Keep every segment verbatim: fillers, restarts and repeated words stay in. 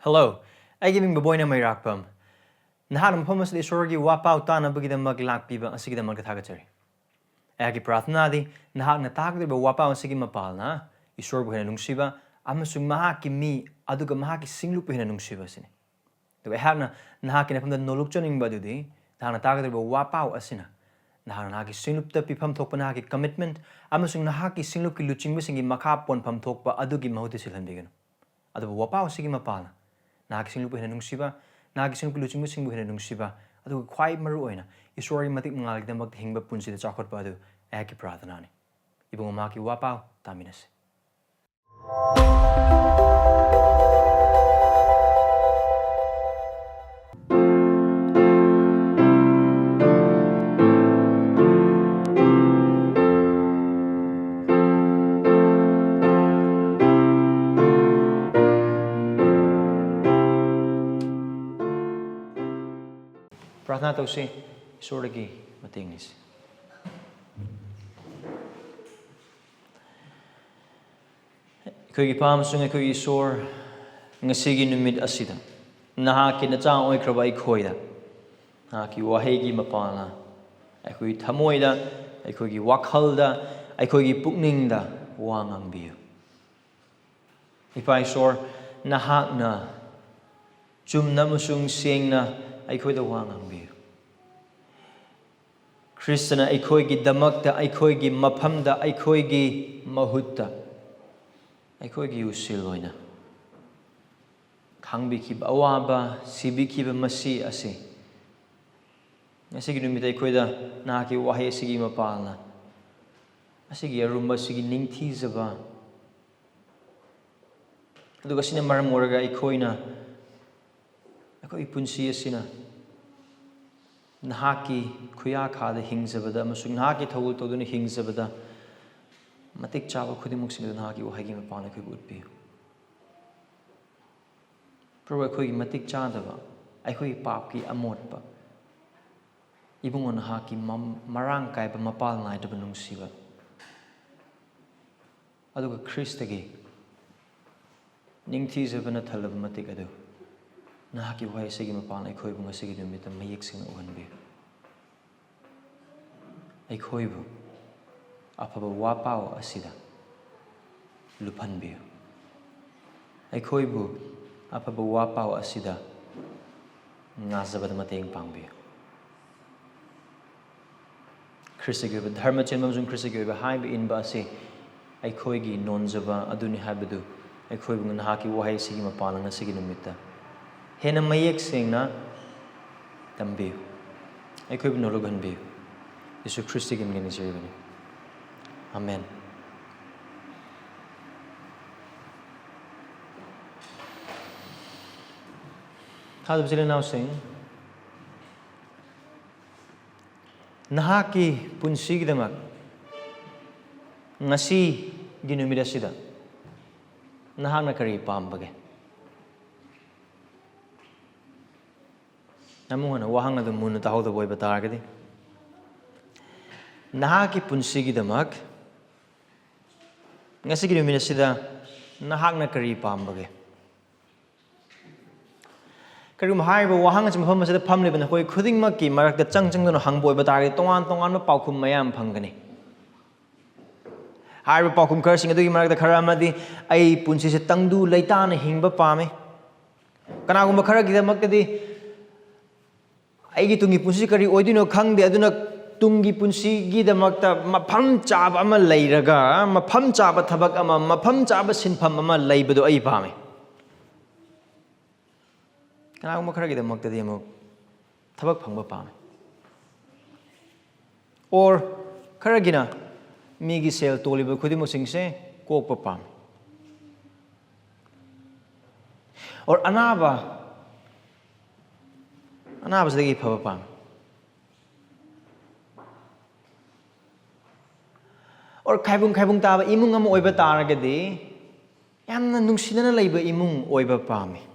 Hello, ꯑꯩꯒꯤ ꯃꯤꯡ ꯕꯕꯣꯏꯅ ꯃꯩꯔꯥꯛꯄꯝ꯫ ꯅꯍꯥꯛꯅ ꯃꯐꯝ ꯑꯁꯤꯗ ꯏꯁꯣꯔꯒꯤ ꯋꯥꯄꯥꯎ ꯇꯥꯅꯕꯒꯤꯗꯃꯛ ꯂꯥꯛꯄꯤꯕ ꯑꯁꯤꯒꯤꯗꯃꯛꯇ ꯊꯥꯒꯠꯆꯔꯤ꯫ ꯑꯩꯍꯥꯛꯀꯤ ꯄ꯭ꯔꯥꯔꯊꯅꯥꯗꯤ ꯅꯍꯥꯛꯅ ꯇꯥꯒꯗꯧꯔꯤꯕ ꯋꯥꯄꯥꯎ ꯑꯁꯤꯒꯤ ꯃꯄꯥꯜꯅ ꯏꯁꯣꯔꯕꯨ ꯍꯦꯟꯅ ꯅꯨꯡꯁꯤꯕ ꯑꯃꯁꯨꯡ ꯃꯍꯥꯛꯀꯤ ꯃꯤ ꯑꯗꯨꯒ ꯃꯍꯥꯛꯀꯤ ꯁꯤꯡꯂꯨꯞꯄꯨ ꯍꯦꯟꯅ ꯅꯨꯡꯁꯤꯕ ꯑꯁꯤꯅꯤ꯫ ꯑꯗꯨꯒ ꯑꯩꯍꯥꯛꯅ ꯅꯍꯥꯛꯀꯤ ꯅꯐꯝꯗ ꯅꯣꯂꯨꯛꯆꯅꯤꯡꯕ ꯑꯗꯨꯗꯤ ꯅꯍꯥꯛꯅ ꯇꯥꯒꯗꯧꯔꯤꯕ ꯋꯥꯄꯥꯎ ꯑꯁꯤꯅ ꯅꯍꯥꯛꯅ ꯅꯍꯥꯛꯀꯤ ꯁꯤꯡꯂꯨꯞꯇ ꯄꯤꯐꯝ ꯊꯣꯛꯄ ꯅꯍꯥꯛꯀꯤ commitment ꯑꯃꯁꯨꯡ ꯅꯍꯥꯛꯀꯤ ꯁꯤꯡꯂꯨꯞꯀꯤ ꯂꯨꯆꯤꯡꯕꯁꯤꯡꯒꯤ ꯃꯈꯥ ꯄꯣꯟꯐꯝ ꯊꯣꯛꯄ ꯑꯗꯨꯒꯤ ꯃꯍꯨꯠꯇ ꯁꯤꯜꯍꯟꯕꯤꯒꯅꯨ꯫ ꯑꯗꯨꯕꯨ ꯋꯥꯄꯥꯎ ꯑꯁꯤꯒꯤ ꯃꯄꯥꯜꯅ ꯅꯍꯥꯛꯀꯤ ꯁꯤꯡꯂꯨꯞꯄꯨ ꯍꯦꯟꯅ ꯅꯨꯡꯁꯤꯕ, ꯅꯍꯥꯛꯀꯤ ꯁꯤꯡꯂꯨꯞꯀꯤ ꯂꯨꯆꯤꯡꯕꯁꯤꯡꯕꯨ ꯍꯦꯟꯅ ꯅꯨꯡꯁꯤꯕ, ꯑꯗꯨꯒ ꯈ꯭ꯋꯥꯏ ꯃꯔꯨ ꯑꯣꯏꯅ ꯏꯁꯣꯔꯒꯤ ꯃꯇꯤꯛ ꯃꯉꯥꯜꯒꯤꯗꯃꯛꯇ ꯍꯤꯡꯕ ꯄꯨꯟꯁꯤꯗ ꯆꯥꯎꯈꯠꯄ ꯑꯗꯨ ꯑꯩꯍꯥꯛꯀꯤ ꯄ꯭ꯔꯥꯔꯊꯅꯥꯅꯤ꯫ ꯏꯕꯨꯡꯉꯣ, ꯃꯍꯥꯛꯀꯤ ꯋꯥꯄꯥꯎ ꯇꯥꯃꯤꯟꯅꯁꯤ꯫ ꯄ꯭ꯔꯥꯔꯊꯅꯥ ꯇꯧꯁꯤ, ꯏꯁꯣꯔꯗꯒꯤ ꯃꯇꯦꯡ ꯅꯤꯁꯤ꯫ ꯑꯩꯈꯣꯏꯒꯤ ꯏꯄꯥ ꯑꯃꯁꯨꯡ ꯑꯩꯈꯣꯏꯒꯤ ꯏꯁꯣꯔ, ꯉꯁꯤꯒꯤ ꯅꯨꯃꯤꯠ ꯑꯁꯤꯗ ꯅꯍꯥꯛꯀꯤ ꯅꯆꯥ ꯑꯣꯏꯈ꯭ꯔꯕ ꯑꯩꯈꯣꯏꯗ ꯅꯍꯥꯛꯀꯤ ꯋꯥꯍꯩꯒꯤ ꯃꯄꯥꯜꯅ ꯑꯩꯈꯣꯏꯒꯤ ꯊꯃꯣꯏꯗ, ꯑꯩꯈꯣꯏꯒꯤ ꯋꯥꯈꯜꯗ, ꯑꯩꯈꯣꯏꯒꯤ ꯄꯨꯛꯅꯤꯡꯗ ꯋꯥ ꯉꯥꯡꯕꯤꯌꯨ꯫ ꯏꯄꯥ ꯏꯁꯣꯔ, ꯅꯍꯥꯛꯅ ꯆꯨꯝꯅ ꯑꯃꯁꯨꯡ ꯁꯦꯡꯅ ꯑꯩꯈꯣꯏꯗ ꯋꯥ ꯉꯥꯡꯕꯤꯌꯨ꯫ ꯈ꯭ꯔꯤꯁꯇꯅ ꯑꯩꯈꯣꯏꯒꯤꯗꯃꯛꯇ, ꯑꯩꯈꯣꯏꯒꯤ ꯃꯐꯝꯗ, ꯑꯩꯈꯣꯏꯒꯤ ꯃꯍꯨꯠꯇ, ꯑꯩꯈꯣꯏꯒꯤ ꯎꯁꯤꯜ ꯑꯣꯏꯅ ꯈꯥꯡꯕꯤꯈꯤꯕ, ꯑꯋꯥꯕ ꯁꯤꯕꯤꯈꯤꯕ ꯃꯁꯤ ꯑꯁꯤ ꯉꯁꯤꯒꯤ ꯅꯨꯃꯤꯠꯇ ꯑꯩꯈꯣꯏꯗ ꯅꯍꯥꯛꯀꯤ ꯋꯥꯍꯩ ꯑꯁꯤꯒꯤ ꯃꯄꯥꯜꯅ ꯑꯁꯤꯒꯤ ꯑꯔꯨꯝꯕ ꯑꯁꯤꯒꯤ ꯅꯤꯡꯊꯤꯖꯕ, ꯑꯗꯨꯒ ꯑꯁꯤꯅ ꯃꯔꯝ ꯑꯣꯏꯔꯒ ꯑꯩꯈꯣꯏꯅ, ꯑꯩꯈꯣꯏꯒꯤ ꯄꯨꯟꯁꯤ ꯑꯁꯤꯅ ꯅꯍꯥꯛꯀꯤ ꯈꯨꯌꯥꯈꯥꯗ ꯍꯤꯡꯖꯕꯗ ꯑꯃꯁꯨꯡ ꯅꯍꯥꯛꯀꯤ ꯊꯧꯒꯜ ꯇꯧꯗꯨꯅ ꯍꯤꯡꯖꯕꯗ ꯃꯇꯤꯛ ꯆꯥꯕ ꯈꯨꯗꯤꯡꯃꯛꯁꯤꯡ ꯑꯗꯨ ꯅꯍꯥꯛꯀꯤ ꯋꯥꯍꯩꯒꯤ ꯃꯄꯥꯟꯗ ꯑꯩꯈꯣꯏꯕꯨ ꯎꯠꯄꯤꯌꯨ꯫ ꯄ꯭ꯔꯚꯨ, ꯑꯩꯈꯣꯏꯒꯤ ꯃꯇꯤꯛ ꯆꯥꯗꯕ, ꯑꯩꯈꯣꯏꯒꯤ ꯄꯥꯞꯀꯤ ꯑꯃꯣꯠꯄ, ꯏꯕꯨꯡꯉꯣ ꯅꯍꯥꯛꯀꯤ ꯃꯝ-, ꯃꯔꯥꯡ ꯀꯥꯏꯕ, ꯃꯄꯥꯜ ꯅꯥꯏꯗꯕ ꯅꯨꯡꯁꯤꯕ, ꯑꯗꯨꯒ ꯈ꯭ꯔꯤꯁꯇꯒꯤ ꯅꯤꯡꯊꯤꯖꯕꯅ ꯊꯜꯂꯕ ꯃꯇꯤꯛ ꯑꯗꯨ ꯅꯍꯥꯛꯀꯤ ꯋꯥꯍꯩ ꯑꯁꯤꯒꯤ ꯃꯄꯥꯟ ꯑꯩꯈꯣꯏꯕꯨ ꯉꯁꯤꯒꯤ ꯅꯨꯃꯤꯠꯇ ꯃꯌꯦꯛ ꯁꯦꯡꯅ ꯎꯍꯟꯕꯤꯌꯨ꯫ ꯑꯩꯈꯣꯏꯕꯨ ꯑꯐꯕ ꯋꯥꯄꯥꯎ ꯑꯁꯤꯗ ꯂꯨꯞꯍꯟꯕꯤꯌꯨ꯫ ꯑꯩꯈꯣꯏꯕꯨ ꯑꯐꯕ ꯋꯥꯄꯥꯎ ꯑꯁꯤꯗ ꯉꯥꯖꯕꯗ ꯃꯇꯦꯡ ꯄꯥꯡꯕꯤꯌꯨ꯫ ꯈ꯭ꯔꯤꯁꯇꯒꯤ ꯑꯣꯏꯕ ꯙꯔꯃ ꯆꯦꯟꯕ ꯑꯃꯁꯨꯡ ꯈ꯭ꯔꯤꯁꯇꯒꯤ ꯑꯣꯏꯕ ꯍꯥꯏꯕ ꯏꯟꯕ ꯑꯁꯤ ꯑꯩꯈꯣꯏꯒꯤ ꯅꯣꯟꯖꯕ ꯑꯗꯨꯅꯤ ꯍꯥꯏꯕꯗꯨ ꯑꯩꯈꯣꯏꯕꯨ ꯅꯍꯥꯛꯀꯤ ꯋꯥꯍꯩꯁꯤꯒꯤ ꯃꯄꯥꯟꯅ ꯉꯁꯤꯒꯤ ꯅꯨꯃꯤꯠꯇ ꯍꯦꯟꯅ ꯃꯌꯦꯛ ꯁꯦꯡꯅ ꯇꯝꯕꯤꯌꯨ꯫ ꯑꯩꯈꯣꯏꯕꯨ ꯅꯣꯂꯨꯛꯍꯟꯕꯤꯌꯨ꯫ ꯌꯦꯁꯨ ꯈ꯭ꯔꯤꯁꯇꯒꯤ ꯃꯤꯡ ꯅꯤꯖꯔꯤꯕꯅꯤ꯫ ꯑꯃꯦꯟ꯫ ꯊꯥꯖꯕ ꯏꯆꯤꯜ ꯏꯅꯥꯎꯁꯤꯡ, ꯅꯍꯥꯛꯀꯤ ꯄꯨꯟꯁꯤꯒꯤꯗꯃꯛ ꯉꯁꯤꯒꯤ ꯅꯨꯃꯤꯠ ꯑꯁꯤꯗ ꯅꯍꯥꯛꯅ ꯀꯔꯤ ꯄꯥꯝꯕꯒꯦ? ꯑꯃꯨꯛ ꯍꯟꯅ ꯋꯥꯍꯪ ꯑꯗꯨ ꯃꯨꯟꯅ ꯇꯥꯍꯧꯗꯕ ꯑꯣꯏꯕ ꯇꯥꯔꯒꯗꯤ, ꯅꯍꯥꯛꯀꯤ ꯄꯨꯟꯁꯤꯒꯤꯗꯃꯛ ꯉꯁꯤꯒꯤ ꯅꯨꯃꯤꯠ ꯑꯁꯤꯗ ꯅꯍꯥꯛꯅ ꯀꯔꯤ ꯄꯥꯝꯕꯒꯦ? ꯀꯔꯤꯒꯨꯝꯕ ꯍꯥꯏꯔꯤꯕ ꯋꯥꯍꯪ ꯑꯁꯤ ꯃꯐꯝ ꯑꯁꯤꯗ ꯐꯝꯂꯤꯕ ꯅꯈꯣꯏ ꯈꯨꯗꯤꯡꯃꯛꯀꯤ ꯃꯔꯛꯇ ꯆꯪ ꯆꯪꯗꯨꯅ ꯍꯪꯕ ꯑꯣꯏꯕ ꯇꯥꯔꯒꯗꯤ, ꯇꯣꯉꯥꯟ ꯇꯣꯉꯥꯟꯕ ꯄꯥꯎꯈꯨꯝ ꯃꯌꯥꯝ ꯐꯪꯒꯅꯤ꯫ ꯍꯥꯏꯔꯤꯕ ꯄꯥꯎꯈꯨꯝ ꯈꯔꯁꯤꯡ ꯑꯗꯨꯒꯤ ꯃꯔꯛꯇ ꯈꯔ ꯑꯃꯗꯤ, "ꯑꯩ ꯄꯨꯟꯁꯤꯁꯦ ꯇꯪꯗꯨ ꯂꯩꯇꯥꯅ ꯍꯤꯡꯕ ꯄꯥꯝꯃꯤ"꯫ ꯀꯅꯥꯒꯨꯝꯕ ꯈꯔꯒꯤꯗꯃꯛꯇꯗꯤ, "ꯑꯩꯒꯤ ꯇꯨꯡꯒꯤ ꯄꯨꯟꯁꯤ ꯀꯔꯤ ꯑꯣꯏꯗꯣꯏꯅꯣ ꯈꯪꯗꯦ, ꯑꯗꯨꯅ ꯇꯨꯡꯒꯤ ꯄꯨꯟꯁꯤꯒꯤꯗꯃꯛꯇ ꯃꯐꯝ ꯆꯥꯕ ꯑꯃ ꯂꯩꯔꯒ, ꯃꯐꯝ ꯆꯥꯕ ꯊꯕꯛ ꯑꯃ, ꯃꯐꯝ ꯆꯥꯕ ꯁꯤꯟꯐꯝ ꯑꯃ ꯂꯩꯕꯗꯣ ꯑꯩ ꯄꯥꯝꯃꯤ"꯫ ꯀꯅꯥꯒꯨꯝꯕ ꯈꯔꯒꯤꯗꯃꯛꯇꯗꯤ ꯑꯃꯨꯛ ꯊꯕꯛ ꯐꯪꯕ ꯄꯥꯝꯃꯤ꯫ Or ꯈꯔꯒꯤꯅ ꯃꯤꯒꯤ ꯁꯦꯜ ꯇꯣꯜꯂꯤꯕ ꯈꯨꯗꯤꯡꯃꯛꯁꯤꯡꯁꯦ ꯀꯣꯛꯄ ꯄꯥꯝꯃꯤ꯫ Or ꯑꯅꯥꯕ, ꯑꯅꯥꯕꯁꯤꯗꯒꯤ ꯐꯕ ꯄꯥꯝꯃꯤ꯫ Or ꯈꯥꯏꯕꯨꯡ ꯈꯥꯏꯕꯨꯡ ꯇꯥꯕ ꯏꯃꯨꯡ ꯑꯃ ꯑꯣꯏꯕ ꯇꯥꯔꯒꯗꯤ, ꯌꯥꯝꯅ ꯅꯨꯡꯁꯤꯅꯅ ꯂꯩꯕ ꯏꯃꯨꯡ ꯑꯣꯏꯕ ꯄꯥꯝꯃꯤ꯫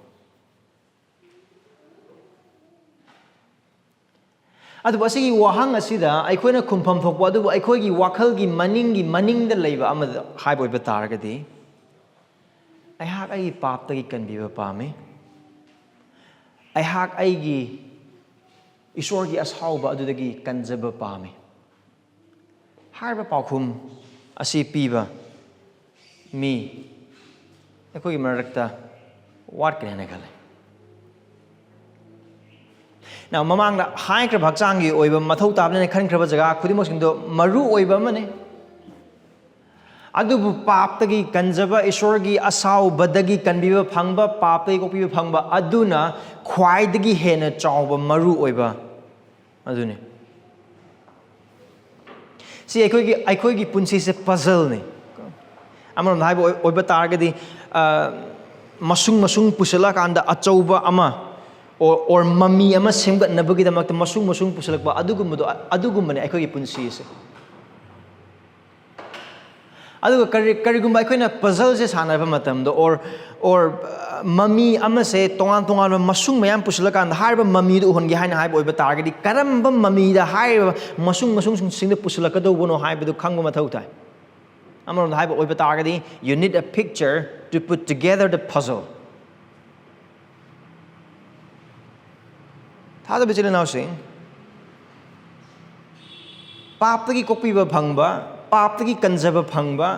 ꯑꯗꯨꯕꯨ ꯑꯁꯤꯒꯤ ꯋꯥꯍꯪ ꯑꯁꯤꯗ ꯑꯩꯈꯣꯏꯅ ꯈꯨꯝꯐꯝ ꯊꯣꯛꯄ ꯑꯗꯨꯕꯨ ꯑꯩꯈꯣꯏꯒꯤ ꯋꯥꯈꯜꯒꯤ ꯃꯅꯤꯡꯒꯤ ꯃꯅꯤꯡꯗ ꯂꯩꯕ ꯑꯃꯗ ꯍꯥꯏꯕ ꯑꯣꯏꯕ ꯇꯥꯔꯒꯗꯤ, ꯑꯩꯍꯥꯛ ꯑꯩꯒꯤ ꯄꯥꯞꯇꯒꯤ ꯀꯟꯕꯤꯕ ꯄꯥꯝꯃꯤ꯫ ꯑꯩꯍꯥꯛ ꯑꯩꯒꯤ ꯏꯁꯣꯔꯒꯤ ꯑꯁꯥꯎꯕ ꯑꯗꯨꯗꯒꯤ ꯀꯟꯖꯕ ꯄꯥꯝꯃꯤ ꯍꯥꯏꯔꯤꯕ ꯄꯥꯎꯈꯨꯝ ꯑꯁꯤ ꯄꯤꯕ ꯃꯤ ꯑꯩꯈꯣꯏꯒꯤ ꯃꯔꯛꯇ ꯋꯥꯠꯀꯅꯤ ꯍꯥꯏꯅ ꯈꯜꯂꯤ꯫ ꯅ ꯃꯃꯥꯡꯗ ꯍꯥꯏꯈ꯭ꯔꯕ ꯍꯛꯆꯥꯡꯒꯤ ꯑꯣꯏꯕ ꯃꯊꯧ ꯇꯥꯕꯅꯦꯅ ꯈꯟꯈ꯭ꯔꯕ ꯖꯒꯥ ꯈꯨꯗꯤꯡꯃꯛꯁꯤꯡꯗꯣ ꯃꯔꯨ ꯑꯣꯏꯕ ꯑꯃꯅꯤ꯫ ꯑꯗꯨꯕꯨ ꯄꯥꯞꯇꯒꯤ ꯀꯟꯖꯕ, ꯏꯁꯣꯔꯒꯤ ꯑꯁꯥꯎꯕꯗꯒꯤ ꯀꯟꯕꯤꯕ ꯐꯪꯕ, ꯄꯥꯞꯇꯒꯤ ꯀꯣꯛꯄꯤꯕ ꯐꯪꯕ ꯑꯗꯨꯅ ꯈ꯭ꯋꯥꯏꯗꯒꯤ ꯍꯦꯟꯅ ꯆꯥꯎꯕ ꯃꯔꯨ ꯑꯣꯏꯕ ꯑꯗꯨꯅꯤ꯫ ꯁꯤ ꯑꯩꯈꯣꯏꯒꯤ, ꯑꯩꯈꯣꯏꯒꯤ ꯄꯨꯟꯁꯤꯁꯦ puzzleꯅꯤ꯫ ꯑꯃꯔꯣꯝꯗ ꯍꯥꯏꯕ ꯑꯣꯏ-, ꯑꯣꯏꯕ ꯇꯥꯔꯒꯗꯤ, ꯑ, ꯃꯁꯨꯡ ꯃꯁꯨꯡ ꯄꯨꯁꯤꯜꯂꯀꯥꯟꯗ ꯑꯆꯧꯕ ꯑꯃ, or, or ꯃꯃꯤ ꯑꯃ ꯁꯦꯝꯒꯠꯅꯕꯒꯤꯗꯃꯛꯇ ꯃꯁꯨꯡ ꯃꯁꯨꯡ ꯄꯨꯁꯤꯜꯂꯛꯄ ꯑꯗꯨꯒꯨꯝꯕꯗꯣ, ꯑ-, ꯑꯗꯨꯒꯨꯝꯕꯅꯦ ꯑꯩꯈꯣꯏꯒꯤ ꯄꯨꯟꯁꯤꯁꯦ꯫ ꯑꯗꯨꯒ ꯀꯔꯤ-, ꯀꯔꯤꯒꯨꯝꯕ ꯑꯩꯈꯣꯏꯅ puzzleꯁꯦ ꯁꯥꯟꯅꯕ ꯃꯇꯝꯗ, or, or, ꯑ, ꯃꯃꯤ ꯑꯃꯁꯦ ꯇꯣꯉꯥꯟ ꯇꯣꯉꯥꯟꯕ ꯃꯁꯨꯡ ꯃꯌꯥꯝ ꯄꯨꯁꯤꯜꯂꯀꯥꯟꯗ ꯍꯥꯏꯔꯤꯕ ꯃꯃꯤꯗꯨ ꯎꯍꯟꯒꯦ ꯍꯥꯏꯅ ꯍꯥꯏꯕ ꯑꯣꯏꯕ ꯇꯥꯔꯒꯗꯤ, ꯀꯔꯝꯕ ꯃꯃꯤꯗ ꯍꯥꯏꯔꯤꯕ ꯃꯁꯨꯡ ꯃꯁꯨꯡꯁꯤꯡꯗ ꯄꯨꯁꯤꯜꯂꯛꯀꯗꯧꯕꯅꯣ ꯍꯥꯏꯕꯗꯨ ꯈꯪꯕ ꯃꯊꯧ ꯇꯥꯏ꯫ ꯑꯃꯔꯣꯝꯗ ꯍꯥꯏꯕ ꯑꯣꯏꯕ ꯇꯥꯔꯒꯗꯤ, you need a picture to put together the puzzle. ꯊꯥꯖꯕ ꯏꯆꯤꯜ ꯏꯅꯥꯎꯁꯤꯡ, ꯄꯥꯞꯇꯒꯤ ꯀꯣꯛꯄꯤꯕ ꯐꯪꯕ, ꯄꯥꯞꯇꯒꯤ ꯀꯟꯖꯕ ꯐꯪꯕ,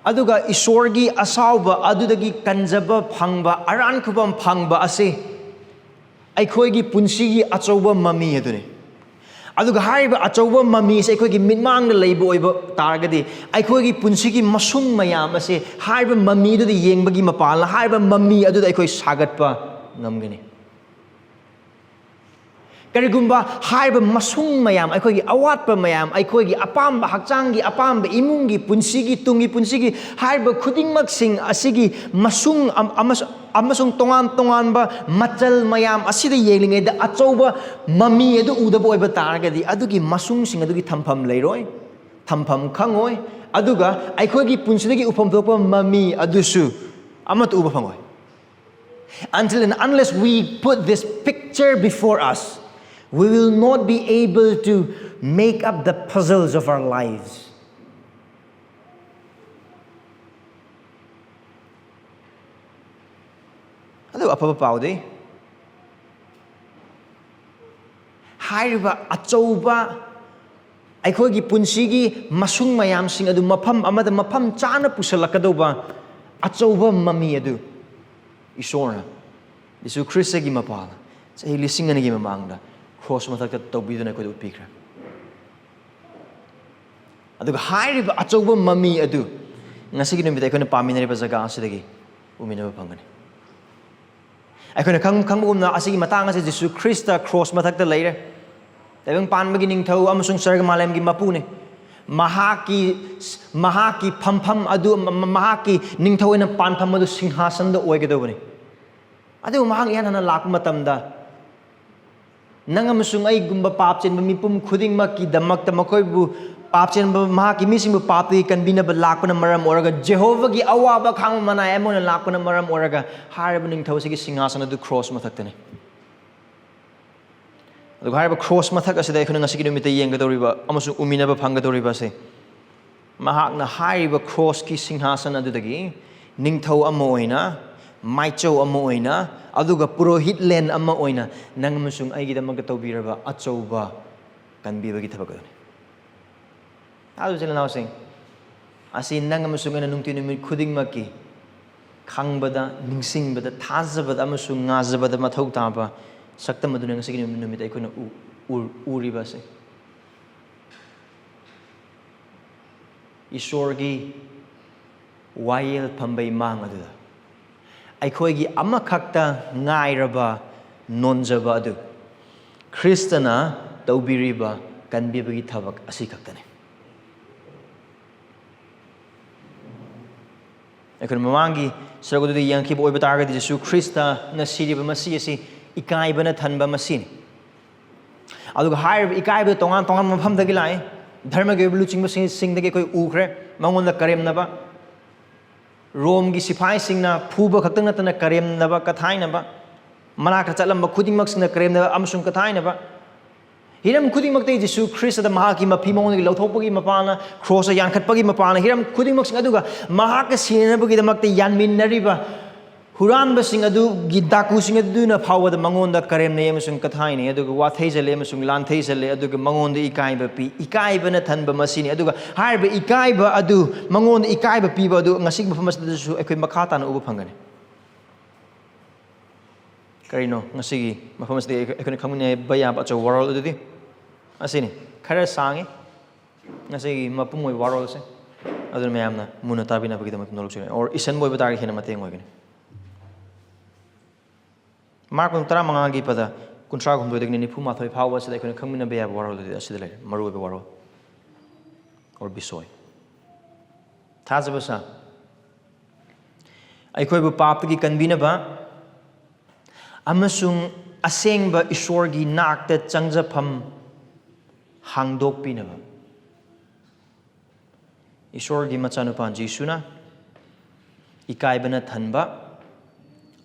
ꯑꯗꯨꯒ ꯏꯁꯣꯔꯒꯤ ꯑꯁꯥꯎꯕ ꯑꯗꯨꯗꯒꯤ ꯀꯟꯖꯕ ꯐꯪꯕ, ꯑꯔꯥꯟ ꯈꯨꯕꯝ ꯐꯪꯕ ꯑꯁꯤ ꯑꯩꯈꯣꯏꯒꯤ ꯄꯨꯟꯁꯤꯒꯤ ꯑꯆꯧꯕ ꯃꯃꯤ ꯑꯗꯨꯅꯤ꯫ ꯑꯗꯨꯒ ꯍꯥꯏꯔꯤꯕ ꯑꯆꯧꯕ ꯃꯃꯤꯁꯦ ꯑꯩꯈꯣꯏꯒꯤ ꯃꯤꯠꯃꯥꯡꯗ ꯂꯩꯕ ꯑꯣꯏꯕ ꯇꯥꯔꯒꯗꯤ, ꯑꯩꯈꯣꯏꯒꯤ ꯄꯨꯟꯁꯤꯒꯤ ꯃꯁꯨꯡ ꯃꯌꯥꯝ ꯑꯁꯦ ꯍꯥꯏꯔꯤꯕ ꯃꯃꯤꯗꯨꯗ ꯌꯦꯡꯕꯒꯤ ꯃꯄꯥꯟꯅ ꯍꯥꯏꯔꯤꯕ ꯃꯃꯤ ꯑꯗꯨꯗ ꯑꯩꯈꯣꯏ ꯁꯥꯒꯠꯄ ꯉꯝꯒꯅꯤ꯫ ꯀꯔꯤꯒꯨꯝꯕ ꯍꯥꯏꯔꯤꯕ ꯃꯁꯨꯡ ꯃꯌꯥꯝ, ꯑꯩꯈꯣꯏꯒꯤ ꯑꯋꯥꯠꯄ ꯃꯌꯥꯝ, ꯑꯩꯈꯣꯏꯒꯤ ꯑꯄꯥꯝꯕ, ꯍꯛꯆꯥꯡꯒꯤ ꯑꯄꯥꯝꯕ, ꯏꯃꯨꯡꯒꯤ ꯄꯨꯟꯁꯤꯒꯤ, ꯇꯨꯡꯒꯤ ꯄꯨꯟꯁꯤꯒꯤ ꯍꯥꯏꯔꯤꯕ ꯈꯨꯗꯤꯡꯃꯛꯁꯤꯡ ꯑꯁꯤꯒꯤ ꯃꯁꯨꯡ ꯑꯝ-, ꯑꯃꯁꯨ-, ꯑꯃꯁꯨꯡ ꯇꯣꯉꯥꯟ ꯇꯣꯉꯥꯟꯕ ꯃꯆꯜ ꯃꯌꯥꯝ ꯑꯁꯤꯗ ꯌꯦꯡꯂꯤꯉꯩꯗ ꯑꯆꯧꯕ ꯃꯃꯤ ꯑꯗꯨ ꯎꯗꯕ ꯑꯣꯏꯕ ꯇꯥꯔꯒꯗꯤ, ꯑꯗꯨꯒꯤ ꯃꯁꯨꯡꯁꯤꯡ ꯑꯗꯨꯒꯤ ꯊꯝꯐꯝ ꯂꯩꯔꯣꯏ, ꯊꯝꯐꯝ ꯈꯪꯉꯣꯏ, ꯑꯗꯨꯒ ꯑꯩꯈꯣꯏꯒꯤ ꯄꯨꯟꯁꯤꯗꯒꯤ ꯎꯐꯝ ꯊꯣꯛꯄ ꯃꯃꯤ ꯑꯗꯨꯁꯨ ꯑꯃꯠꯇ ꯎꯕ ꯐꯪꯉꯣꯏ꯫ Until and unless we put this picture before us, we will not be able to make up the puzzles of our lives. ꯑꯐꯕ ꯄꯥꯎꯗꯤ ꯍꯥꯏꯔꯤꯕ ꯑꯆꯧꯕ ꯑꯩꯈꯣꯏꯒꯤ ꯄꯨꯟꯁꯤꯒꯤ ꯃꯁꯨꯡ ꯃꯌꯥꯝꯁꯤꯡ ꯑꯗꯨ ꯃꯐꯝ ꯑꯃꯗ ꯃꯐꯝ ꯆꯥꯅ ꯄꯨꯁꯤꯜꯂꯛꯀꯗꯧꯕ ꯑꯆꯧꯕ ꯃꯃꯤ ꯑꯗꯨ ꯏꯁꯣꯔꯅ, ꯌꯤꯁꯨ ꯈ꯭ꯔꯤꯁꯇꯒꯤ ꯃꯄꯥꯅ ꯆꯍꯤ ꯂꯤꯁꯤꯡ ꯑꯅꯤꯒꯤ ꯃꯃꯥꯡꯗ ꯀ꯭ꯔꯣꯁ ꯃꯊꯛꯇ ꯇꯧꯕꯤꯗꯨꯅ ꯑꯩꯈꯣꯏꯗ ꯎꯠꯄꯤꯈ꯭ꯔꯦ꯫ ꯑꯗꯨꯒ ꯍꯥꯏꯔꯤꯕ ꯑꯆꯧꯕ ꯃꯃꯤ ꯑꯗꯨ ꯉꯁꯤꯒꯤ ꯅꯨꯃꯤꯠꯇ ꯑꯩꯈꯣꯏꯅ ꯄꯥꯃꯤꯟꯅꯔꯤꯕ ꯖꯒꯥ ꯑꯁꯤꯗꯒꯤ ꯎꯃꯤꯟꯅꯕ ꯐꯪꯒꯅꯤ꯫ ꯑꯩꯈꯣꯏꯅ ꯈꯪ-, ꯈꯪꯕꯒꯨꯝꯅ ꯑꯁꯤꯒꯤ ꯃꯇꯥꯡ ꯑꯁꯤ ꯖꯤꯁꯨ ꯈ꯭ꯔꯤꯁꯇ ꯀ꯭ꯔꯣꯁ ꯃꯊꯛꯇ ꯂꯩꯔꯦ꯫ ꯇꯥꯏꯕꯪ ꯄꯥꯟꯕꯒꯤ ꯅꯤꯡꯊꯧ ꯑꯃꯁꯨꯡ ꯁꯔꯒ ꯃꯥꯂꯦꯝꯒꯤ ꯃꯄꯨꯅꯤ꯫ ꯃꯍꯥꯛꯀꯤ, ꯃꯍꯥꯛꯀꯤ ꯐꯝꯐꯝ ꯑꯗꯨ, ꯃ-, ꯃ-, ꯃꯍꯥꯛꯀꯤ ꯅꯤꯡꯊꯧ ꯑꯣꯏꯅ ꯄꯥꯟꯐꯝ ꯑꯗꯨ ꯁꯤꯡꯍꯥꯁꯟꯗ ꯑꯣꯏꯒꯗꯧꯕꯅꯤ꯫ ꯑꯗꯨꯕꯨ ꯃꯍꯥꯛ ꯏꯍꯥꯟ ꯍꯥꯟꯅ ꯂꯥꯛꯄ ꯃꯇꯝꯗ, "ꯅꯪ ꯑꯃꯁꯨꯡ ꯑꯩꯒꯨꯝꯕ ꯄꯥꯞ ꯆꯦꯟꯕ ꯃꯤꯄꯨꯝ ꯈꯨꯗꯤꯡꯃꯛꯀꯤꯗꯃꯛꯇ ꯃꯈꯣꯏꯕꯨ ꯄꯥꯞ ꯆꯦꯟꯕ ꯃꯍꯥꯛꯀꯤ ꯃꯤꯁꯤꯡꯕꯨ ꯄꯥꯞꯇꯒꯤ ꯀꯟꯕꯤꯅꯕ ꯂꯥꯛꯄꯅ ꯃꯔꯝ ꯑꯣꯏꯔꯒ, ꯖꯦꯍꯣꯚꯥꯒꯤ ꯑꯋꯥꯕ ꯈꯥꯡꯕ ꯃꯅꯥꯏ ꯑꯃ ꯑꯣꯏꯅ ꯂꯥꯛꯄꯅ ꯃꯔꯝ ꯑꯣꯏꯔꯒ, ꯍꯥꯏꯔꯤꯕ ꯅꯤꯡꯊꯧ ꯑꯁꯤꯒꯤ ꯁꯤꯡꯍꯥꯁꯟ ꯑꯗꯨ ꯀ꯭ꯔꯣꯁ ꯃꯊꯛꯇꯅꯤ"꯫ ꯑꯗꯨꯒ ꯍꯥꯏꯔꯤꯕ ꯀ꯭ꯔꯣꯁ ꯃꯊꯛ ꯑꯁꯤꯗ ꯑꯩꯈꯣꯏꯅ ꯉꯁꯤꯒꯤ ꯅꯨꯃꯤꯠꯇ ꯌꯦꯡꯒꯗꯧꯔꯤꯕ ꯑꯃꯁꯨꯡ ꯎꯃꯤꯟꯅꯕ ꯐꯪꯒꯗꯧꯔꯤꯕ ꯑꯁꯤ, ꯃꯍꯥꯛꯅ ꯍꯥꯏꯔꯤꯕ ꯀ꯭ꯔꯣꯁꯀꯤ ꯁꯤꯡꯍꯥꯁꯟ ꯑꯗꯨꯗꯒꯤ ꯅꯤꯡꯊꯧ ꯑꯃ ꯑꯣꯏꯅ, ꯃꯥꯏꯆꯧ ꯑꯃ ꯑꯣꯏꯅ, ꯑꯗꯨꯒ ꯄꯨꯔꯣꯍꯤꯠꯂꯦꯟ ꯑꯃ ꯑꯣꯏꯅ ꯅꯪ ꯑꯃꯁꯨꯡ ꯑꯩꯒꯤꯗꯃꯛꯇ ꯇꯧꯕꯤꯔꯕ ꯑꯆꯧꯕ ꯀꯟꯕꯤꯕꯒꯤ ꯊꯕꯛ ꯑꯗꯨꯅꯤ꯫ ꯑꯗꯨ, ꯏꯆꯤꯜ ꯏꯅꯥꯎꯁꯤꯡ, ꯑꯁꯤ ꯅꯪ ꯑꯃꯁꯨꯡ ꯑꯩꯅ ꯅꯨꯡꯇꯤ ꯅꯨꯃꯤꯠ ꯈꯨꯗꯤꯡꯃꯛꯀꯤ ꯈꯪꯕꯗ, ꯅꯤꯡꯁꯤꯡꯕꯗ, ꯊꯥꯖꯕꯗ ꯑꯃꯁꯨꯡ ꯉꯥꯖꯕꯗ ꯃꯊꯧ ꯇꯥꯕ ꯁꯛꯇꯝ ꯑꯗꯨꯅ ꯉꯁꯤꯒꯤ ꯅꯨꯃꯤꯠ ꯑꯩꯈꯣꯏꯅ ꯎ-, ꯎ-, ꯎꯔꯤꯕ ꯑꯁꯤ꯫ ꯏꯁꯣꯔꯒꯤ ꯋꯥꯌꯦꯜ ꯐꯝꯕꯩ ꯃꯥꯡ ꯑꯗꯨꯗ ꯑꯩꯈꯣꯏꯒꯤ ꯑꯃꯈꯛꯇ ꯉꯥꯏꯔꯕ ꯅꯣꯟꯖꯕ ꯑꯗꯨ ꯈ꯭ꯔꯤꯁꯇꯅ ꯇꯧꯕꯤꯔꯤꯕ ꯀꯟꯕꯤꯕꯒꯤ ꯊꯕꯛ ꯑꯁꯤ ꯈꯛꯇꯅꯤ꯫ ꯑꯩꯈꯣꯏꯅ ꯃꯃꯥꯡꯒꯤ ꯁꯔꯨꯛ ꯑꯗꯨꯗ ꯌꯦꯡꯈꯤꯕ ꯑꯣꯏꯕ ꯇꯥꯔꯒꯗꯤ, ꯖꯤꯁꯨ ꯈ꯭ꯔꯤꯁꯇꯅ ꯁꯤꯔꯤꯕ ꯃꯁꯤ ꯑꯁꯤ ꯏꯀꯥꯏꯕꯅ ꯊꯟꯕ ꯃꯁꯤꯅꯤ꯫ ꯑꯗꯨꯒ ꯍꯥꯏꯔꯤꯕ ꯏꯀꯥꯏꯕꯗ ꯇꯣꯉꯥꯟ ꯇꯣꯉꯥꯟꯕ ꯃꯐꯝꯗꯒꯤ ꯂꯥꯛꯏ꯫ ꯙꯔꯃꯒꯤ ꯑꯣꯏꯕ ꯂꯨꯆꯤꯡꯕꯁꯤꯡꯗꯒꯤ ꯑꯩꯈꯣꯏ ꯎꯈ꯭ꯔꯦ ꯃꯉꯣꯟꯗ ꯀꯔꯦꯝꯅꯕ꯫ ꯔꯣꯝꯒꯤ ꯁꯤꯐꯥꯏꯁꯤꯡꯅ ꯐꯨꯕ ꯈꯛꯇ ꯅꯠꯇꯅ ꯀꯔꯦꯝꯅꯕ, ꯀꯊꯥꯏꯅꯕ, ꯃꯅꯥꯛꯇ ꯆꯠꯂꯝꯕ ꯈꯨꯗꯤꯡꯃꯛꯁꯤꯡꯅ ꯀꯔꯦꯝꯅꯕ ꯑꯃꯁꯨꯡ ꯀꯊꯥꯏꯅꯕ꯫ ꯍꯤꯔꯝ ꯈꯨꯗꯤꯡꯃꯛꯇꯒꯤ ꯖꯤꯁꯨ ꯈ꯭ꯔꯤꯁꯇꯗ ꯃꯍꯥꯛꯀꯤ ꯃꯐꯤ ꯃꯉꯣꯟꯗꯒꯤ ꯂꯧꯊꯣꯛꯄꯒꯤ ꯃꯄꯥꯅ, ꯀ꯭ꯔꯣꯁꯇ ꯌꯥꯟꯈꯠꯄꯒꯤ ꯃꯄꯥꯅ, ꯍꯤꯔꯝ ꯈꯨꯗꯤꯡꯃꯛꯁꯤꯡ ꯑꯗꯨꯒ ꯃꯍꯥꯛꯀ ꯁꯤꯅꯅꯕꯒꯤꯗꯃꯛꯇ ꯌꯥꯟꯃꯤꯟꯅꯔꯤꯕ ꯍꯨꯔꯥꯟꯕꯁꯤꯡ ꯑꯗꯨꯒꯤ ꯗꯥꯀꯨꯁꯤꯡ ꯑꯗꯨꯅ ꯐꯥꯎꯕꯗ ꯃꯉꯣꯟꯗ ꯀꯔꯦꯝꯅꯩ ꯑꯃꯁꯨꯡ ꯀꯊꯥꯏꯅꯩ, ꯑꯗꯨꯒ ꯋꯥꯊꯩꯖꯜꯂꯦ ꯑꯃꯁꯨꯡ ꯂꯥꯟꯊꯩꯖꯜꯂꯦ, ꯑꯗꯨꯒ ꯃꯉꯣꯟꯗ ꯏꯀꯥꯏꯕ ꯄꯤ꯫ ꯏꯀꯥꯏꯕꯅ ꯊꯟꯕ ꯃꯁꯤꯅꯤ꯫ ꯑꯗꯨꯒ ꯍꯥꯏꯔꯤꯕ ꯏꯀꯥꯏꯕ ꯑꯗꯨ, ꯃꯉꯣꯟꯗ ꯏꯀꯥꯏꯕ ꯄꯤꯕ ꯑꯗꯨ ꯉꯁꯤꯒꯤ ꯃꯐꯝ ꯑꯁꯤꯗꯁꯨ ꯑꯩꯈꯣꯏ ꯃꯈꯥ ꯇꯥꯅ ꯎꯕ ꯐꯪꯒꯅꯤ꯫ ꯀꯔꯤꯅꯣ ꯉꯁꯤꯒꯤ ꯃꯐꯝ ꯑꯁꯤꯗ ꯑꯩꯈꯣꯏꯅ ꯈꯪꯃꯤꯟꯅꯕ ꯌꯥꯕ ꯑꯆꯧꯕ ꯋꯥꯔꯣꯜ ꯑꯗꯨꯗꯤ ꯑꯁꯤꯅꯤ꯫ ꯈꯔ ꯁꯥꯡꯉꯤ ꯉꯁꯤꯒꯤ ꯃꯄꯨꯝ ꯑꯣꯏꯕ ꯋꯥꯔꯣꯜ ꯑꯁꯦ, ꯑꯗꯨꯅ ꯃꯌꯥꯝꯅ ꯃꯨꯟꯅ ꯇꯥꯕꯤꯅꯕꯒꯤꯗꯃꯛꯇ ꯅꯣꯂꯨꯛꯆꯔꯤ꯫ ꯑꯣꯔ ꯏꯁꯟꯕ ꯑꯣꯏꯕ ꯇꯥꯔꯒꯗꯤ ꯍꯦꯟꯅ ꯃꯇꯦꯡ ꯑꯣꯏꯒꯅꯤ꯫ ꯃꯥꯔꯛ ꯇꯔꯥꯃꯉꯥꯒꯤ ꯄꯗ ꯀꯨꯟꯊ꯭ꯔꯥ ꯍꯨꯝꯗꯣꯏꯗꯒꯤꯅ ꯅꯤꯐꯨ ꯃꯥꯊꯣꯏ ꯐꯥꯎꯕ ꯑꯁꯤꯗ ꯑꯩꯈꯣꯏꯅ ꯈꯪꯃꯤꯟꯅꯕ ꯌꯥꯕ ꯋꯥꯔꯣꯜ ꯑꯗꯨꯗꯤ ꯑꯁꯤꯗ ꯂꯩꯔꯦ, ꯃꯔꯨꯑꯣꯏꯕ ꯋꯥꯔꯣꯜ ꯑꯣꯔ ꯕꯤꯁꯣꯏ꯫ ꯊꯥꯖꯕ ꯁꯥ꯫ ꯑꯩꯈꯣꯏꯕꯨ ꯄꯥꯞꯇꯒꯤ ꯀꯟꯕꯤꯅꯕ ꯑꯃꯁꯨꯡ ꯑꯁꯦꯡꯕ ꯏꯁꯣꯔꯒꯤ ꯅꯥꯛꯇ ꯆꯪꯖꯐꯝ ꯍꯥꯡꯗꯣꯛꯄꯤꯅꯕ꯫ ꯏꯁꯣꯔꯒꯤ ꯃꯆꯥꯅꯨꯄꯥ ꯖꯤꯁꯨꯅ ꯏꯀꯥꯏꯕꯅ ꯊꯟꯕ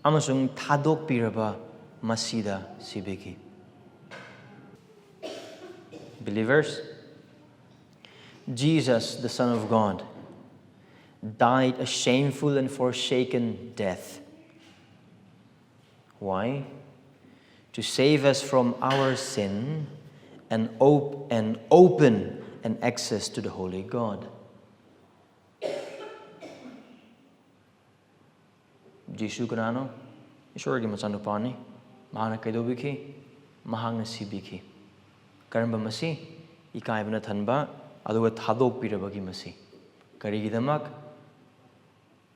ꯑꯃꯁꯨꯡ ꯊꯥꯗꯣꯛꯄꯤꯔꯕ ꯃꯁꯤꯗ ꯁꯤꯕꯤꯈꯤ꯫ Believers, Jesus, the Son of God, died a shameful and forsaken death. Why? To save us from our sin and op- and open an access to the holy God. ꯖꯤꯁꯨ ꯀꯅꯥꯅꯣ? ꯏꯁꯣꯔꯒꯤ ꯃꯆꯥꯅꯨꯄꯥꯅꯤ꯫ ꯃꯍꯥꯛꯅ ꯀꯩꯗꯧꯕꯤꯈꯤ? ꯃꯍꯥꯛꯅ ꯁꯤꯕꯤꯈꯤ꯫ ꯀꯔꯝꯕ ꯃꯁꯤ? ꯏꯀꯥꯏꯕꯅ ꯊꯟꯕ ꯑꯗꯨꯒ ꯊꯥꯗꯣꯛꯄꯤꯔꯕꯒꯤ ꯃꯁꯤ꯫ ꯀꯔꯤꯒꯤꯗꯃꯛ?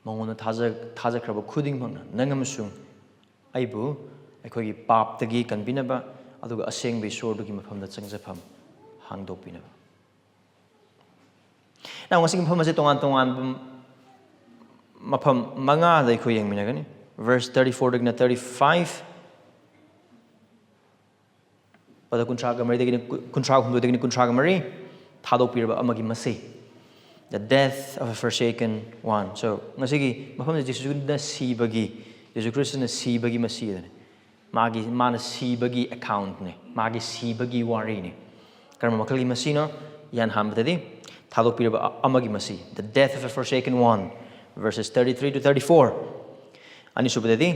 ꯃꯉꯣꯟꯗ ꯊꯥꯖ- ꯊꯥꯖꯈ꯭ꯔꯕ ꯈꯨꯗꯤꯡꯃꯛꯅ ꯅꯪ ꯑꯃꯁꯨꯡ ꯑꯩꯕꯨ ꯑꯩꯈꯣꯏꯒꯤ ꯄꯥꯞꯇꯒꯤ ꯀꯟꯕꯤꯅꯕ ꯑꯗꯨꯒ ꯑꯁꯦꯡꯕ ꯏꯁꯣꯔꯗꯨꯒꯤ ꯃꯐꯝꯗ ꯆꯪꯖꯐꯝ ꯍꯥꯡꯗꯣꯛꯄꯤꯅꯕ꯫ Now, ꯉꯁꯤꯒꯤ ꯃꯐꯝ ꯑꯁꯤ ꯇꯣꯉꯥꯟ ꯇꯣꯉꯥꯟꯕ ꯃꯐꯝ ꯃꯉꯥꯗ ꯑꯩꯈꯣꯏ ꯌꯦꯡꯃꯤꯟꯅꯒꯅꯤ꯫ Verse thirty fourꯗꯒꯤꯅ thirty five, ꯄꯗ ꯀꯨꯟꯊ꯭ꯔꯥꯒ ꯃꯔꯤꯗꯒꯤꯅ ꯀꯨꯟꯊ꯭ꯔꯥ ꯍꯨꯝꯗꯣꯏꯗꯒꯤꯅ ꯀꯨꯟꯊ꯭ꯔꯥꯒ ꯃꯔꯤ, ꯊꯥꯗꯣꯛꯄꯤꯔꯕ ꯑꯃꯒꯤ ꯃꯁꯤ, the death of a forsaken one. So, ꯉꯁꯤꯒꯤ ꯃꯐꯝꯁꯤ ꯖꯤꯁꯨꯅ ꯁꯤꯕꯒꯤ, ꯖꯤꯁꯨ ꯈ꯭ꯔꯤꯁꯇꯅ ꯁꯤꯕꯒꯤ ꯃꯁꯤ ꯑꯗꯨꯅꯤ꯫ ꯃꯥꯒꯤ, ꯃꯥꯅ ꯁꯤꯕꯒꯤ accountꯅꯦ, ꯃꯥꯒꯤ ꯁꯤꯕꯒꯤ ꯋꯥꯔꯤꯅꯤ꯫ ꯀꯔꯝꯕ ꯃꯈꯜꯒꯤ ꯃꯁꯤꯅꯣ? ꯏꯍꯥꯟ ꯍꯥꯟꯕꯗꯗꯤ ꯊꯥꯗꯣꯛꯄꯤꯔꯕ ꯑ-, ꯑꯃꯒꯤ ꯃꯁꯤ, the death of a forsaken one, verses thirty three to thirty four꯫ ꯑꯅꯤꯁꯨꯕꯗꯗꯤ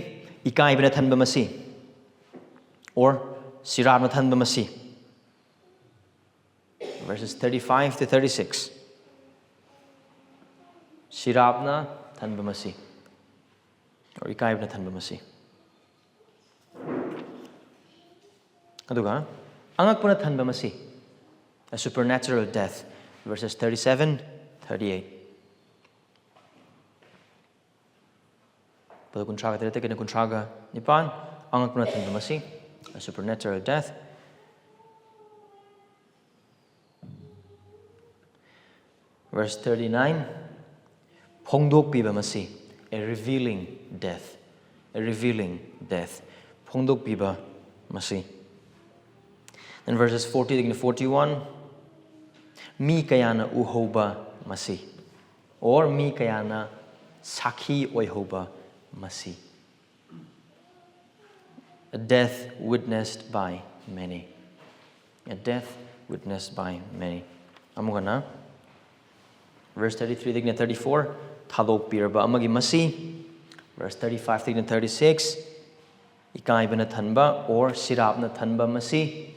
ꯏꯀꯥꯏꯕꯅ ꯊꯟꯕ ꯃꯁꯤ, or ꯁꯤꯔꯥꯞꯅ ꯊꯟꯕ ꯃꯁꯤ, verses thirty-five to thirty-six. ꯁꯤꯔꯥꯞꯅ ꯊꯟꯕ ꯃꯁꯤ, or ꯏꯀꯥꯏꯕꯅ ꯊꯟꯕ ꯃꯁꯤ. ꯑꯗꯨꯒ ꯑꯉꯛꯄꯅ ꯊꯟꯕ ꯃꯁꯤ, a supernatural death, verses thirty-seven, thirty-eight. ꯄꯗ ꯀꯨꯟꯊ꯭ꯔꯥꯒ ꯇꯔꯦꯠꯇꯒꯤꯅ ꯀꯨꯟꯊ꯭ꯔꯥꯒ ꯅꯤꯄꯥꯟ, ꯑꯉꯛꯄꯅ ꯊꯟꯕ ꯃꯁꯤ, a supernatural death. Verse thirty-nine, ꯐꯣꯡꯗꯣꯛꯄꯤꯕ ꯃꯁꯤ, a revealing death, a revealing death, ꯐꯣꯡꯗꯣꯛꯄꯤꯕ ꯃꯁꯤ. Then verses forty ꯗꯒꯤꯅ forty-one, ꯃꯤ ꯀꯌꯥꯅ ꯎꯍꯧꯕ ꯃꯁꯤ, or ꯃꯤ ꯀꯌꯥꯅ ꯁꯥꯈꯤ ꯑꯣꯏꯍꯧꯕ ꯃꯁꯤ. A death witnessed by many. A death witnessed by many. ꯑꯃꯨꯛ ꯍꯟꯅ, verse thirty-three ꯗꯒꯤꯅ thirty-four, ꯊꯥꯗꯣꯛꯄꯤꯔꯕ ꯑꯃꯒꯤ ꯃꯁꯤ. Verse thirty-five ꯗꯒꯤꯅ thirty-six, ꯏꯀꯥꯏꯕꯅ ꯊꯟꯕ, or ꯁꯤꯔꯥꯞꯅ ꯊꯟꯕ ꯃꯁꯤ.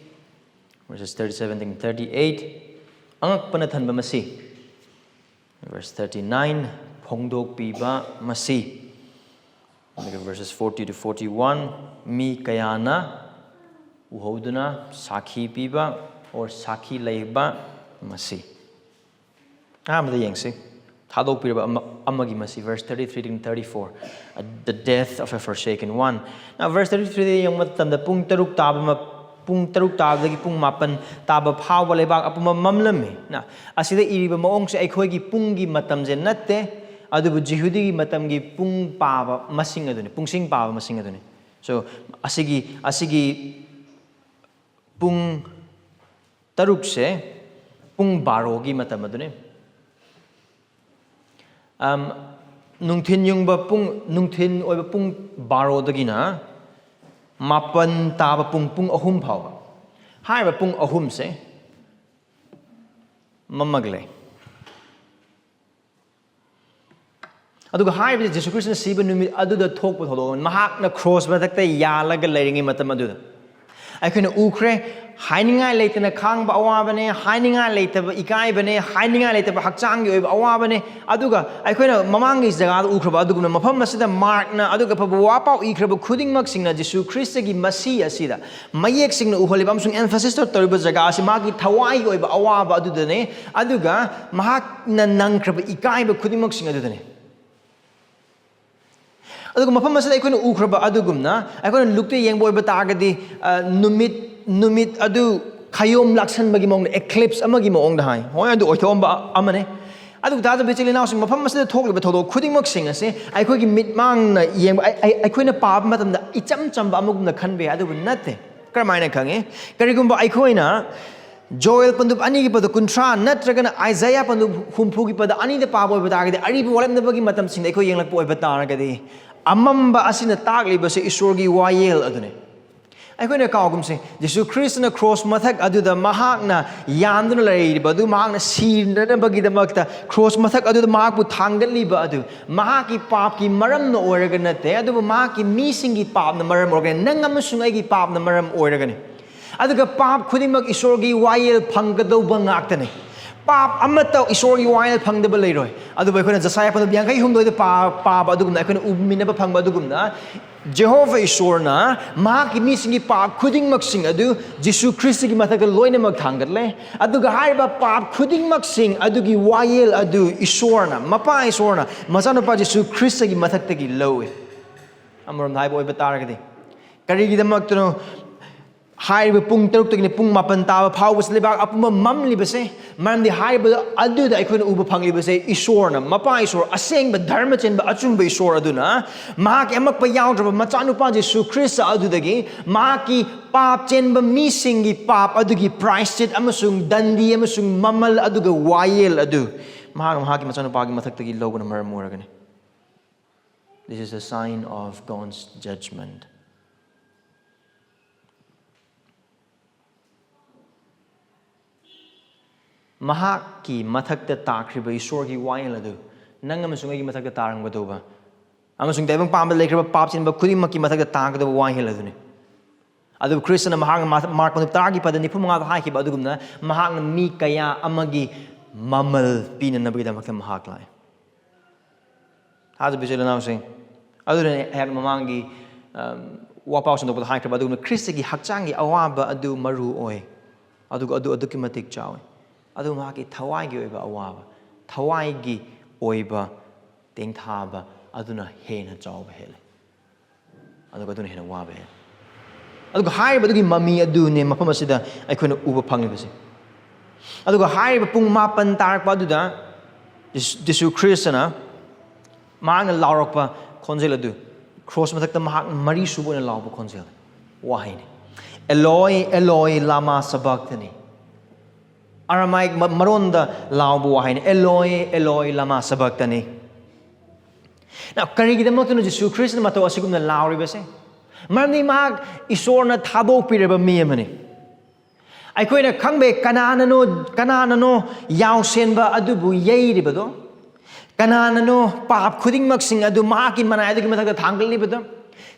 Verses thirty-seven ꯗꯒꯤꯅ thirty-eight, ꯑꯉꯛꯄꯅ ꯊꯟꯕ ꯃꯁꯤ. Verse thirty-nine, ꯐꯣꯡꯗꯣꯛꯄꯤꯕ ꯃꯁꯤ. ꯑꯗꯨꯒ verses forty to forty-one, ꯃꯤ ꯀꯌꯥꯅ ꯎꯍꯧꯗꯨꯅ ꯁꯥꯈꯤ ꯄꯤꯕ, or ꯁꯥꯈꯤ ꯂꯩꯕ ꯃꯁꯤ. ꯑꯍꯥꯟꯕꯗ ꯌꯦꯡꯁꯤ, ꯊꯥꯗꯣꯛꯄꯤꯔꯕ ꯑꯃ, ꯑꯃꯒꯤ ꯃꯁꯤ, verse thirty-three to thirty-four, the death of a forsaken one. Now, verse thirty-three ꯗ ꯌꯦꯡꯕ ꯃꯇꯝꯗ ꯄꯨꯡ ꯇꯔꯨꯛ ꯇꯥꯕ ꯃ-, ꯄꯨꯡ ꯇꯔꯨꯛ ꯇꯥꯕꯗꯒꯤ ꯄꯨꯡ ꯃꯥꯄꯟ ꯇꯥꯕ ꯐꯥꯎꯕ ꯂꯩꯕꯥꯛ ꯑꯄꯨꯝꯕ ꯃꯝꯂꯝꯃꯤ꯫ ꯅ, ꯑꯁꯤꯗ ꯏꯔꯤꯕ ꯃꯑꯣꯡꯁꯦ ꯑꯩꯈꯣꯏꯒꯤ ꯄꯨꯡꯒꯤ ꯃꯇꯝꯁꯦ ꯅꯠꯇꯦ, ꯑꯗꯨꯕꯨ ꯖꯤꯍꯨꯗꯤꯒꯤ ꯃꯇꯝꯒꯤ ꯄꯨꯡ ꯄꯥꯕ ꯃꯁꯤꯡ ꯑꯗꯨꯅꯤ, ꯄꯨꯡꯁꯤꯡ ꯄꯥꯕ ꯃꯁꯤꯡ ꯑꯗꯨꯅꯤ꯫ So, ꯑꯁꯤꯒꯤ, ꯑꯁꯤꯒꯤ ꯄꯨꯡ ꯇꯔꯨꯛꯁꯦ ꯄꯨꯡ ꯕꯥꯔꯣꯒꯤ ꯃꯇꯝ ꯑꯗꯨꯅꯤ꯫ ꯑꯝ, ꯅꯨꯡꯊꯤꯟ ꯌꯨꯡꯕ ꯄꯨꯡ, ꯅꯨꯡꯊꯤꯟ ꯑꯣꯏꯕ ꯄꯨꯡ ꯕꯥꯔꯣꯗꯒꯤꯅ ꯃꯥꯄꯟ ꯇꯥꯕ ꯄꯨꯡ, ꯄꯨꯡ ꯑꯍꯨꯝ ꯐꯥꯎꯕ꯫ ꯍꯥꯏꯔꯤꯕ ꯄꯨꯡ ꯑꯍꯨꯝꯁꯦ ꯃꯝꯃꯒ ꯂꯩ꯫ ꯑꯗꯨꯒ ꯍꯥꯏꯔꯤꯕꯗꯤ ꯖꯤꯁꯨ ꯈ꯭ꯔꯤꯁꯇꯅ ꯁꯤꯕ ꯅꯨꯃꯤꯠ ꯑꯗꯨꯗ ꯊꯣꯛꯄ ꯊꯧꯗꯣꯛ, ꯃꯍꯥꯛꯅ ꯀ꯭ꯔꯣꯁ ꯃꯊꯛꯇ ꯌꯥꯜꯂꯒ ꯂꯩꯔꯤꯉꯩ ꯃꯇꯝ ꯑꯗꯨꯗ ꯑꯩꯈꯣꯏꯅ ꯎꯈ꯭ꯔꯦ꯫ ꯍꯥꯏꯅꯤꯡꯉꯥꯏ ꯂꯩꯇꯅ ꯈꯥꯡꯕ ꯑꯋꯥꯕꯅꯦ, ꯍꯥꯏꯅꯤꯡꯉꯥꯏ ꯂꯩꯇꯕ ꯏꯀꯥꯏꯕꯅꯦ, ꯍꯥꯏꯅꯤꯡꯉꯥꯏ ꯂꯩꯇꯕ ꯍꯛꯆꯥꯡꯒꯤ ꯑꯣꯏꯕ ꯑꯋꯥꯕꯅꯦ꯫ ꯑꯗꯨꯒ ꯑꯩꯈꯣꯏꯅ ꯃꯃꯥꯡꯒꯤ ꯖꯒꯥꯗ ꯎꯈ꯭ꯔꯕ ꯑꯗꯨꯒꯨꯝꯅ, ꯃꯐꯝ ꯑꯁꯤꯗ ꯃꯥꯔꯛꯅ ꯑꯗꯨꯒ ꯑꯐꯕ ꯋꯥ ꯄꯥꯎ ꯏꯈ꯭ꯔꯕ ꯈꯨꯗꯤꯡꯃꯛꯁꯤꯡꯅ ꯖꯤꯁꯨ ꯈ꯭ꯔꯤꯁꯇꯒꯤ ꯃꯁꯤ ꯑꯁꯤꯗ ꯃꯌꯦꯛꯁꯤꯡꯅ ꯎꯍꯜꯂꯤꯕ ꯑꯃꯁꯨꯡ ꯑꯦꯝꯐꯁꯤꯁ ꯇꯧꯔꯤꯕ ꯖꯒꯥ ꯑꯁꯤ ꯃꯥꯒꯤ ꯊꯋꯥꯏꯒꯤ ꯑꯣꯏꯕ ꯑꯋꯥꯕ ꯑꯗꯨꯗꯅꯦ, ꯑꯗꯨꯒ ꯃꯍꯥꯛꯅ ꯅꯪꯈ꯭ꯔꯕ ꯏꯀꯥꯏꯕ ꯈꯨꯗꯤꯡꯃꯛꯁꯤꯡ ꯑꯗꯨꯗꯅꯦ꯫ ꯑꯗꯨꯒ ꯃꯐꯝ ꯑꯁꯤꯗ ꯑꯩꯈꯣꯏꯅ ꯎꯈ꯭ꯔꯕ ꯑꯗꯨꯒꯨꯝꯅ, ꯑꯩꯈꯣꯏꯅ ꯂꯨꯛꯇ ꯌꯦꯡꯕ ꯑꯣꯏꯕ ꯇꯥꯔꯒꯗꯤ, ꯑ, ꯅꯨꯃꯤꯠ, ꯅꯨꯃꯤꯠ ꯑꯗꯨ ꯈꯌꯣꯝ ꯂꯥꯛꯁꯟꯕꯒꯤ ꯃꯑꯣꯡꯗ, eclipse ꯑꯃꯒꯤ ꯃꯑꯣꯡꯗ ꯍꯥꯏ꯫ ꯍꯣꯏ, ꯑꯗꯨ ꯑꯣꯏꯊꯣꯛꯑꯝꯕ ꯑꯃꯅꯦ꯫ ꯑꯗꯨ ꯇꯥꯗꯕ ꯏꯆꯤꯜ ꯏꯅꯥꯎꯁꯤꯡ, ꯃꯐꯝ ꯑꯁꯤꯗ ꯊꯣꯛꯂꯤꯕ ꯊꯧꯗꯣꯛ ꯈꯨꯗꯤꯡꯃꯛꯁꯤꯡ ꯑꯁꯦ ꯑꯩꯈꯣꯏꯒꯤ ꯃꯤꯠꯃꯥꯡꯅ ꯌꯦꯡꯕ, ꯑꯩ-, ꯑꯩ-, ꯑꯩꯈꯣꯏꯅ ꯄꯥꯕ ꯃꯇꯝꯗ ꯏꯆꯝ ꯆꯝꯕ ꯑꯃꯒꯨꯝꯅ ꯈꯟꯕ ꯌꯥꯏ, ꯑꯗꯨꯕꯨ ꯅꯠꯇꯦ꯫ ꯀꯔꯝꯍꯥꯏꯅ ꯈꯪꯉꯤ? ꯀꯔꯤꯒꯨꯝꯕ ꯑꯩꯈꯣꯏꯅ ꯖꯣꯑꯦꯜ ꯄꯟꯗꯨꯞ ꯑꯅꯤꯒꯤ ꯄꯗ ꯀꯨꯟꯊ꯭ꯔꯥ ꯅꯠꯇ꯭ꯔꯒꯅ ꯑꯥꯏꯖꯥꯌꯥ ꯄꯟꯗꯨꯞ ꯍꯨꯝꯐꯨꯒꯤ ꯄꯗ ꯑꯅꯤꯗ ꯄꯥꯕ ꯑꯣꯏꯕ ꯇꯥꯔꯒꯗꯤ, ꯑꯔꯤꯕ ꯋꯥꯠꯂꯝꯗꯕꯒꯤ ꯃꯇꯝꯁꯤꯡꯗ ꯑꯩꯈꯣꯏ ꯌꯦꯡꯂꯛꯄ ꯑꯣꯏꯕ ꯇꯥꯔꯒꯗꯤ, ꯑꯃꯝꯕ ꯑꯁꯤꯅ ꯇꯥꯛꯂꯤꯕꯁꯦ ꯏꯁꯣꯔꯒꯤ ꯋꯥꯌꯦꯜ ꯑꯗꯨꯅꯤ꯫ ꯑꯩꯈꯣꯏꯅ ꯀꯥꯎꯒꯨꯝꯁꯦ, ꯖꯤꯁꯨ ꯈ꯭ꯔꯤꯁꯇꯅ ꯀ꯭ꯔꯣꯁ ꯃꯊꯛ ꯑꯗꯨꯗ ꯃꯍꯥꯛꯅ ꯌꯥꯟꯗꯨꯅ ꯂꯩꯔꯤꯕ ꯑꯗꯨ, ꯃꯍꯥꯛꯅ ꯁꯤꯅꯅꯕꯒꯤꯗꯃꯛꯇ ꯀ꯭ꯔꯣꯁ ꯃꯊꯛ ꯑꯗꯨꯗ ꯃꯍꯥꯛꯄꯨ ꯊꯥꯡꯒꯠꯂꯤꯕ ꯑꯗꯨ, ꯃꯍꯥꯛꯀꯤ ꯄꯥꯞꯀꯤ ꯃꯔꯝꯅ ꯑꯣꯏꯔꯒ ꯅꯠꯇꯦ, ꯑꯗꯨꯕꯨ ꯃꯍꯥꯛꯀꯤ ꯃꯤꯁꯤꯡꯒꯤ ꯄꯥꯞꯅ ꯃꯔꯝ ꯑꯣꯏꯔꯒ, ꯅꯪ ꯑꯃꯁꯨꯡ ꯑꯩꯒꯤ ꯄꯥꯞꯅ ꯃꯔꯝ ꯑꯣꯏꯔꯒꯅꯤ꯫ ꯑꯗꯨꯒ ꯄꯥꯞ ꯈꯨꯗꯤꯡꯃꯛ ꯏꯁꯣꯔꯒꯤ ꯋꯥꯌꯦꯜ ꯐꯪꯒꯗꯧꯕ ꯉꯥꯛꯇꯅꯤ꯫ ꯄꯥꯞ ꯑꯃꯠꯇ ꯏꯁꯣꯔꯒꯤ ꯋꯥꯌꯦꯜ ꯐꯪꯗꯕ ꯂꯩꯔꯣꯏ꯫ ꯑꯗꯨꯕꯨ ꯑꯩꯈꯣꯏꯅ ꯖꯁꯥꯌꯥ ꯄꯟꯗꯨꯞ ꯌꯥꯡꯈꯩ ꯍꯨꯝꯗꯣꯏꯗ ꯄꯥ-, ꯄꯥꯕ ꯑꯗꯨꯒꯨꯝꯅ, ꯑꯩꯈꯣꯏꯅ ꯎꯃꯤꯟꯅꯕ ꯐꯪꯕ ꯑꯗꯨꯒꯨꯝꯅ, ꯖꯦꯍꯣꯚꯥ ꯏꯁꯣꯔꯅ ꯃꯍꯥꯛꯀꯤ ꯃꯤꯁꯤꯡꯒꯤ ꯄꯥꯞ ꯈꯨꯗꯤꯡꯃꯛꯁꯤꯡ ꯑꯗꯨ ꯖꯤꯁꯨ ꯈ꯭ꯔꯤꯁꯇꯒꯤ ꯃꯊꯛꯇ ꯂꯣꯏꯅꯃꯛ ꯊꯥꯡꯒꯠꯂꯦ꯫ ꯑꯗꯨꯒ ꯍꯥꯏꯔꯤꯕ ꯄꯥꯞ ꯈꯨꯗꯤꯡꯃꯛꯁꯤꯡ ꯑꯗꯨꯒꯤ ꯋꯥꯌꯦꯜ ꯑꯗꯨ ꯏꯁꯣꯔꯅ, ꯃꯄꯥ ꯏꯁꯣꯔꯅ ꯃꯆꯥꯅꯨꯄꯥ ꯖꯤꯁꯨ ꯈ꯭ꯔꯤꯁꯇꯒꯤ ꯃꯊꯛꯇꯒꯤ ꯂꯧꯏ꯫ ꯑꯃꯔꯣꯝꯗ ꯍꯥꯏꯕ ꯑꯣꯏꯕ ꯇꯥꯔꯒꯗꯤ, ꯀꯔꯤꯒꯤꯗꯃꯛꯇꯅꯣ ꯍꯥꯏꯔꯤꯕ ꯄꯨꯡ ꯇꯔꯨꯛꯇꯒꯤꯅ ꯄꯨꯡ ꯃꯥꯄꯟ ꯇꯥꯕ ꯐꯥꯎꯕꯁꯤ ꯂꯩꯕꯥꯛ ꯑꯄꯨꯝꯕ ꯃꯝꯂꯤꯕꯁꯦ? ꯃꯔꯝꯗꯤ ꯍꯥꯏꯔꯤꯕ ꯑꯗꯨꯗ ꯑꯩꯈꯣꯏꯅ ꯎꯕ ꯐꯪꯂꯤꯕꯁꯦ, ꯏꯁꯣꯔꯅ, ꯃꯄꯥ ꯏꯁꯣꯔ, ꯑꯁꯦꯡꯕ ꯙꯔꯃ ꯆꯦꯟꯕ ꯑꯆꯨꯝꯕ ꯏꯁꯣꯔ ꯑꯗꯨꯅ ꯃꯍꯥꯛꯀꯤ ꯑꯃꯛꯄ ꯌꯥꯎꯗ꯭ꯔꯕ ꯃꯆꯥꯅꯨꯄꯥ ꯖꯤꯁꯨ ꯈ꯭ꯔꯤꯁꯇ ꯑꯗꯨꯗꯒꯤ ꯃꯍꯥꯛꯀꯤ ꯄꯥꯞ ꯆꯦꯟꯕ ꯃꯤꯁꯤꯡꯒꯤ ꯄꯥꯞ ꯑꯗꯨꯒꯤ ꯄ꯭ꯔꯥꯏꯁꯆꯤꯠ ꯑꯃꯁꯨꯡ ꯗꯟꯗꯤ ꯑꯃꯁꯨꯡ ꯃꯃꯜ ꯑꯗꯨꯒ ꯋꯥꯌꯦꯜ ꯑꯗꯨ ꯃꯍꯥꯛ ꯃꯍꯥꯛꯀꯤ ꯃꯆꯥꯅꯨꯄꯥꯒꯤ ꯃꯊꯛꯇꯒꯤ ꯂꯧꯕꯅ ꯃꯔꯝ ꯑꯣꯏꯔꯒꯅꯤ꯫ This is a sign of God's judgment. ꯃꯍꯥꯛꯀꯤ ꯃꯊꯛꯇ ꯇꯥꯈ꯭ꯔꯤꯕ ꯏꯁꯣꯔꯒꯤ ꯋꯥꯌꯦꯜ ꯑꯗꯨ ꯅꯪ ꯑꯃꯁꯨꯡ ꯑꯩꯒꯤ ꯃꯊꯛꯇ ꯇꯥꯔꯝꯒꯗꯧꯕ ꯑꯃꯁꯨꯡ ꯇꯥꯏꯕꯪ ꯄꯥꯟꯕꯗ ꯂꯩꯈ꯭ꯔꯕ ꯄꯥꯞ ꯆꯦꯟꯕ ꯈꯨꯗꯤꯡꯃꯛꯀꯤ ꯃꯊꯛꯇ ꯇꯥꯒꯗꯧꯕ ꯋꯥꯌꯦꯜ ꯑꯗꯨꯅꯤ꯫ ꯑꯗꯨꯕꯨ ꯈ꯭ꯔꯤꯁꯇꯅ ꯃꯍꯥꯛꯅ ꯃꯥ-, ꯃꯥꯔꯛ ꯃꯇꯨꯡ ꯇꯔꯥꯒꯤ ꯄꯗ ꯅꯤꯐꯨ ꯃꯉꯥꯗ ꯍꯥꯏꯈꯤꯕ ꯑꯗꯨꯒꯨꯝꯅ, ꯃꯍꯥꯛꯅ ꯃꯤ ꯀꯌꯥ ꯑꯃꯒꯤ ꯃꯃꯜ ꯄꯤꯅꯅꯕꯒꯤꯗꯃꯛꯇ ꯃꯍꯥꯛ ꯂꯥꯛꯑꯦ꯫ ꯊꯥꯖꯕ ꯏꯆꯤꯜ ꯏꯅꯥꯎꯁꯤꯡ, ꯑꯗꯨꯅꯅꯦ ꯑꯩꯍꯥꯛ ꯃꯃꯥꯡꯒꯤ, ꯑꯝ, ꯋꯥꯄꯥꯎ ꯁꯟꯗꯣꯛꯄꯗ ꯍꯥꯏꯈ꯭ꯔꯕ ꯑꯗꯨꯒꯨꯝꯅ ꯈ꯭ꯔꯤꯁꯇꯒꯤ ꯍꯛꯆꯥꯡꯒꯤ ꯑꯋꯥꯕ ꯑꯗꯨ ꯃꯔꯨ ꯑꯣꯏ, ꯑꯗꯨꯒ ꯑꯗꯨ ꯑꯗꯨꯛꯀꯤ ꯃꯇꯤꯛ ꯆꯥꯎꯏ꯫ ꯑꯗꯨ ꯃꯍꯥꯛꯀꯤ ꯊꯋꯥꯏꯒꯤ ꯑꯣꯏꯕ ꯑꯋꯥꯕ, ꯊꯋꯥꯏꯒꯤ ꯑꯣꯏꯕ ꯇꯦꯡꯊꯥꯕ ꯑꯗꯨꯅ ꯍꯦꯟꯅ ꯆꯥꯎꯕ ꯍꯦꯜꯂꯤ꯫ ꯑꯗꯨꯒ ꯑꯗꯨꯅ ꯍꯦꯟꯅ ꯋꯥꯕ ꯍꯦꯜꯂꯤ꯫ ꯑꯗꯨꯒ ꯍꯥꯏꯔꯤꯕꯗꯨꯒꯤ ꯃꯃꯤ ꯑꯗꯨꯅꯦ ꯃꯐꯝ ꯑꯁꯤꯗ ꯑꯩꯈꯣꯏꯅ ꯎꯕ ꯐꯪꯂꯤꯕꯁꯦ꯫ ꯑꯗꯨꯒ ꯍꯥꯏꯔꯤꯕ ꯄꯨꯡ ꯃꯥꯄꯟ ꯇꯥꯔꯛꯄ ꯑꯗꯨꯗ ꯖꯤꯁꯨ, ꯖꯤꯁꯨ ꯈ꯭ꯔꯤꯁꯇꯅ ꯃꯍꯥꯛꯅ ꯂꯥꯎꯔꯛꯄ ꯈꯣꯟꯖꯦꯜ ꯑꯗꯨ, ꯀ꯭ꯔꯣꯁ ꯃꯊꯛꯇ ꯃꯍꯥꯛ ꯃꯔꯤ ꯁꯨꯕ ꯑꯣꯏꯅ ꯂꯥꯎꯕ ꯈꯣꯟꯖꯦꯜ, ꯋꯥꯍꯩꯅꯤ, "ꯑꯦꯂꯣꯏ, ꯑꯦꯂꯣꯏ, ꯂꯥꯃꯥ ꯁꯕꯛꯇꯅꯤ"꯫ ꯑꯔꯥꯃꯥꯏꯛ ꯃ-, ꯃꯔꯣꯟꯗ ꯂꯥꯎꯕ ꯋꯥꯍꯩꯅꯤ, "ꯑꯦꯂꯣꯏ, ꯑꯦꯂꯣꯏ, ꯂꯥꯃꯥ ꯁꯕꯛꯇꯅꯤ"꯫ Now, ꯀꯔꯤꯒꯤꯗꯃꯛꯇꯅꯣ ꯖꯤꯁꯨ ꯈ꯭ꯔꯤꯁꯇꯅ ꯃꯇꯧ ꯑꯁꯤꯒꯨꯝꯅ ꯂꯥꯎꯔꯤꯕꯁꯦ? ꯃꯔꯝꯗꯤ ꯃꯍꯥꯛ ꯏꯁꯣꯔꯅ ꯊꯥꯗꯣꯛꯄꯤꯔꯕ ꯃꯤ ꯑꯃꯅꯤ꯫ ꯑꯩꯈꯣꯏꯅ ꯈꯪꯕ ꯌꯥꯏ, ꯀꯅꯥꯅꯅꯣ, ꯀꯅꯥꯅꯅꯣ ꯌꯥꯎꯁꯦꯟꯕ ꯑꯗꯨꯕꯨ ꯌꯩꯔꯤꯕꯗꯣ? ꯀꯅꯥꯅꯅꯣ ꯄꯥꯞ ꯈꯨꯗꯤꯡꯃꯛꯁꯤꯡ ꯑꯗꯨ ꯃꯍꯥꯛꯀꯤ ꯃꯅꯥꯏ ꯑꯗꯨꯒꯤ ꯃꯊꯛꯇ ꯊꯥꯡꯒꯠꯂꯤꯕꯗꯣ?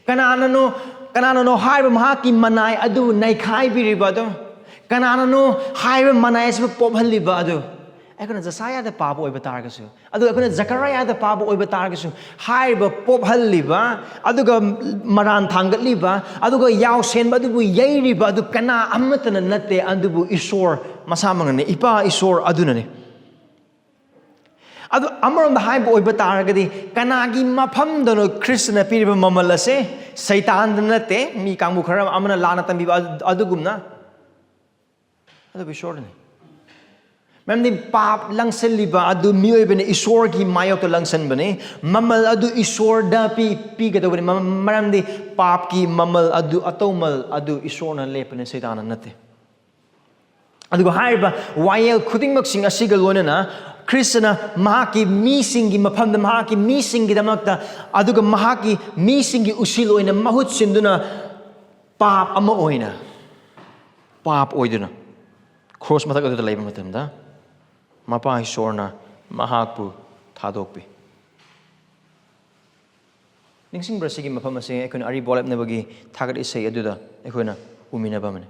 ꯀꯅꯥꯅꯅꯣ, ꯀꯅꯥꯅꯅꯣ ꯍꯥꯏꯔꯤꯕ ꯃꯍꯥꯛꯀꯤ ꯃꯅꯥꯏ ꯑꯗꯨ ꯅꯩꯈꯥꯏꯕꯤꯔꯤꯕ ꯑꯗꯣ? ꯀꯅꯥꯅꯅꯣ ꯍꯥꯏꯔꯤꯕ ꯃꯅꯥꯏ ꯑꯁꯤꯕꯨ ꯄꯣꯞꯍꯜꯂꯤꯕ ꯑꯗꯨ? ꯑꯩꯈꯣꯏꯅ ꯖꯁꯥꯌꯥꯗ ꯄꯥꯕ ꯑꯣꯏꯕ ꯇꯥꯔꯒꯁꯨ, ꯑꯗꯨꯒ ꯑꯩꯈꯣꯏꯅ ꯖꯀꯔꯌꯥꯗ ꯄꯥꯕ ꯑꯣꯏꯕ ꯇꯥꯔꯒꯁꯨ, ꯍꯥꯏꯔꯤꯕ ꯄꯣꯞꯍꯜꯂꯤꯕ, ꯑꯗꯨꯒ ꯃꯔꯥꯟ ꯊꯥꯡꯒꯠꯂꯤꯕ, ꯑꯗꯨꯒ ꯌꯥꯎꯁꯦꯟꯕ ꯑꯗꯨꯕꯨ ꯌꯩꯔꯤꯕ ꯑꯗꯨ ꯀꯅꯥ ꯑꯃꯠꯇꯅ ꯅꯠꯇꯦ, ꯑꯗꯨꯕꯨ ꯏꯁꯣꯔ ꯃꯁꯥꯃꯛꯅꯅꯤ, ꯏꯄꯥ ꯏꯁꯣꯔ ꯑꯗꯨꯅꯅꯤ꯫ ꯑꯗꯨ ꯑꯃꯔꯣꯝꯗ ꯍꯥꯏꯕ ꯑꯣꯏꯕ ꯇꯥꯔꯒꯗꯤ, ꯀꯅꯥꯒꯤ ꯃꯐꯝꯗꯅꯣ ꯈ꯭ꯔꯤꯁꯇꯅ ꯄꯤꯔꯤꯕ ꯃꯃꯜ ꯑꯁꯦ? ꯁꯩꯇꯥꯟꯗ ꯅꯠꯇꯦ, ꯃꯤ ꯀꯥꯡꯕꯨ ꯈꯔ ꯑꯃꯅ ꯂꯥꯟꯅ ꯇꯝꯕꯤꯕ ꯑꯗꯨ-, ꯑꯗꯨꯒꯨꯝꯅ, ꯑꯗꯨꯕꯨ ꯏꯁꯣꯔꯗꯅꯤ꯫ ꯃꯔꯝꯗꯤ ꯄꯥꯞ ꯂꯪꯁꯤꯜꯂꯤꯕ ꯑꯗꯨ ꯃꯤꯑꯣꯏꯕꯅ ꯏꯁꯣꯔꯒꯤ ꯃꯥꯌꯣꯛꯇ ꯂꯪꯁꯤꯟꯕꯅꯤ꯫ ꯃꯃꯜ ꯑꯗꯨ ꯏꯁꯣꯔꯗ ꯄꯤ-, ꯄꯤꯒꯗꯧꯕꯅꯤ꯫ ꯃ-, ꯃꯔꯝꯗꯤ ꯄꯥꯞꯀꯤ ꯃꯃꯜ ꯑꯗꯨ, ꯑꯇꯧꯃꯜ ꯑꯗꯨ ꯏꯁꯣꯔꯅ ꯂꯦꯞꯄꯅꯤ, ꯁꯩꯇꯥꯟꯅ ꯅꯠꯇꯦ꯫ ꯑꯗꯨꯒ ꯍꯥꯏꯔꯤꯕ ꯋꯥꯌꯦꯜ ꯈꯨꯗꯤꯡꯃꯛꯁꯤꯡ ꯑꯁꯤꯒ ꯂꯣꯏꯅꯅ ꯈ꯭ꯔꯤꯁꯇꯅ ꯃꯍꯥꯛꯀꯤ ꯃꯤꯁꯤꯡꯒꯤ ꯃꯐꯝꯗ, ꯃꯍꯥꯛꯀꯤ ꯃꯤꯁꯤꯡꯒꯤꯗꯃꯛꯇ, ꯑꯗꯨꯒ ꯃꯍꯥꯛꯀꯤ ꯃꯤꯁꯤꯡꯒꯤ ꯎꯁꯤꯜ ꯑꯣꯏꯅ ꯃꯍꯨꯠ ꯁꯤꯟꯗꯨꯅ, ꯄꯥꯞ ꯑꯃ ꯑꯣꯏꯅ, ꯄꯥꯞ ꯑꯣꯏꯗꯨꯅ ꯀ꯭ꯔꯣꯁ ꯃꯊꯛ ꯑꯗꯨꯗ ꯂꯩꯕ ꯃꯇꯝꯗ, ꯃꯄꯥ ꯏꯁꯣꯔꯅ ꯃꯍꯥꯛꯄꯨ ꯊꯥꯗꯣꯛꯄꯤ꯫ ꯅꯤꯡꯁꯤꯡꯕ꯭ꯔꯥ? ꯁꯤꯒꯤ ꯃꯐꯝ ꯑꯁꯤ ꯑꯩꯈꯣꯏꯅ ꯑꯔꯤꯕ ꯋꯥꯔꯦꯞꯅꯕꯒꯤ ꯊꯥꯒꯠ ꯏꯁꯩ ꯑꯗꯨꯗ ꯑꯩꯈꯣꯏꯅ ꯎꯃꯤꯟꯅꯕ ꯑꯃꯅꯤ꯫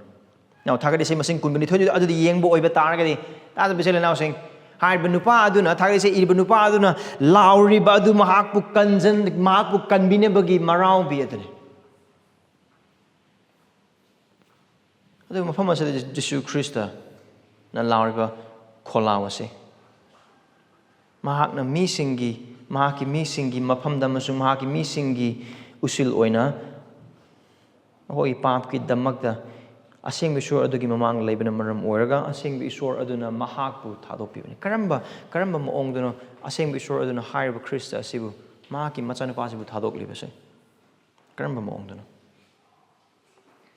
ꯅꯥꯎ ꯊꯥꯒꯠ ꯏꯁꯩ ꯃꯁꯤꯡ ꯀꯨꯟꯒ ꯅꯤꯊꯣꯏꯗꯨ ꯑꯗꯨꯗꯤ ꯌꯦꯡꯕ ꯑꯣꯏꯕ ꯇꯥꯔꯒꯗꯤ, ꯇꯥꯗꯕ ꯏꯆꯤꯜ ꯏꯅꯥꯎꯁꯤꯡ, ꯍꯥꯏꯔꯤꯕ ꯅꯨꯄꯥ ꯑꯗꯨꯅ, ꯊꯥꯒꯠ ꯏꯁꯩ ꯏꯔꯤꯕ ꯅꯨꯄꯥ ꯑꯗꯨꯅ ꯂꯥꯎꯔꯤꯕ ꯑꯗꯨ ꯃꯍꯥꯛꯄꯨ ꯀꯟꯖꯟ-, ꯃꯍꯥꯛꯄꯨ ꯀꯟꯕꯤꯅꯕꯒꯤ ꯃꯔꯥꯎꯕꯤ ꯑꯗꯨꯅꯤ꯫ ꯑꯗꯨꯒ ꯃꯐꯝ ꯑꯁꯤꯗ ꯖꯤꯁꯨ ꯈ꯭ꯔꯤꯁꯇꯅ ꯂꯥꯎꯔꯤꯕ ꯈꯣꯜꯂꯥꯎ ꯑꯁꯤ ꯃꯍꯥꯛꯅ ꯃꯤꯁꯤꯡꯒꯤ, ꯃꯍꯥꯛꯀꯤ ꯃꯤꯁꯤꯡꯒꯤ ꯃꯐꯝꯗ ꯑꯃꯁꯨꯡ ꯃꯍꯥꯛꯀꯤ ꯃꯤꯁꯤꯡꯒꯤ ꯎꯁꯤꯜ ꯑꯣꯏꯅ ꯃꯈꯣꯏꯒꯤ ꯄꯥꯞꯀꯤꯗꯃꯛꯇ ꯑꯁꯦꯡꯕ ꯏꯁꯣꯔ ꯑꯗꯨꯒꯤ ꯃꯃꯥꯡꯗ ꯂꯩꯕꯅ ꯃꯔꯝ ꯑꯣꯏꯔꯒ ꯑꯁꯦꯡꯕ ꯏꯁꯣꯔ ꯑꯗꯨꯅ ꯃꯍꯥꯛꯄꯨ ꯊꯥꯗꯣꯛꯄꯤꯕꯅꯤ꯫ ꯀꯔꯝꯕ, ꯀꯔꯝꯕ ꯃꯑꯣꯡꯗꯅꯣ ꯑꯁꯦꯡꯕ ꯏꯁꯣꯔ ꯑꯗꯨꯅ ꯍꯥꯏꯔꯤꯕ ꯈ꯭ꯔꯤꯁꯇ ꯑꯁꯤꯕꯨ, ꯃꯍꯥꯛꯀꯤ ꯃꯆꯥꯅꯨꯄꯥꯁꯤꯕꯨ ꯊꯥꯗꯣꯛꯂꯤꯕꯁꯦ? ꯀꯔꯝꯕ ꯃꯑꯣꯡꯗꯅꯣ?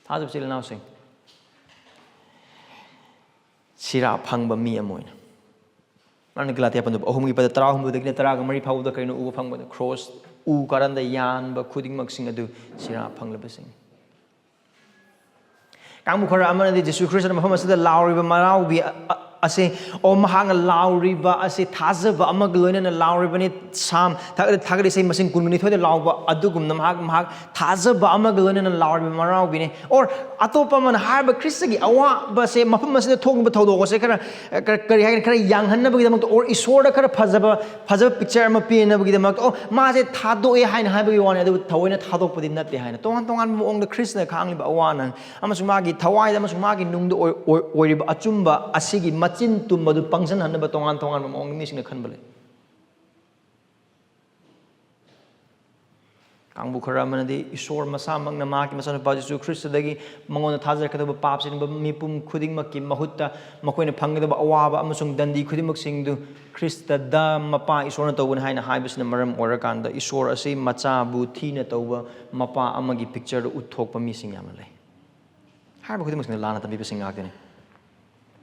ꯊꯥꯖꯕ ꯏꯆꯤꯜ ꯏꯅꯥꯎꯁꯤꯡ, ꯁꯤꯔꯥ ꯐꯪꯕ ꯃꯤ ꯑꯃ ꯑꯣꯏꯅ꯫ ꯃꯥꯅ ꯒꯂꯥꯇꯤꯌꯥ ꯄꯟꯗꯨꯞ ꯑꯍꯨꯝꯒꯤ ꯄꯗ ꯇꯔꯥꯍꯨꯝꯗꯣꯏꯗꯒꯤꯅ ꯇꯔꯥꯒ ꯃꯔꯤ ꯐꯥꯎꯕꯗ ꯀꯔꯤꯅꯣ ꯎꯕ ꯐꯪꯕꯗ? ꯀ꯭ꯔꯣꯁ ꯎ ꯀꯥꯔꯟꯗ ꯌꯥꯟꯕ ꯈꯨꯗꯤꯡꯃꯛꯁꯤꯡ ꯑꯗꯨ ꯁꯤꯔꯥ ꯐꯪꯂꯕꯁꯤꯡ꯫ ꯀꯥꯡꯕꯨ ꯈꯔ ꯑꯃꯅꯗꯤ ꯖꯤꯁꯨ ꯈ꯭ꯔꯤꯁꯇꯅ ꯃꯐꯝ ꯑꯁꯤꯗ ꯂꯥꯎꯔꯤꯕ ꯃꯔꯥꯎꯕꯤ ꯑ-, ꯑ-, ꯑꯁꯦ, ꯑꯣ, ꯃꯍꯥꯛꯅ ꯂꯥꯎꯔꯤꯕ ꯑꯁꯦ ꯊꯥꯖꯕ ꯑꯃꯒ ꯂꯣꯏꯅꯅ ꯂꯥꯎꯔꯤꯕꯅꯤ꯫ ꯁꯥꯝ ꯊꯥꯒꯠ-, ꯊꯥꯒꯠ ꯏꯁꯩ ꯃꯁꯤꯡ ꯀꯨꯟꯒ ꯅꯤꯊꯣꯏꯗ ꯂꯥꯎꯕ ꯑꯗꯨꯒꯨꯝꯅ ꯃꯍꯥꯛ, ꯃꯍꯥꯛ ꯊꯥꯖꯕ ꯑꯃꯒ ꯂꯣꯏꯅꯅ ꯂꯥꯎꯔꯤꯕ ꯃꯔꯥꯎꯕꯤꯅꯤ꯫ ꯑꯣꯔ ꯑꯇꯣꯞꯄ ꯑꯃꯅ ꯍꯥꯏꯔꯤꯕ ꯈ꯭ꯔꯤꯁꯇꯒꯤ ꯑꯋꯥꯕꯁꯦ, ꯃꯐꯝ ꯑꯁꯤꯗ ꯊꯣꯛꯂꯤꯕ ꯊꯧꯗꯣꯛ ꯑꯁꯦ ꯈꯔ, ꯈꯔ, ꯀꯔꯤ ꯍꯥꯏꯒꯅꯤ, ꯈꯔ ꯌꯥꯡꯍꯟꯅꯕꯒꯤꯗꯃꯛꯇ, ꯑꯣꯔ ꯏꯁꯣꯔꯗ ꯈꯔ ꯐꯖꯕ, ꯐꯖꯕ ꯄꯤꯛꯆꯔ ꯑꯃ ꯄꯤꯅꯕꯒꯤꯗꯃꯛꯇ, ꯑꯣ, ꯃꯥꯁꯦ ꯊꯥꯗꯣꯛꯑꯦ ꯍꯥꯏꯅ ꯍꯥꯏꯕꯒꯤ ꯋꯥꯅꯤ, ꯑꯗꯨꯕꯨ ꯊꯑꯣꯏꯅ ꯊꯥꯗꯣꯛꯄꯗꯤ ꯅꯠꯇꯦ ꯍꯥꯏꯅ ꯇꯣꯉꯥꯟ ꯇꯣꯉꯥꯟꯕ ꯃꯑꯣꯡꯗ ꯈ꯭ꯔꯤꯁꯇꯅ ꯈꯥꯡꯂꯤꯕ ꯑꯋꯥ ꯑꯅꯥ ꯑꯃꯁꯨꯡ ꯃꯥꯒꯤ ꯊꯋꯥꯏꯗ ꯑꯃꯁꯨꯡ ꯃꯥꯒꯤ ꯅꯨꯡꯗ ꯑꯣꯏ-, ꯑꯣꯏ-, ꯑꯣꯏꯔꯤꯕ ꯑꯆꯨꯝꯕ ꯑꯁꯤꯒꯤ ꯃꯆꯤꯟ ꯇꯨꯝꯕꯗꯨ ꯄꯪꯁꯤꯟꯍꯟꯅꯕ ꯇꯣꯉꯥꯟ ꯇꯣꯉꯥꯟꯕ ꯃꯑꯣꯡꯗ ꯃꯤꯁꯤꯡꯅ ꯈꯟꯕ ꯂꯩ꯫ ꯀꯥꯡꯕꯨ ꯈꯔ ꯑꯃꯅꯗꯤ ꯏꯁꯣꯔ ꯃꯁꯥꯃꯛꯅ ꯃꯍꯥꯛꯀꯤ ꯃꯆꯥꯅꯨꯄꯥ ꯖꯤꯁꯨ ꯈ꯭ꯔꯤꯁꯇꯗꯒꯤ ꯃꯉꯣꯟꯗ ꯊꯥꯖꯔꯛꯀꯗꯕ ꯄꯥꯞ ꯆꯦꯟꯕ ꯃꯤꯄꯨꯝ ꯈꯨꯗꯤꯡꯃꯛꯀꯤ ꯃꯍꯨꯠꯇ ꯃꯈꯣꯏꯅ ꯐꯪꯒꯗꯕ ꯑꯋꯥꯕ ꯑꯃꯁꯨꯡ ꯗꯟꯗꯤ ꯈꯨꯗꯤꯡꯃꯛꯁꯤꯡꯗꯨ ꯈ꯭ꯔꯤꯁꯇꯗ ꯃꯄꯥ ꯏꯁꯣꯔꯅ ꯇꯧꯕꯅꯤ ꯍꯥꯏꯅ ꯍꯥꯏꯕꯁꯤꯅ ꯃꯔꯝ ꯑꯣꯏꯔꯀꯥꯟꯗ ꯏꯁꯣꯔ ꯑꯁꯤ ꯃꯆꯥꯕꯨ ꯊꯤꯅ ꯇꯧꯕ ꯃꯄꯥ ꯑꯃꯒꯤ ꯄꯤꯛꯆꯔꯗ ꯎꯠꯊꯣꯛꯄ ꯃꯤꯁꯤꯡ ꯌꯥꯝꯅ ꯂꯩ꯫ ꯍꯥꯏꯔꯤꯕ ꯈꯨꯗꯤꯡꯃꯛꯁꯤꯅ ꯂꯥꯟꯅ ꯇꯝꯕꯤꯕꯁꯤꯡ ꯉꯥꯛꯇꯅꯤ꯫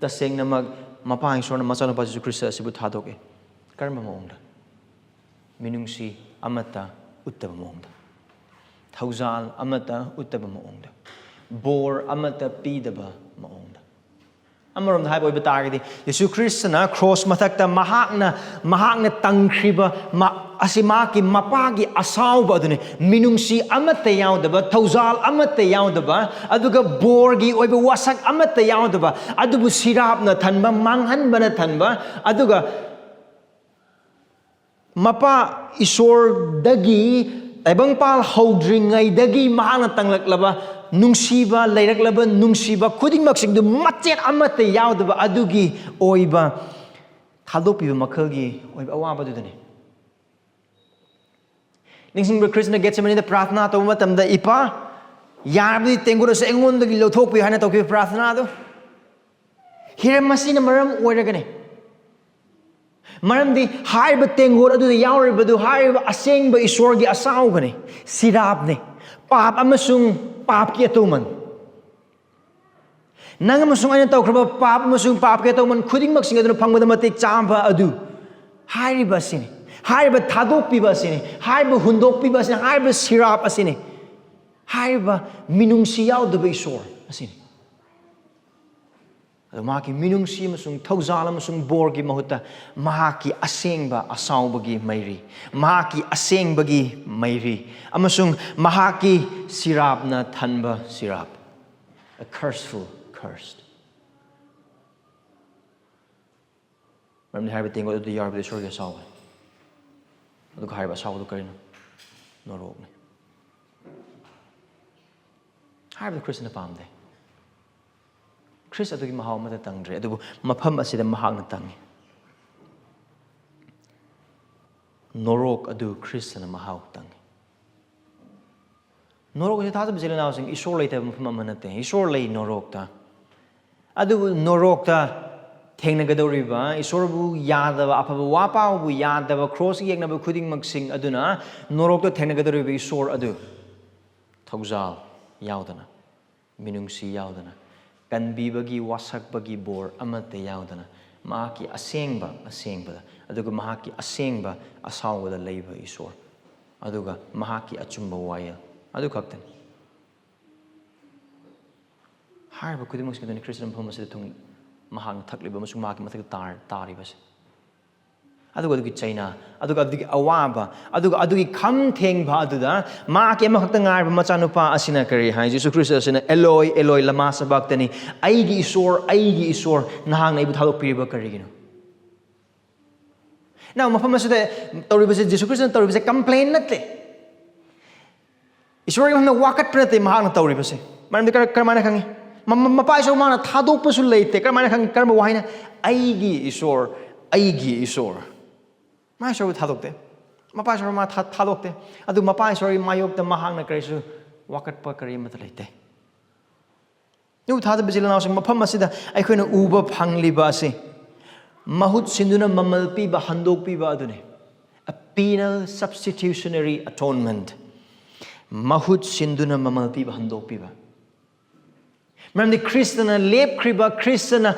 ꯇꯁꯦꯡꯅꯃꯛ ꯃꯄꯥ ꯏꯁꯣꯔꯅ ꯃꯆꯥꯅꯨꯄꯥ ꯖꯤꯁꯨ ꯈ꯭ꯔꯤꯁꯇ ꯑꯁꯤꯕꯨ ꯊꯥꯗꯣꯛꯏ꯫ ꯀꯔꯝꯕ ꯃꯑꯣꯡꯗ? ꯃꯤꯅꯨꯡꯁꯤ ꯑꯃꯠꯇ ꯎꯠꯇꯕ ꯃꯑꯣꯡꯗ, ꯊꯧꯖꯥꯜ ꯑꯃꯠꯇ ꯎꯠꯇꯕ ꯃꯑꯣꯡꯗ, ꯕꯣꯔ ꯑꯃꯠꯇ ꯄꯤꯗꯕ ꯃꯑꯣꯡꯗ꯫ ꯑꯃꯔꯣꯝꯗ ꯍꯥꯏꯕ ꯑꯣꯏꯕ ꯇꯥꯔꯒꯗꯤ, ꯌꯦꯁꯨ ꯈ꯭ꯔꯤꯁꯇꯅ ꯀ꯭ꯔꯣꯁ ꯃꯊꯛꯇ ꯃꯍꯥꯛꯅ, ꯃꯍꯥꯛꯅ ꯇꯪꯈ꯭ꯔꯤꯕ ꯃ-, ꯑꯁꯤ ꯃꯍꯥꯛꯀꯤ ꯃꯄꯥꯒꯤ ꯑꯁꯥꯎꯕ ꯑꯗꯨꯅꯤ꯫ ꯃꯤꯅꯨꯡꯁꯤ ꯑꯃꯠꯇ ꯌꯥꯎꯗꯕ, ꯊꯧꯖꯥꯜ ꯑꯃꯠꯇ ꯌꯥꯎꯗꯕ, ꯑꯗꯨꯒ ꯕꯣꯔꯒꯤ ꯑꯣꯏꯕ ꯋꯥꯁꯛ ꯑꯃꯠꯇ ꯌꯥꯎꯗꯕ, ꯑꯗꯨꯕꯨ ꯁꯤꯔꯥꯞꯅ ꯊꯟꯕ, ꯃꯥꯡꯍꯟꯕꯅ ꯊꯟꯕ, ꯑꯗꯨꯒ ꯃꯄꯥ ꯏꯁꯣꯔꯗꯒꯤ ꯇꯥꯏꯕꯪꯄꯥꯜ ꯍꯧꯗ꯭ꯔꯤꯉꯩꯗꯒꯤ ꯃꯍꯥꯛꯅ ꯇꯪꯂꯛꯂꯕ ꯅꯨꯡꯁꯤꯕ, ꯂꯩꯔꯛꯂꯕ ꯅꯨꯡꯁꯤꯕ ꯈꯨꯗꯤꯡꯃꯛꯁꯤꯡꯗꯨ ꯃꯆꯦꯠ ꯑꯃꯠꯇ ꯌꯥꯎꯗꯕ ꯑꯗꯨꯒꯤ ꯑꯣꯏꯕ ꯊꯥꯗꯣꯛꯄꯤꯕ ꯃꯈꯜꯒꯤ ꯑꯣꯏꯕ ꯑꯋꯥꯕꯗꯨꯗꯅꯤ꯫ ꯅꯤꯡꯁꯤꯡꯕ꯭ꯔꯥ, ꯈ꯭ꯔꯤꯁꯅ ꯒꯦꯠꯁꯦꯃꯅꯤꯗ ꯄ꯭ꯔꯥꯊꯅꯥ ꯇꯧꯕ ꯃꯇꯝꯗ, "ꯏꯄꯥ, ꯌꯥꯔꯕꯗꯤ ꯇꯦꯡꯀꯣꯠ ꯑꯁꯤ ꯑꯩꯉꯣꯟꯗꯒꯤ ꯂꯧꯊꯣꯛꯄꯤꯌꯨ" ꯍꯥꯏꯅ ꯇꯧꯈꯤꯕ ꯄ꯭ꯔꯥꯊꯅꯥꯗꯨ꯫ ꯍꯤꯔꯝ ꯑꯁꯤꯅ ꯃꯔꯝ ꯑꯣꯏꯔꯒꯅꯤ꯫ ꯃꯔꯝꯗꯤ ꯍꯥꯏꯔꯤꯕ ꯇꯦꯡꯀꯣꯠ ꯑꯗꯨꯗ ꯌꯥꯎꯔꯤꯕꯗꯨ ꯍꯥꯏꯔꯤꯕ ꯑꯁꯦꯡꯕ ꯏꯁꯣꯔꯒꯤ ꯑꯁꯥꯎꯕꯅꯤ, ꯁꯤꯔꯥꯞꯅꯤ, ꯄꯥꯞ ꯑꯃꯁꯨꯡ ꯄꯥꯞꯀꯤ ꯑꯇꯣꯃꯟ꯫ ꯅꯪ ꯑꯃꯁꯨꯡ ꯑꯩꯅ ꯇꯧꯈ꯭ꯔꯕ ꯄꯥꯞ ꯑꯃꯁꯨꯡ ꯄꯥꯞꯀꯤ ꯑꯇꯣꯃꯟ ꯈꯨꯗꯤꯡꯃꯛꯁꯤꯡ ꯑꯗꯨꯅ ꯐꯪꯕꯗ ꯃꯇꯤꯛ ꯆꯥꯕ ꯑꯗꯨ ꯍꯥꯏꯔꯤꯕ ꯑꯁꯤꯅꯤ꯫ ꯍꯥꯏꯔꯤꯕ ꯊꯥꯗꯣꯛꯄꯤꯕ ꯑꯁꯤꯅꯤ꯫ ꯍꯥꯏꯔꯤꯕ ꯍꯨꯟꯗꯣꯛꯄꯤꯕ ꯑꯁꯤꯅꯤ꯫ ꯍꯥꯏꯔꯤꯕ ꯁꯤꯔꯥꯞ ꯑꯁꯤꯅꯤ꯫ ꯍꯥꯏꯔꯤꯕ ꯃꯤꯅꯨꯡꯁꯤ ꯌꯥꯎꯗꯕ ꯏꯁꯣꯔ ꯑꯁꯤꯅꯤ꯫ ꯑꯗꯨ ꯃꯍꯥꯛꯀꯤ ꯃꯤꯅꯨꯡꯁꯤ ꯑꯃꯁꯨꯡ ꯊꯧꯖꯥꯜ ꯑꯃꯁꯨꯡ ꯕꯣꯔꯒꯤ ꯃꯍꯨꯠꯇ ꯃꯍꯥꯛꯀꯤ ꯑꯁꯦꯡꯕ ꯑꯁꯥꯎꯕꯒꯤ ꯃꯩꯔꯤ, ꯃꯍꯥꯛꯀꯤ ꯑꯁꯦꯡꯕꯒꯤ ꯃꯩꯔꯤ, ꯑꯃꯁꯨꯡ ꯃꯍꯥꯛꯀꯤ ꯁꯤꯔꯥꯞꯅ ꯊꯟꯕ ꯁꯤꯔꯥꯞ, a curseful curse꯫ ꯃꯔꯝꯗꯤ ꯍꯥꯏꯔꯤꯕ ꯇꯦꯡꯀꯣꯠ ꯑꯗꯨꯗ ꯌꯥꯎꯔꯤꯕꯗꯨ ꯏꯁꯣꯔꯒꯤ ꯑꯁꯥꯎꯕꯅꯤ꯫ ꯑꯗꯨꯒ ꯍꯥꯏꯔꯤꯕ ꯑꯁꯥꯎꯕꯗꯨ ꯀꯔꯤꯅꯣ? ꯅꯣꯔꯣꯛꯅꯤ꯫ ꯍꯥꯏꯔꯤꯕꯗꯨ ꯈ꯭ꯔꯤꯁꯇꯅ ꯄꯥꯝꯗꯦ꯫ ꯈ꯭ꯔꯤꯁ ꯑꯗꯨꯒꯤ ꯃꯍꯥꯎ ꯑꯃꯠꯇ ꯇꯪꯗ꯭ꯔꯦ, ꯑꯗꯨꯕꯨ ꯃꯐꯝ ꯑꯁꯤꯗ ꯃꯍꯥꯛꯅ ꯇꯪꯉꯤ꯫ ꯅꯣꯔꯣꯛ ꯑꯗꯨ ꯈ꯭ꯔꯤꯁꯇꯅ ꯃꯍꯥꯎ ꯇꯪꯉꯤ꯫ ꯅꯣꯔꯣꯛ ꯑꯁꯤ, ꯊꯥꯖꯕ ꯏꯆꯤꯜ ꯏꯅꯥꯎꯁꯤꯡ, ꯏꯁꯣꯔ ꯂꯩꯇꯕ ꯃꯐꯝ ꯑꯃ ꯅꯠꯇꯦ꯫ ꯏꯁꯣꯔ ꯂꯩ ꯅꯣꯔꯣꯛꯇ꯫ ꯑꯗꯨꯕꯨ ꯅꯣꯔꯣꯛꯇ ꯊꯦꯡꯅꯒꯗꯧꯔꯤꯕ, ꯏꯁꯣꯔꯕꯨ ꯌꯥꯗꯕ, ꯑꯐꯕ ꯋꯥ ꯄꯥꯎꯕꯨ ꯌꯥꯗꯕ, ꯀ꯭ꯔꯣꯁꯀꯤ ꯌꯦꯛꯅꯕ ꯈꯨꯗꯤꯡꯃꯛꯁꯤꯡ ꯑꯗꯨꯅ ꯅꯣꯔꯣꯛꯇ ꯊꯦꯡꯅꯒꯗꯧꯔꯤꯕ ꯏꯁꯣꯔ ꯑꯗꯨ ꯊꯧꯖꯥꯜ ꯌꯥꯎꯗꯅ, ꯃꯤꯅꯨꯡꯁꯤ ꯌꯥꯎꯗꯅ, ꯀꯟꯕꯤꯕꯒꯤ, ꯋꯥꯁꯛꯄꯒꯤ ꯕꯣꯔ ꯑꯃꯠꯇ ꯌꯥꯎꯗꯅ, ꯃꯍꯥꯛꯀꯤ ꯑꯁꯦꯡꯕ ꯑꯁꯦꯡꯕꯗ, ꯑꯗꯨꯒ ꯃꯍꯥꯛꯀꯤ ꯑꯁꯦꯡꯕ ꯑꯁꯥꯎꯕꯗ ꯂꯩꯕ ꯏꯁꯣꯔ, ꯑꯗꯨꯒ ꯃꯍꯥꯛꯀꯤ ꯑꯆꯨꯝꯕ ꯋꯥꯌꯦꯜ ꯑꯗꯨ ꯈꯛꯇꯅꯤ꯫ ꯍꯥꯏꯔꯤꯕ ꯈꯨꯗꯤꯡꯃꯛꯁꯤꯡ ꯑꯗꯨꯅꯤ ꯈ꯭ꯔꯤꯁꯇ ꯃꯐꯝ ꯑꯁꯤꯗ ꯊꯨꯡ-, ꯃꯍꯥꯛꯅ ꯊꯛꯂꯤꯕ ꯑꯃꯁꯨꯡ ꯃꯍꯥꯛꯀꯤ ꯃꯊꯛꯇ ꯇꯥꯔ- ꯇꯥꯔꯤꯕꯁꯦ꯫ ꯑꯗꯨꯒ ꯑꯗꯨꯒꯤ ꯆꯩꯅꯥ, ꯑꯗꯨꯒ ꯑꯗꯨꯒꯤ ꯑꯋꯥꯕ, ꯑꯗꯨꯒ ꯑꯗꯨꯒꯤ ꯈꯝ ꯊꯦꯡꯕ ꯑꯗꯨꯗ ꯃꯍꯥꯛꯀꯤ ꯑꯃꯈꯛꯇ ꯉꯥꯏꯔꯕ ꯃꯆꯥꯅꯨꯄꯥ ꯑꯁꯤꯅ ꯀꯔꯤ ꯍꯥꯏ? ꯖꯤꯁꯨ ꯈ꯭ꯔꯤꯁꯇ ꯑꯁꯤꯅ, "ꯑꯦꯂꯣꯏ, ꯑꯦꯂꯣꯏ, ꯂꯃꯥ ꯁꯕꯥꯛꯇꯅꯤ, ꯑꯩꯒꯤ ꯏꯁꯣꯔ, ꯑꯩꯒꯤ ꯏꯁꯣꯔ, ꯅꯍꯥꯛꯅ ꯑꯩꯕꯨ ꯊꯥꯗꯣꯛꯄꯤꯔꯤꯕ ꯀꯔꯤꯒꯤꯅꯣ?" ꯅ ꯃꯐꯝ ꯑꯁꯤꯗ ꯇꯧꯔꯤꯕꯁꯦ, ꯖꯤꯁꯨ ꯈ꯭ꯔꯤꯁꯇꯅ ꯇꯧꯔꯤꯕꯁꯦ ꯀꯝꯄ꯭ꯂꯦꯟ ꯅꯠꯇꯦ꯫ ꯏꯁꯣꯔꯒꯤ ꯃꯐꯝꯗ ꯋꯥꯀꯠꯄ ꯅꯠꯇꯦ ꯃꯍꯥꯛꯅ ꯇꯧꯔꯤꯕꯁꯦ꯫ ꯃꯔꯝꯗꯤ ꯀꯔ-, ꯀꯔꯝꯍꯥꯏꯅ ꯈꯪꯉꯤ? ꯃ-, ꯃ-, ꯃꯄꯥ ꯏꯁꯣꯔ ꯃꯍꯥꯛꯅ ꯊꯥꯗꯣꯛꯄꯁꯨ ꯂꯩꯇꯦ꯫ ꯀꯔꯝꯍꯥꯏꯅ ꯈꯪꯉꯤ? ꯀꯔꯝꯕ ꯋꯥꯍꯩꯅ? "ꯑꯩꯒꯤ ꯏꯁꯣꯔ, ꯑꯩꯒꯤ ꯏꯁꯣꯔ"? ꯃꯥ ꯏꯁꯣꯔꯕꯨ ꯊꯥꯗꯣꯛꯇꯦ꯫ ꯃꯄꯥ ꯏꯁꯣꯔ ꯃꯥ ꯊꯥ-, ꯊꯥꯗꯣꯛꯇꯦ꯫ ꯑꯗꯨ ꯃꯄꯥ ꯏꯁꯣꯔꯒꯤ ꯃꯥꯌꯣꯛꯇ ꯃꯍꯥꯛꯅ ꯀꯔꯤꯁꯨ ꯋꯥꯀꯠꯄ ꯀꯔꯤ ꯑꯃꯠꯇ ꯂꯩꯇꯦ꯫ ꯅꯨ ꯊꯥꯗꯕ ꯏꯆꯤꯜ ꯏꯅꯥꯎꯁꯤꯡ, ꯃꯐꯝ ꯑꯁꯤꯗ ꯑꯩꯈꯣꯏꯅ ꯎꯕ ꯐꯪꯂꯤꯕ ꯑꯁꯤ ꯃꯍꯨꯠ ꯁꯤꯟꯗꯨꯅ ꯃꯃꯜ ꯄꯤꯕ, ꯍꯟꯗꯣꯛꯄꯤꯕ ꯑꯗꯨꯅꯤ꯫ A penal substitutionary atonement. ꯃꯍꯨꯠ ꯁꯤꯟꯗꯨꯅ ꯃꯃꯜ ꯄꯤꯕ, ꯍꯟꯗꯣꯛꯄꯤꯕ꯫ ꯃꯔꯝꯗꯤ ꯈ꯭ꯔꯤꯁꯇꯅ ꯂꯦꯞꯈ꯭ꯔꯤꯕ, ꯈ꯭ꯔꯤꯁꯇꯅ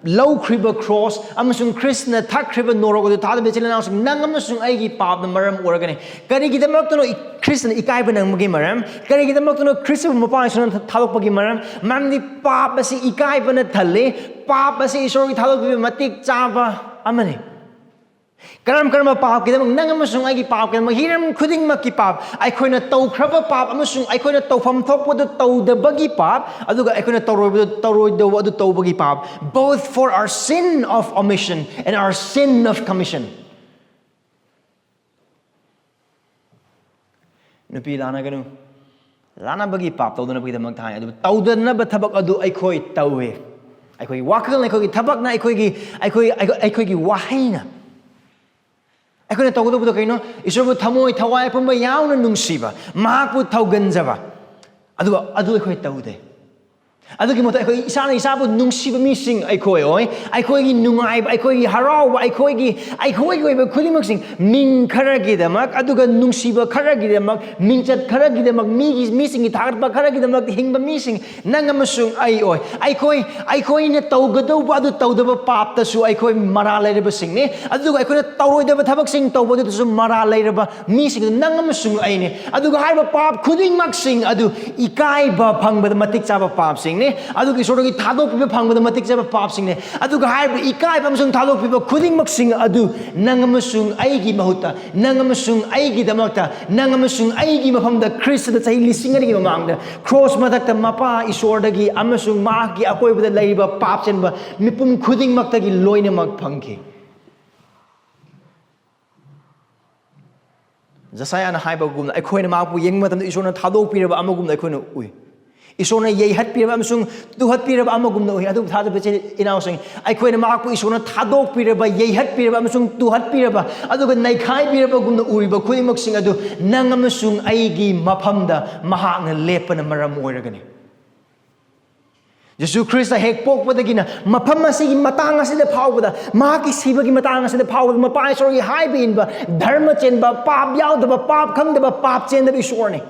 ꯂꯧꯈ꯭ꯔꯤꯕ ꯀ꯭ꯔꯣꯁ ꯑꯃꯁꯨꯡ ꯈ꯭ꯔꯤꯁꯇꯅ ꯊꯛꯈ꯭ꯔꯤꯕ ꯅꯣꯔꯣꯛ ꯑꯗꯨ, ꯊꯥꯗꯕ ꯏꯆꯤꯜ ꯏꯅꯥꯎꯁꯤꯡ, ꯅꯪ ꯑꯃꯁꯨꯡ ꯑꯩꯒꯤ ꯄꯥꯞꯅ ꯃꯔꯝ ꯑꯣꯏꯔꯒꯅꯤ꯫ ꯀꯔꯤꯒꯤꯗꯃꯛꯇꯅꯣ ꯏ-, ꯈ꯭ꯔꯤꯁꯇꯅ ꯏꯀꯥꯏꯕ ꯅꯪꯕꯒꯤ ꯃꯔꯝ? ꯀꯔꯤꯒꯤꯗꯃꯛꯇꯅꯣ ꯈ꯭ꯔꯤꯁꯇꯕꯨ ꯃꯄꯥ ꯏꯁꯣꯔꯅ ꯊꯥ-, ꯊꯥꯗꯣꯛꯄꯒꯤ ꯃꯔꯝ? ꯃꯔꯝꯗꯤ ꯄꯥꯞ ꯑꯁꯤ ꯏꯀꯥꯏꯕꯅ ꯊꯜꯂꯤ꯫ ꯄꯥꯞ ꯑꯁꯤ ꯏꯁꯣꯔꯒꯤ ꯊꯥꯗꯣꯛꯄꯤꯕ ꯃꯇꯤꯛ ꯆꯥꯕ ꯑꯃꯅꯤ꯫ ꯀꯔꯝ ꯀꯔꯝꯕ ꯄꯥꯞꯀꯤꯗꯃꯛ? ꯅꯪ ꯑꯃꯁꯨꯡ ꯑꯩꯒꯤ ꯄꯥꯞꯀꯤꯗꯃꯛ, ꯍꯤꯔꯝ ꯈꯨꯗꯤꯡꯃꯛꯀꯤ ꯄꯥꯞ, ꯑꯩꯈꯣꯏꯅ ꯇꯧꯈ꯭ꯔꯕ ꯄꯥꯞ ꯑꯃꯁꯨꯡ ꯑꯩꯈꯣꯏꯅ ꯇꯧꯐꯝ ꯊꯣꯛꯄꯗꯨ ꯇꯧꯗꯕꯒꯤ ꯄꯥꯞ, ꯑꯗꯨꯒ ꯑꯩꯈꯣꯏꯅ ꯇꯧꯔꯣꯏꯕꯗꯨ, ꯇꯧꯔꯣꯏꯗꯧꯕ ꯑꯗꯨ ꯇꯧꯕꯒꯤ ꯄꯥꯞ, both for our sin of omission and our sin of commission. ꯅꯨꯄꯤ ꯂꯥꯟꯅꯒꯅꯨ꯫ ꯂꯥꯟꯅꯕꯒꯤ ꯄꯥꯞ ꯇꯧꯗꯅꯕꯒꯤꯗꯃꯛꯇ ꯍꯥꯏ, ꯑꯗꯨꯕꯨ ꯇꯧꯗꯅꯕ ꯊꯕꯛ ꯑꯗꯨ ꯑꯩꯈꯣꯏ ꯇꯧꯏ꯫ ꯑꯩꯈꯣꯏꯒꯤ ꯋꯥꯈꯜꯅ, ꯑꯩꯈꯣꯏꯒꯤ ꯊꯕꯛꯅ, ꯑꯩꯈꯣꯏꯒꯤ, ꯑꯩꯈꯣꯏ, ꯑꯩꯈꯣꯏ, ꯑꯩꯈꯣꯏꯒꯤ ꯋꯥꯍꯩꯅ꯫ ꯑꯩꯈꯣꯏꯅ ꯇꯧꯒꯗꯧꯕꯗꯣ ꯀꯩꯅꯣ? ꯏꯁꯣꯔꯕꯨ ꯊꯃꯣꯏ ꯊꯋꯥꯏ ꯄꯨꯝꯕ ꯌꯥꯎꯅ ꯅꯨꯡꯁꯤꯕ, ꯃꯍꯥꯛꯄꯨ ꯊꯧꯒꯟꯖꯕ꯫ ꯑꯗꯨꯒ ꯑꯗꯨ ꯑꯩꯈꯣꯏ ꯇꯧꯗꯦ꯫ ꯑꯗꯨꯒꯤ ꯃꯍꯨꯠꯇ ꯑꯩꯈꯣꯏ ꯏꯁꯥꯅ ꯏꯁꯥꯕꯨ ꯅꯨꯡꯁꯤꯕ ꯃꯤꯁꯤꯡ ꯑꯩꯈꯣꯏ ꯑꯣꯏ꯫ ꯑꯩꯈꯣꯏꯒꯤ ꯅꯨꯡꯉꯥꯏꯕ, ꯑꯩꯈꯣꯏꯒꯤ ꯍꯔꯥꯎꯕ, ꯑꯩꯈꯣꯏꯒꯤ, ꯑꯩꯈꯣꯏꯒꯤ ꯑꯣꯏꯕ ꯈꯨꯗꯤꯡꯃꯛꯁꯤꯡ, ꯃꯤꯡ ꯈꯔꯒꯤꯗꯃꯛ, ꯑꯗꯨꯒ ꯅꯨꯡꯁꯤꯕ ꯈꯔꯒꯤꯗꯃꯛ, ꯃꯤꯡꯆꯠ ꯈꯔꯒꯤꯗꯃꯛ, ꯃꯤꯒꯤ, ꯃꯤꯁꯤꯡꯒꯤ ꯊꯥꯒꯠꯄ ꯈꯔꯒꯤꯗꯃꯛ ꯍꯤꯡꯕ ꯃꯤꯁꯤꯡ ꯅꯪ ꯑꯃꯁꯨꯡ ꯑꯩ ꯑꯣꯏ꯫ ꯑꯩꯈꯣꯏ, ꯑꯩꯈꯣꯏꯅ ꯇꯧꯒꯗꯧꯕ ꯑꯗꯨ ꯇꯧꯗꯕ ꯄꯥꯞꯇꯁꯨ ꯑꯩꯈꯣꯏ ꯃꯔꯥꯜ ꯂꯩꯔꯕꯁꯤꯡꯅꯤ, ꯑꯗꯨꯒ ꯑꯩꯈꯣꯏꯅ ꯇꯧꯔꯣꯏꯗꯕ ꯊꯕꯛꯁꯤꯡ ꯇꯧꯕꯗꯨꯗꯁꯨ ꯃꯔꯥꯜ ꯂꯩꯔꯕ ꯃꯤꯁꯤꯡ ꯑꯗꯨ ꯅꯪ ꯑꯃꯁꯨꯡ ꯑꯩꯅꯤ꯫ ꯑꯗꯨꯒ ꯍꯥꯏꯔꯤꯕ ꯄꯥꯞ ꯈꯨꯗꯤꯡꯃꯛꯁꯤꯡ ꯑꯗꯨ ꯏꯀꯥꯏꯕ ꯐꯪꯕꯗ ꯃꯇꯤꯛ ꯆꯥꯕ ꯄꯥꯞꯁꯤꯡ꯫ ꯅꯦ꯫ ꯑꯗꯨꯒ ꯏꯁꯣꯔꯗꯒꯤ ꯊꯥꯗꯣꯛꯄꯤꯕ ꯐꯪꯕꯗ ꯃꯇꯤꯛ ꯆꯥꯕ ꯄꯥꯞꯁꯤꯡꯅꯦ꯫ ꯑꯗꯨꯒ ꯍꯥꯏꯔꯤꯕ ꯏꯀꯥꯏꯕ ꯑꯃꯁꯨꯡ ꯊꯥꯗꯣꯛꯄꯤꯕ ꯈꯨꯗꯤꯡꯃꯛꯁꯤꯡ ꯑꯗꯨ ꯅꯪ ꯑꯃꯁꯨꯡ ꯑꯩꯒꯤ ꯃꯍꯨꯠꯇ, ꯅꯪ ꯑꯃꯁꯨꯡ ꯑꯩꯒꯤꯗꯃꯛꯇ, ꯅꯪ ꯑꯃꯁꯨꯡ ꯑꯩꯒꯤ ꯃꯐꯝꯗ ꯈ꯭ꯔꯤꯁꯇꯗ ꯆꯍꯤ ꯂꯤꯁꯤꯡ ꯑꯅꯤꯒꯤ ꯃꯃꯥꯡꯗ ꯀ꯭ꯔꯣꯁ ꯃꯊꯛꯇ ꯃꯄꯥ ꯏꯁꯣꯔꯗꯒꯤ ꯑꯃꯁꯨꯡ ꯃꯍꯥꯛꯀꯤ ꯑꯀꯣꯏꯕꯗ ꯂꯩꯔꯤꯕ ꯄꯥꯞ ꯆꯦꯟꯕ ꯃꯤꯄꯨꯝ ꯈꯨꯗꯤꯡꯃꯛꯇꯒꯤ ꯂꯣꯏꯅꯃꯛ ꯐꯪꯈꯤ꯫ ꯖꯁꯥꯌꯥꯅ ꯍꯥꯏꯕꯒꯨꯝꯅ, ꯑꯩꯈꯣꯏꯅ ꯃꯍꯥꯛꯄꯨ ꯌꯦꯡꯕ ꯃꯇꯝꯗ ꯏꯁꯣꯔꯅ ꯊꯥꯗꯣꯛꯄꯤꯔꯕ ꯑꯃꯒꯨꯝꯅ ꯑꯩꯈꯣꯏꯅ ꯎꯏ꯫ ꯏꯁꯣꯔꯅ ꯌꯩꯍꯠꯄꯤꯔꯕ ꯑꯃꯁꯨꯡ ꯇꯨꯍꯠꯄꯤꯔꯕ ꯑꯃꯒꯨꯝꯅ ꯎꯏ꯫ ꯑꯗꯨꯕꯨ ꯊꯥꯖꯕ ꯏꯆꯤꯜ ꯏꯅꯥꯎꯁꯤꯡ, ꯑꯩꯈꯣꯏꯅ ꯃꯍꯥꯛꯄꯨ ꯏꯁꯣꯔꯅ ꯊꯥꯗꯣꯛꯄꯤꯔꯕ, ꯌꯩꯍꯠꯄꯤꯔꯕ ꯑꯃꯁꯨꯡ ꯇꯨꯍꯠꯄꯤꯔꯕ, ꯑꯗꯨꯒ ꯅꯩꯈꯥꯏꯕꯤꯔꯕꯒꯨꯝꯅ ꯎꯔꯤꯕ ꯈꯨꯗꯤꯡꯃꯛꯁꯤꯡ ꯑꯗꯨ ꯅꯪ ꯑꯃꯁꯨꯡ ꯑꯩꯒꯤ ꯃꯐꯝꯗ ꯃꯍꯥꯛꯅ ꯂꯦꯞꯄꯅ ꯃꯔꯝ ꯑꯣꯏꯔꯒꯅꯤ꯫ ꯖꯤꯁꯨ ꯈ꯭ꯔꯤꯁꯇ ꯍꯦꯛ ꯄꯣꯛꯄꯗꯒꯤꯅ ꯃꯐꯝ ꯑꯁꯤꯒꯤ ꯃꯇꯥꯡ ꯑꯁꯤꯗ ꯐꯥꯎꯕꯗ, ꯃꯍꯥꯛꯀꯤ ꯁꯤꯕꯒꯤ ꯃꯇꯥꯡ ꯑꯁꯤꯗ ꯐꯥꯎꯕꯗ, ꯃꯄꯥ ꯏꯁꯣꯔꯒꯤ ꯍꯥꯏꯕ ꯏꯟꯕ, ꯙꯔꯃ ꯆꯦꯟꯕ, ꯄꯥꯞ ꯌꯥꯎꯗꯕ, ꯄꯥꯞ ꯈꯪꯗꯕ, ꯄꯥꯞ ꯆꯦꯟꯗꯕ ꯏꯁꯣꯔꯅꯤ꯫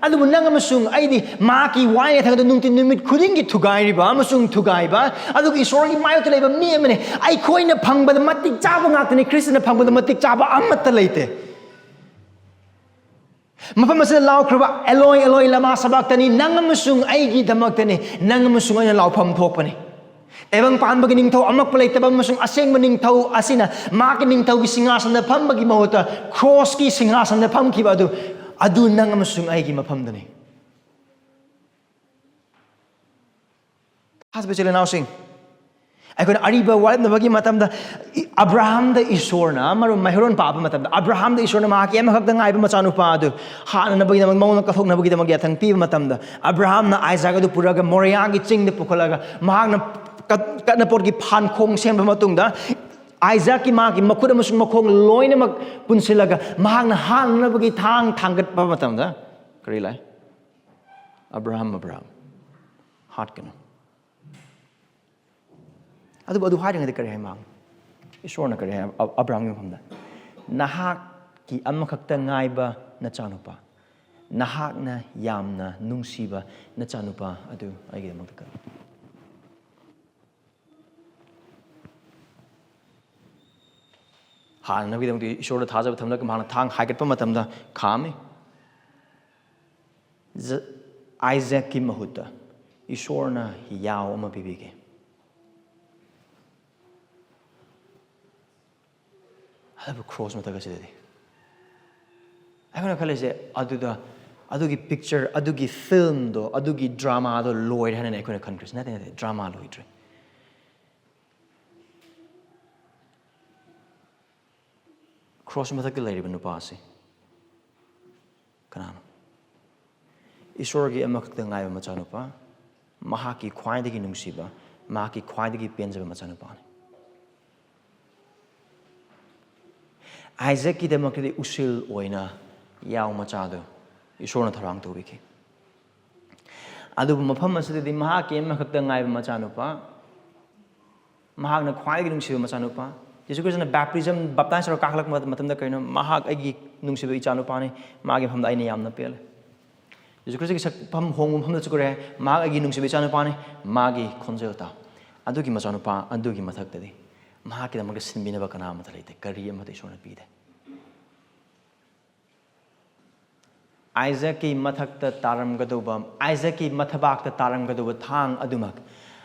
ꯑꯗꯨꯕꯨ ꯅꯪ ꯑꯃꯁꯨꯡ ꯑꯩꯗꯤ ꯃꯍꯥꯛꯀꯤ ꯋꯥꯌꯦꯜ ꯌꯥꯊꯪꯗ ꯅꯨꯡꯇꯤ ꯅꯨꯃꯤꯠ ꯈꯨꯗꯤꯡꯒꯤ ꯊꯨꯒꯥꯏꯔꯤꯕ ꯑꯃꯁꯨꯡ ꯊꯨꯒꯥꯏꯕ, ꯑꯗꯨꯒ ꯏꯁꯣꯔꯒꯤ ꯃꯥꯌꯣꯛꯇ ꯂꯩꯕ ꯃꯤ ꯑꯃꯅꯤ꯫ ꯑꯩꯈꯣꯏꯅ ꯐꯪꯕꯗ ꯃꯇꯤꯛ ꯆꯥꯕ ꯉꯥꯛꯇꯅꯤ, ꯈ꯭ꯔꯤꯁꯇꯅ ꯐꯪꯕꯗ ꯃꯇꯤꯛ ꯆꯥꯕ ꯑꯃꯠꯇ ꯂꯩꯇꯦ꯫ ꯃꯐꯝ ꯑꯁꯤꯗ ꯂꯥꯎꯈ꯭ꯔꯕ "ꯑꯦꯂꯣꯏ, ꯑꯦꯂꯣꯏ, ꯂꯃꯥ ꯁꯕꯥꯛꯇꯅꯤ", ꯅꯪ ꯑꯃꯁꯨꯡ ꯑꯩꯒꯤꯗꯃꯛꯇꯅꯤ, ꯅꯪ ꯑꯃꯁꯨꯡ ꯑꯩꯅ ꯂꯥꯎꯐꯝ ꯊꯣꯛꯄꯅꯤ꯫ ꯇꯥꯏꯕꯪ ꯄꯥꯟꯕꯒꯤ ꯅꯤꯡꯊꯧ, ꯑꯃꯛꯄ ꯂꯩꯇꯕ ꯑꯃꯁꯨꯡ ꯑꯁꯦꯡꯕ ꯅꯤꯡꯊꯧ ꯑꯁꯤꯅ ꯃꯍꯥꯛꯀꯤ ꯅꯤꯡꯊꯧꯒꯤ ꯁꯤꯡꯍꯥꯁꯅꯗ ꯐꯝꯕꯒꯤ ꯃꯍꯨꯠꯇ ꯀ꯭ꯔꯣꯁꯀꯤ ꯁꯤꯡꯍꯥꯁꯅꯗ ꯐꯝꯈꯤꯕ ꯑꯗꯨ, ꯑꯗꯨ ꯅꯪ ꯑꯃꯁꯨꯡ ꯑꯩꯒꯤ ꯃꯐꯝꯗꯅꯤ꯫ ꯊꯥꯖꯕ ꯏꯆꯤꯜ ꯏꯅꯥꯎꯁꯤꯡ, ꯑꯩꯈꯣꯏꯅ ꯑꯔꯤꯕ ꯋꯥꯔꯦꯞꯅꯕꯒꯤ ꯃꯇꯝꯗ, ꯏ-, ꯑꯕ꯭ꯔꯥꯍꯥꯝꯗ ꯏꯁꯣꯔꯅ ꯃꯔꯨ ꯃꯩꯍꯧꯔꯣꯟ ꯄꯥꯕ ꯃꯇꯝꯗ, ꯑꯕ꯭ꯔꯥꯍꯥꯝꯗ ꯏꯁꯣꯔꯅ ꯃꯍꯥꯛꯀꯤ ꯑꯃꯈꯛꯇ ꯉꯥꯏꯕ ꯃꯆꯥꯅꯨꯄꯥ ꯑꯗꯨ ꯍꯥꯠꯅꯅꯕꯒꯤꯗꯃꯛ, ꯃꯉꯣꯟꯗ ꯀꯠꯊꯣꯛꯅꯕꯒꯤꯗꯃꯛ ꯌꯥꯊꯪ ꯄꯤꯕ ꯃꯇꯝꯗ, ꯑꯕ꯭ꯔꯥꯍꯥꯝꯅ ꯑꯥꯏꯖꯥꯛ ꯑꯗꯨ ꯄꯨꯔꯒ ꯃꯣꯔꯤꯌꯥꯒꯤ ꯆꯤꯡꯗ ꯄꯨꯈꯠꯂꯒ, ꯃꯍꯥꯛꯅ ꯀꯠ-, ꯀꯠꯅꯄꯣꯠꯀꯤ ꯐꯥꯟꯈꯣꯡ ꯁꯦꯝꯕ ꯃꯇꯨꯡꯗ, ꯑꯥꯏꯖꯥꯛꯀꯤ ꯃꯍꯥꯛꯀꯤ ꯃꯈꯨꯠ ꯑꯃꯁꯨꯡ ꯃꯈꯣꯡ ꯂꯣꯏꯅꯃꯛ ꯄꯨꯟꯁꯤꯜꯂꯒ, ꯃꯍꯥꯛꯅ ꯍꯥꯠꯅꯅꯕꯒꯤ ꯊꯥꯡ ꯊꯥꯡꯒꯠꯄ ꯃꯇꯝꯗ, ꯀꯔꯤ ꯂꯥꯛꯏ? "ꯑꯕ꯭ꯔꯥꯍꯥꯝ, ꯑꯕ꯭ꯔꯥꯍꯥꯝ, ꯍꯥꯠꯀꯅꯨ"꯫ ꯑꯗꯨꯕꯨ ꯑꯗꯨ ꯍꯥꯏꯔꯤꯉꯩꯗ ꯀꯔꯤ ꯍꯥꯏ ꯃꯍꯥꯛꯅ? ꯏꯁꯣꯔꯅ ꯀꯔꯤ ꯍꯥꯏ ꯑ-, ꯑꯕ꯭ꯔꯥꯍꯥꯝꯒꯤ ꯃꯐꯝꯗ? "ꯅꯍꯥꯛꯀꯤ ꯑꯃꯈꯛꯇ ꯉꯥꯏꯕ ꯅꯆꯥꯅꯨꯄꯥ, ꯅꯍꯥꯛꯅ ꯌꯥꯝꯅ ꯅꯨꯡꯁꯤꯕ ꯅꯆꯥꯅꯨꯄꯥ ꯑꯗꯨ ꯑꯩꯒꯤꯗꯃꯛꯇ ꯀꯠꯂꯨ"꯫ ꯍꯥꯠꯅꯅꯕꯒꯤꯗꯃꯛꯇ ꯏꯁꯣꯔꯗ ꯊꯥꯖꯕ ꯊꯝꯂꯒ ꯃꯍꯥꯛꯅ ꯊꯥꯡ ꯍꯥꯏꯒꯠꯄ ꯃꯇꯝꯗ ꯈꯥꯝꯃꯤ꯫ ꯖ-, ꯑꯥꯏꯖꯥꯛꯀꯤ ꯃꯍꯨꯠꯇ ꯏꯁꯣꯔꯅ ꯌꯥꯎ ꯑꯃ ꯄꯤꯕꯤꯒꯦ꯫ ꯑꯗꯨꯕꯨ ꯀ꯭ꯔꯣꯁ ꯃꯊꯛ ꯑꯁꯤꯗꯗꯤ ꯑꯩꯈꯣꯏꯅ ꯈꯜꯂꯤꯁꯦ ꯑꯗꯨꯗ, ꯑꯗꯨꯒꯤ ꯄꯤꯛꯆꯔ, ꯑꯗꯨꯒꯤ ꯐꯤꯜꯝꯗꯣ, ꯑꯗꯨꯒꯤ ꯗ꯭ꯔꯃꯥꯗꯣ ꯂꯣꯏꯔꯦ ꯍꯥꯏꯅꯅꯦ ꯑꯩꯈꯣꯏꯅ ꯈꯟꯈ꯭ꯔꯤꯁꯦ꯫ ꯅꯠꯇꯦ, ꯅꯠꯇꯦ, ꯗ꯭ꯔꯃꯥ ꯂꯣꯏꯗ꯭ꯔꯦ꯫ ꯀ꯭ꯔꯣꯁ ꯃꯊꯛꯇ ꯂꯩꯔꯤꯕ ꯅꯨꯄꯥ ꯑꯁꯤ ꯀꯅꯥꯅꯣ? ꯏꯁꯣꯔꯒꯤ ꯑꯃꯈꯛꯇ ꯉꯥꯏꯕ ꯃꯆꯥꯅꯨꯄꯥ, ꯃꯍꯥꯛꯀꯤ ꯈ꯭ꯋꯥꯏꯗꯒꯤ ꯅꯨꯡꯁꯤꯕ, ꯃꯍꯥꯛꯀꯤ ꯈ꯭ꯋꯥꯏꯗꯒꯤ ꯄꯦꯟꯖꯕ ꯃꯆꯥꯅꯨꯄꯥꯅꯤ꯫ ꯑꯥꯏꯖꯛꯀꯤꯗꯃꯛꯇꯗꯤ ꯎꯁꯤꯜ ꯑꯣꯏꯅ ꯌꯥꯎ ꯃꯆꯥꯗꯨ ꯏꯁꯣꯔꯅ ꯊꯧꯔꯥꯡ ꯇꯧꯕꯤꯈꯤ꯫ ꯑꯗꯨꯕꯨ ꯃꯐꯝ ꯑꯁꯤꯗꯗꯤ ꯃꯍꯥꯛꯀꯤ ꯑꯃꯈꯛꯇ ꯉꯥꯏꯕ ꯃꯆꯥꯅꯨꯄꯥ, ꯃꯍꯥꯛꯅ ꯈ꯭ꯋꯥꯏꯗꯒꯤ ꯅꯨꯡꯁꯤꯕ ꯃꯆꯥꯅꯨꯄꯥ, ꯖꯤꯁꯨ ꯈ꯭ꯔꯤꯁꯇꯅ ꯕꯦꯞꯇꯤꯖꯝ, ꯕꯥꯞꯇꯥꯏꯁ ꯇꯧꯔ ꯀꯥꯈꯠꯂꯛꯄ ꯃꯇꯝꯗ ꯀꯩꯅꯣ, "ꯃꯍꯥꯛ ꯑꯩꯒꯤ ꯅꯨꯡꯁꯤꯕ ꯏꯆꯥꯅꯨꯄꯥꯅꯤ, ꯃꯥꯒꯤ ꯃꯐꯝꯗ ꯑꯩꯅ ꯌꯥꯝꯅ ꯄꯦꯜꯂꯦ"꯫ ꯖꯤꯁꯨ ꯈ꯭ꯔꯤꯁꯇꯒꯤ ꯁꯛꯐꯝ ꯍꯣꯡꯕ ꯃꯐꯝꯗ ꯆꯠꯈ꯭ꯔꯦ, "ꯃꯍꯥꯛ ꯑꯩꯒꯤ ꯅꯨꯡꯁꯤꯕ ꯏꯆꯥꯅꯨꯄꯥꯅꯤ, ꯃꯥꯒꯤ ꯈꯣꯟꯖꯦꯜ ꯇꯥꯎ"꯫ ꯑꯗꯨꯒꯤ ꯃꯆꯥꯅꯨꯄꯥ ꯑꯗꯨꯒꯤ ꯃꯊꯛꯇꯗꯤ ꯃꯍꯥꯛꯀꯤꯗꯃꯛꯇ ꯁꯤꯟꯕꯤꯅꯕ ꯀꯅꯥ ꯑꯃꯠꯇ ꯂꯩꯇꯦ, ꯀꯔꯤ ꯑꯃꯠꯇ ꯏꯁꯣꯔꯅ ꯄꯤꯗꯦ꯫ ꯑꯥꯏꯖꯛꯀꯤ ꯃꯊꯛꯇ ꯇꯥꯔꯝꯒꯗꯧꯕ, ꯑꯥꯏꯖꯛꯀꯤ ꯃꯊꯕꯥꯛꯇ ꯇꯥꯔꯝꯒꯗꯧꯕ ꯊꯥꯡ ꯑꯗꯨꯃꯛ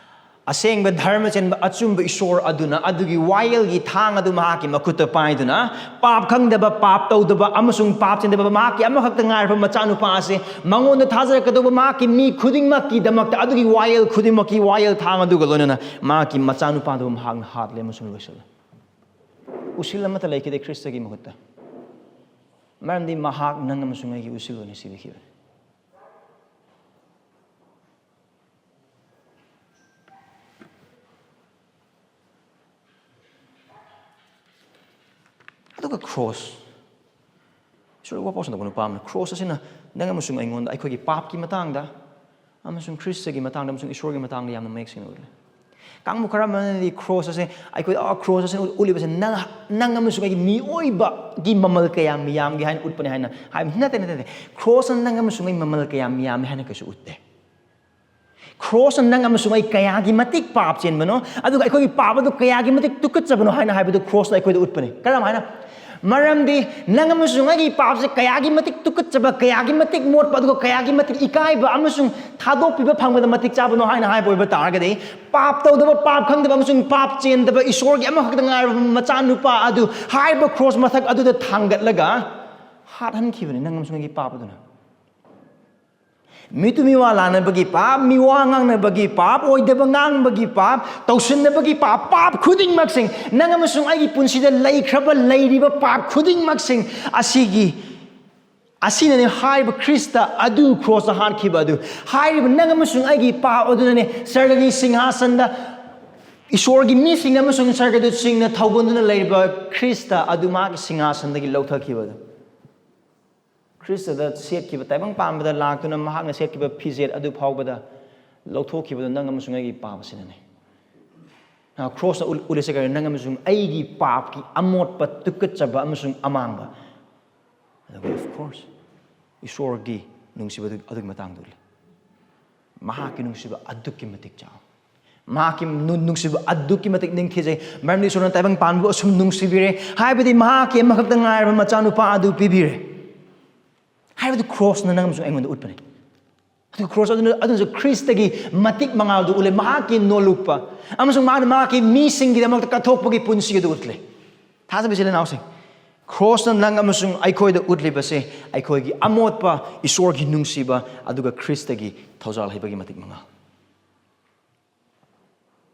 ꯑꯁꯦꯡꯕ ꯙꯔꯃ ꯆꯦꯟꯕ ꯑꯆꯨꯝꯕ ꯏꯁꯣꯔ ꯑꯗꯨꯅ ꯑꯗꯨꯒꯤ ꯋꯥꯌꯦꯜꯒꯤ ꯊꯥꯡ ꯑꯗꯨ ꯃꯍꯥꯛꯀꯤ ꯃꯈꯨꯠꯇ ꯄꯥꯏꯗꯨꯅ, ꯄꯥꯞ ꯈꯪꯗꯕ, ꯄꯥꯞ ꯇꯧꯗꯕ ꯑꯃꯁꯨꯡ ꯄꯥꯞ ꯆꯦꯟꯗꯕ ꯃꯍꯥꯛꯀꯤ ꯑꯃꯈꯛꯇ ꯉꯥꯏꯔꯕ ꯃꯆꯥꯅꯨꯄꯥ ꯑꯁꯤ, ꯃꯉꯣꯟꯗ ꯊꯥꯖꯔꯛꯀꯗꯧꯕ ꯃꯍꯥꯛꯀꯤ ꯃꯤ ꯈꯨꯗꯤꯡꯃꯛꯀꯤꯗꯃꯛꯇ ꯑꯗꯨꯒꯤ ꯋꯥꯌꯦꯜ ꯈꯨꯗꯤꯡꯃꯛꯀꯤ ꯋꯥꯌꯦꯜ ꯊꯥꯡ ꯑꯗꯨꯒ ꯂꯣꯏꯅꯅ ꯃꯍꯥꯛꯀꯤ ꯃꯆꯥꯅꯨꯄꯥꯗꯨ ꯃꯍꯥꯛꯅ ꯍꯥꯠꯂꯦ ꯑꯃꯁꯨꯡ ꯂꯣꯏꯁꯤꯜꯂꯦ꯫ ꯎꯁꯤꯜ ꯑꯃꯠꯇ ꯂꯩꯈꯤꯗꯦ ꯈ꯭ꯔꯤꯁꯇꯒꯤ ꯃꯍꯨꯠꯇ, ꯃꯔꯝꯗꯤ ꯃꯍꯥꯛ ꯅꯪ ꯑꯃꯁꯨꯡ ꯑꯩꯒꯤ ꯎꯁꯤꯜ ꯑꯣꯏꯅ ꯁꯤꯕꯤꯈꯤꯕꯅꯤ꯫ ꯑꯗꯨꯒ ꯀ꯭ꯔꯣꯁ, ꯏꯁꯣꯔ ꯋꯥꯄꯥꯎ ꯁꯟꯗꯣꯛꯄ ꯅꯨꯄꯥ ꯑꯃꯅ, "ꯀ꯭ꯔꯣꯁ ꯑꯁꯤꯅ ꯅꯪ ꯑꯃꯁꯨꯡ ꯑꯩꯉꯣꯟꯗ ꯑꯩꯈꯣꯏꯒꯤ ꯄꯥꯞꯀꯤ ꯃꯇꯥꯡꯗ ꯑꯃꯁꯨꯡ ꯈ꯭ꯔꯤꯁꯇꯒꯤ ꯃꯇꯥꯡꯗ ꯑꯃꯁꯨꯡ ꯏꯁꯣꯔꯒꯤ ꯃꯇꯥꯡꯗ ꯌꯥꯝꯅ ꯃꯌꯦꯛ ꯁꯦꯡꯅ ꯎꯠꯂꯦ"꯫ ꯀꯥꯡꯕꯨ ꯈꯔ ꯑꯃꯅꯗꯤ ꯀ꯭ꯔꯣꯁ ꯑꯁꯦ ꯑꯩꯈꯣꯏ, ꯑ, ꯀ꯭ꯔꯣꯁ ꯑꯁꯤꯅ ꯎꯠꯂꯤꯕꯁꯦ ꯅꯪ, ꯅꯪ ꯑꯃꯁꯨꯡ ꯑꯩꯒꯤ ꯃꯤꯑꯣꯏꯕꯒꯤ ꯃꯃꯜ ꯀꯌꯥꯝ ꯌꯥꯝꯒꯦ ꯍꯥꯏꯅ ꯎꯠꯄꯅꯦ ꯍꯥꯏꯅ ꯍꯥꯏꯕ꯫ ꯅꯠꯇꯦ, ꯅꯠꯇꯦ, ꯅꯠꯇꯦ꯫ ꯀ꯭ꯔꯣꯁꯅ ꯅꯪ ꯑꯃꯁꯨꯡ ꯑꯩ ꯃꯃꯜ ꯀꯌꯥꯝ ꯌꯥꯝꯃꯦ ꯍꯥꯏꯅ ꯀꯩꯁꯨ ꯎꯠꯇꯦ꯫ ꯀ꯭ꯔꯣꯁꯅ ꯅꯪ ꯑꯃꯁꯨꯡ ꯑꯩ ꯀꯌꯥꯒꯤ ꯃꯇꯤꯛ ꯄꯥꯞ ꯆꯦꯟꯕꯅꯣ, ꯑꯗꯨꯒ ꯑꯩꯈꯣꯏꯒꯤ ꯄꯥꯞ ꯑꯗꯨ ꯀꯌꯥꯒꯤ ꯃꯇꯤꯛ ꯇꯨꯀꯠꯆꯕꯅꯣ ꯍꯥꯏꯅ ꯍꯥꯏꯕꯗꯨ ꯀ꯭ꯔꯣꯁꯅ ꯑꯩꯈꯣꯏꯗ ꯎꯠꯄꯅꯤ꯫ ꯀꯔꯝ ꯍꯥꯏꯅ? ꯃꯔꯝꯗꯤ ꯅꯪ ꯑꯃꯁꯨꯡ ꯑꯩꯒꯤ ꯄꯥꯞꯁꯦ ꯀꯌꯥꯒꯤ ꯃꯇꯤꯛ ꯇꯨꯀꯠꯆꯕ, ꯀꯌꯥꯒꯤ ꯃꯇꯤꯛ ꯃꯣꯠꯄ, ꯑꯗꯨꯒ ꯀꯌꯥꯒꯤ ꯃꯇꯤꯛ ꯏꯀꯥꯏꯕ ꯑꯃꯁꯨꯡ ꯊꯥꯗꯣꯛꯄꯤꯕ ꯐꯪꯕꯗ ꯃꯇꯤꯛ ꯆꯥꯕꯅꯣ ꯍꯥꯏꯅ ꯍꯥꯏꯕ ꯑꯣꯏꯕ ꯇꯥꯔꯒꯗꯤ, ꯄꯥꯞ ꯇꯧꯗꯕ, ꯄꯥꯞ ꯈꯪꯗꯕ ꯑꯃꯁꯨꯡ ꯄꯥꯞ ꯆꯦꯟꯗꯕ ꯏꯁꯣꯔꯒꯤ ꯑꯃꯈꯛꯇ ꯉꯥꯏꯔꯕ ꯃꯆꯥꯅꯨꯄꯥ ꯑꯗꯨ ꯍꯥꯏꯔꯤꯕ ꯀ꯭ꯔꯣꯁ ꯃꯊꯛ ꯑꯗꯨꯗ ꯊꯥꯡꯒꯠꯂꯒ ꯍꯥꯠꯍꯟꯈꯤꯕꯅꯤ, ꯅꯪ ꯑꯃꯁꯨꯡ ꯑꯩꯒꯤ ꯄꯥꯞ ꯑꯗꯨꯅ꯫ ꯃꯤꯇꯨ ꯃꯤꯋꯥ ꯂꯥꯟꯅꯕꯒꯤ ꯄꯥꯞ, ꯃꯤꯋꯥ ꯉꯥꯡꯅꯕꯒꯤ ꯄꯥꯞ, ꯑꯣꯏꯗꯕ ꯉꯥꯡꯕꯒꯤ ꯄꯥꯞ, ꯇꯧꯁꯤꯟꯅꯕꯒꯤ ꯄꯥꯞ, ꯄꯥꯞ ꯈꯨꯗꯤꯡꯃꯛꯁꯤꯡ, ꯅꯪ ꯑꯃꯁꯨꯡ ꯑꯩꯒꯤ ꯄꯨꯟꯁꯤꯗ ꯂꯩꯈ꯭ꯔꯕ, ꯂꯩꯔꯤꯕ ꯄꯥꯞ ꯈꯨꯗꯤꯡꯃꯛꯁꯤꯡ ꯑꯁꯤꯒꯤ, ꯑꯁꯤꯅꯅꯦ ꯍꯥꯏꯔꯤꯕ ꯈ꯭ꯔꯤꯁꯇ ꯑꯗꯨ ꯀ꯭ꯔꯣꯁꯇ ꯍꯥꯠꯈꯤꯕ ꯑꯗꯨ꯫ ꯍꯥꯏꯔꯤꯕ ꯅꯪ ꯑꯃꯁꯨꯡ ꯑꯩꯒꯤ ꯄꯥꯞ ꯑꯗꯨꯅꯅꯦ ꯁꯔꯒꯒꯤ ꯁꯤꯡꯍꯥꯁꯟꯗ ꯏꯁꯣꯔꯒꯤ ꯃꯤꯁꯤꯡ ꯑꯃꯁꯨꯡ ꯁꯔꯒꯗꯨꯠꯁꯤꯡꯅ ꯊꯧꯒꯣꯟꯗꯨꯅ ꯂꯩꯔꯤꯕ ꯈ꯭ꯔꯤꯁꯇ ꯑꯗꯨ ꯃꯥꯒꯤ ꯁꯤꯡꯍꯥꯁꯟꯗꯒꯤ ꯂꯧꯊꯈꯤꯕ ꯑꯗꯨ꯫ ꯈ꯭ꯔꯤꯁꯇꯗ ꯁꯦꯠꯈꯤꯕ, ꯇꯥꯏꯕꯪ ꯄꯥꯟꯕꯗ ꯂꯥꯛꯇꯨꯅ ꯃꯍꯥꯛꯅ ꯁꯦꯠꯈꯤꯕ ꯐꯤꯖꯦꯠ ꯑꯗꯨ ꯐꯥꯎꯕꯗ ꯂꯧꯊꯣꯛꯈꯤꯕꯗꯨ ꯅꯪ ꯑꯃꯁꯨꯡ ꯑꯩꯒꯤ ꯄꯥꯞ ꯑꯁꯤꯅꯅꯤ꯫ ꯑ, ꯀ꯭ꯔꯣꯁꯅ ꯎꯠ-, ꯎꯠꯂꯤꯁꯦ ꯀꯔꯤꯅꯣ? ꯅꯪ ꯑꯃꯁꯨꯡ ꯑꯩꯒꯤ ꯄꯥꯞꯀꯤ ꯑꯃꯣꯠꯄ, ꯇꯨꯀꯠꯆꯕ ꯑꯃꯁꯨꯡ ꯑꯃꯥꯡꯕ꯫ ꯑꯗꯨꯒ, of course, ꯏꯁꯣꯔꯒꯤ ꯅꯨꯡꯁꯤꯕꯗꯨ ꯑꯗꯨꯒꯤ ꯃꯇꯥꯡꯗ ꯎꯠꯂꯤ꯫ ꯃꯍꯥꯛꯀꯤ ꯅꯨꯡꯁꯤꯕ ꯑꯗꯨꯛꯀꯤ ꯃꯇꯤꯛ ꯆꯥꯎ꯫ ꯃꯍꯥꯛꯀꯤ ꯅꯨ-, ꯅꯨꯡꯁꯤꯕ ꯑꯗꯨꯛꯀꯤ ꯃꯇꯤꯛ ꯅꯤꯡꯊꯤꯖꯩ꯫ ꯃꯔꯝꯗꯤ ꯏꯁꯣꯔꯅ ꯇꯥꯏꯕꯪ ꯄꯥꯟꯕꯕꯨ ꯑꯁꯨꯝ ꯅꯨꯡꯁꯤꯕꯤꯔꯦ, ꯍꯥꯏꯕꯗꯤ ꯃꯍꯥꯛꯀꯤ ꯑꯃꯈꯛꯇ ꯉꯥꯏꯔꯕ ꯃꯆꯥꯅꯨꯄꯥ ꯑꯗꯨ ꯄꯤꯕꯤꯔꯦ꯫ ꯍꯥꯏꯕꯗꯤ ꯀ꯭ꯔꯣꯁꯅ ꯅꯪ ꯑꯃꯁꯨꯡ ꯑꯩꯉꯣꯟꯗ ꯎꯠꯄꯅꯤ꯫ ꯑꯗꯨꯒ ꯀ꯭ꯔꯣꯁ ꯑꯗꯨꯅ, ꯑꯗꯨꯅꯁꯨ ꯈ꯭ꯔꯤꯁꯇꯒꯤ ꯃꯇꯤꯛ ꯃꯉꯥꯜꯗꯨ ꯎꯠꯂꯦ, ꯃꯍꯥꯛꯀꯤ ꯅꯣꯜꯂꯨꯛꯄ꯫ ꯑꯃꯁꯨꯡ ꯃꯥꯅ ꯃꯍꯥꯛꯀꯤ ꯃꯤꯁꯤꯡꯒꯤꯗꯃꯛꯇ ꯀꯠꯊꯣꯛꯄꯒꯤ ꯄꯨꯟꯁꯤ ꯑꯗꯨ ꯎꯠꯂꯦ꯫ ꯊꯥꯖꯕ ꯏꯆꯤꯜ ꯏꯅꯥꯎꯁꯤꯡ, ꯀ꯭ꯔꯣꯁꯅ ꯅꯪ ꯑꯃꯁꯨꯡ ꯑꯩꯈꯣꯏꯗ ꯎꯠꯂꯤꯕꯁꯦ ꯑꯩꯈꯣꯏꯒꯤ ꯑꯃꯣꯠꯄ, ꯏꯁꯣꯔꯒꯤ ꯅꯨꯡꯁꯤꯕ, ꯑꯗꯨꯒ ꯈ꯭ꯔꯤꯁꯇꯒꯤ ꯊꯧꯖꯥꯜ ꯍꯩꯕꯒꯤ ꯃꯇꯤꯛ ꯃꯉꯥꯜ꯫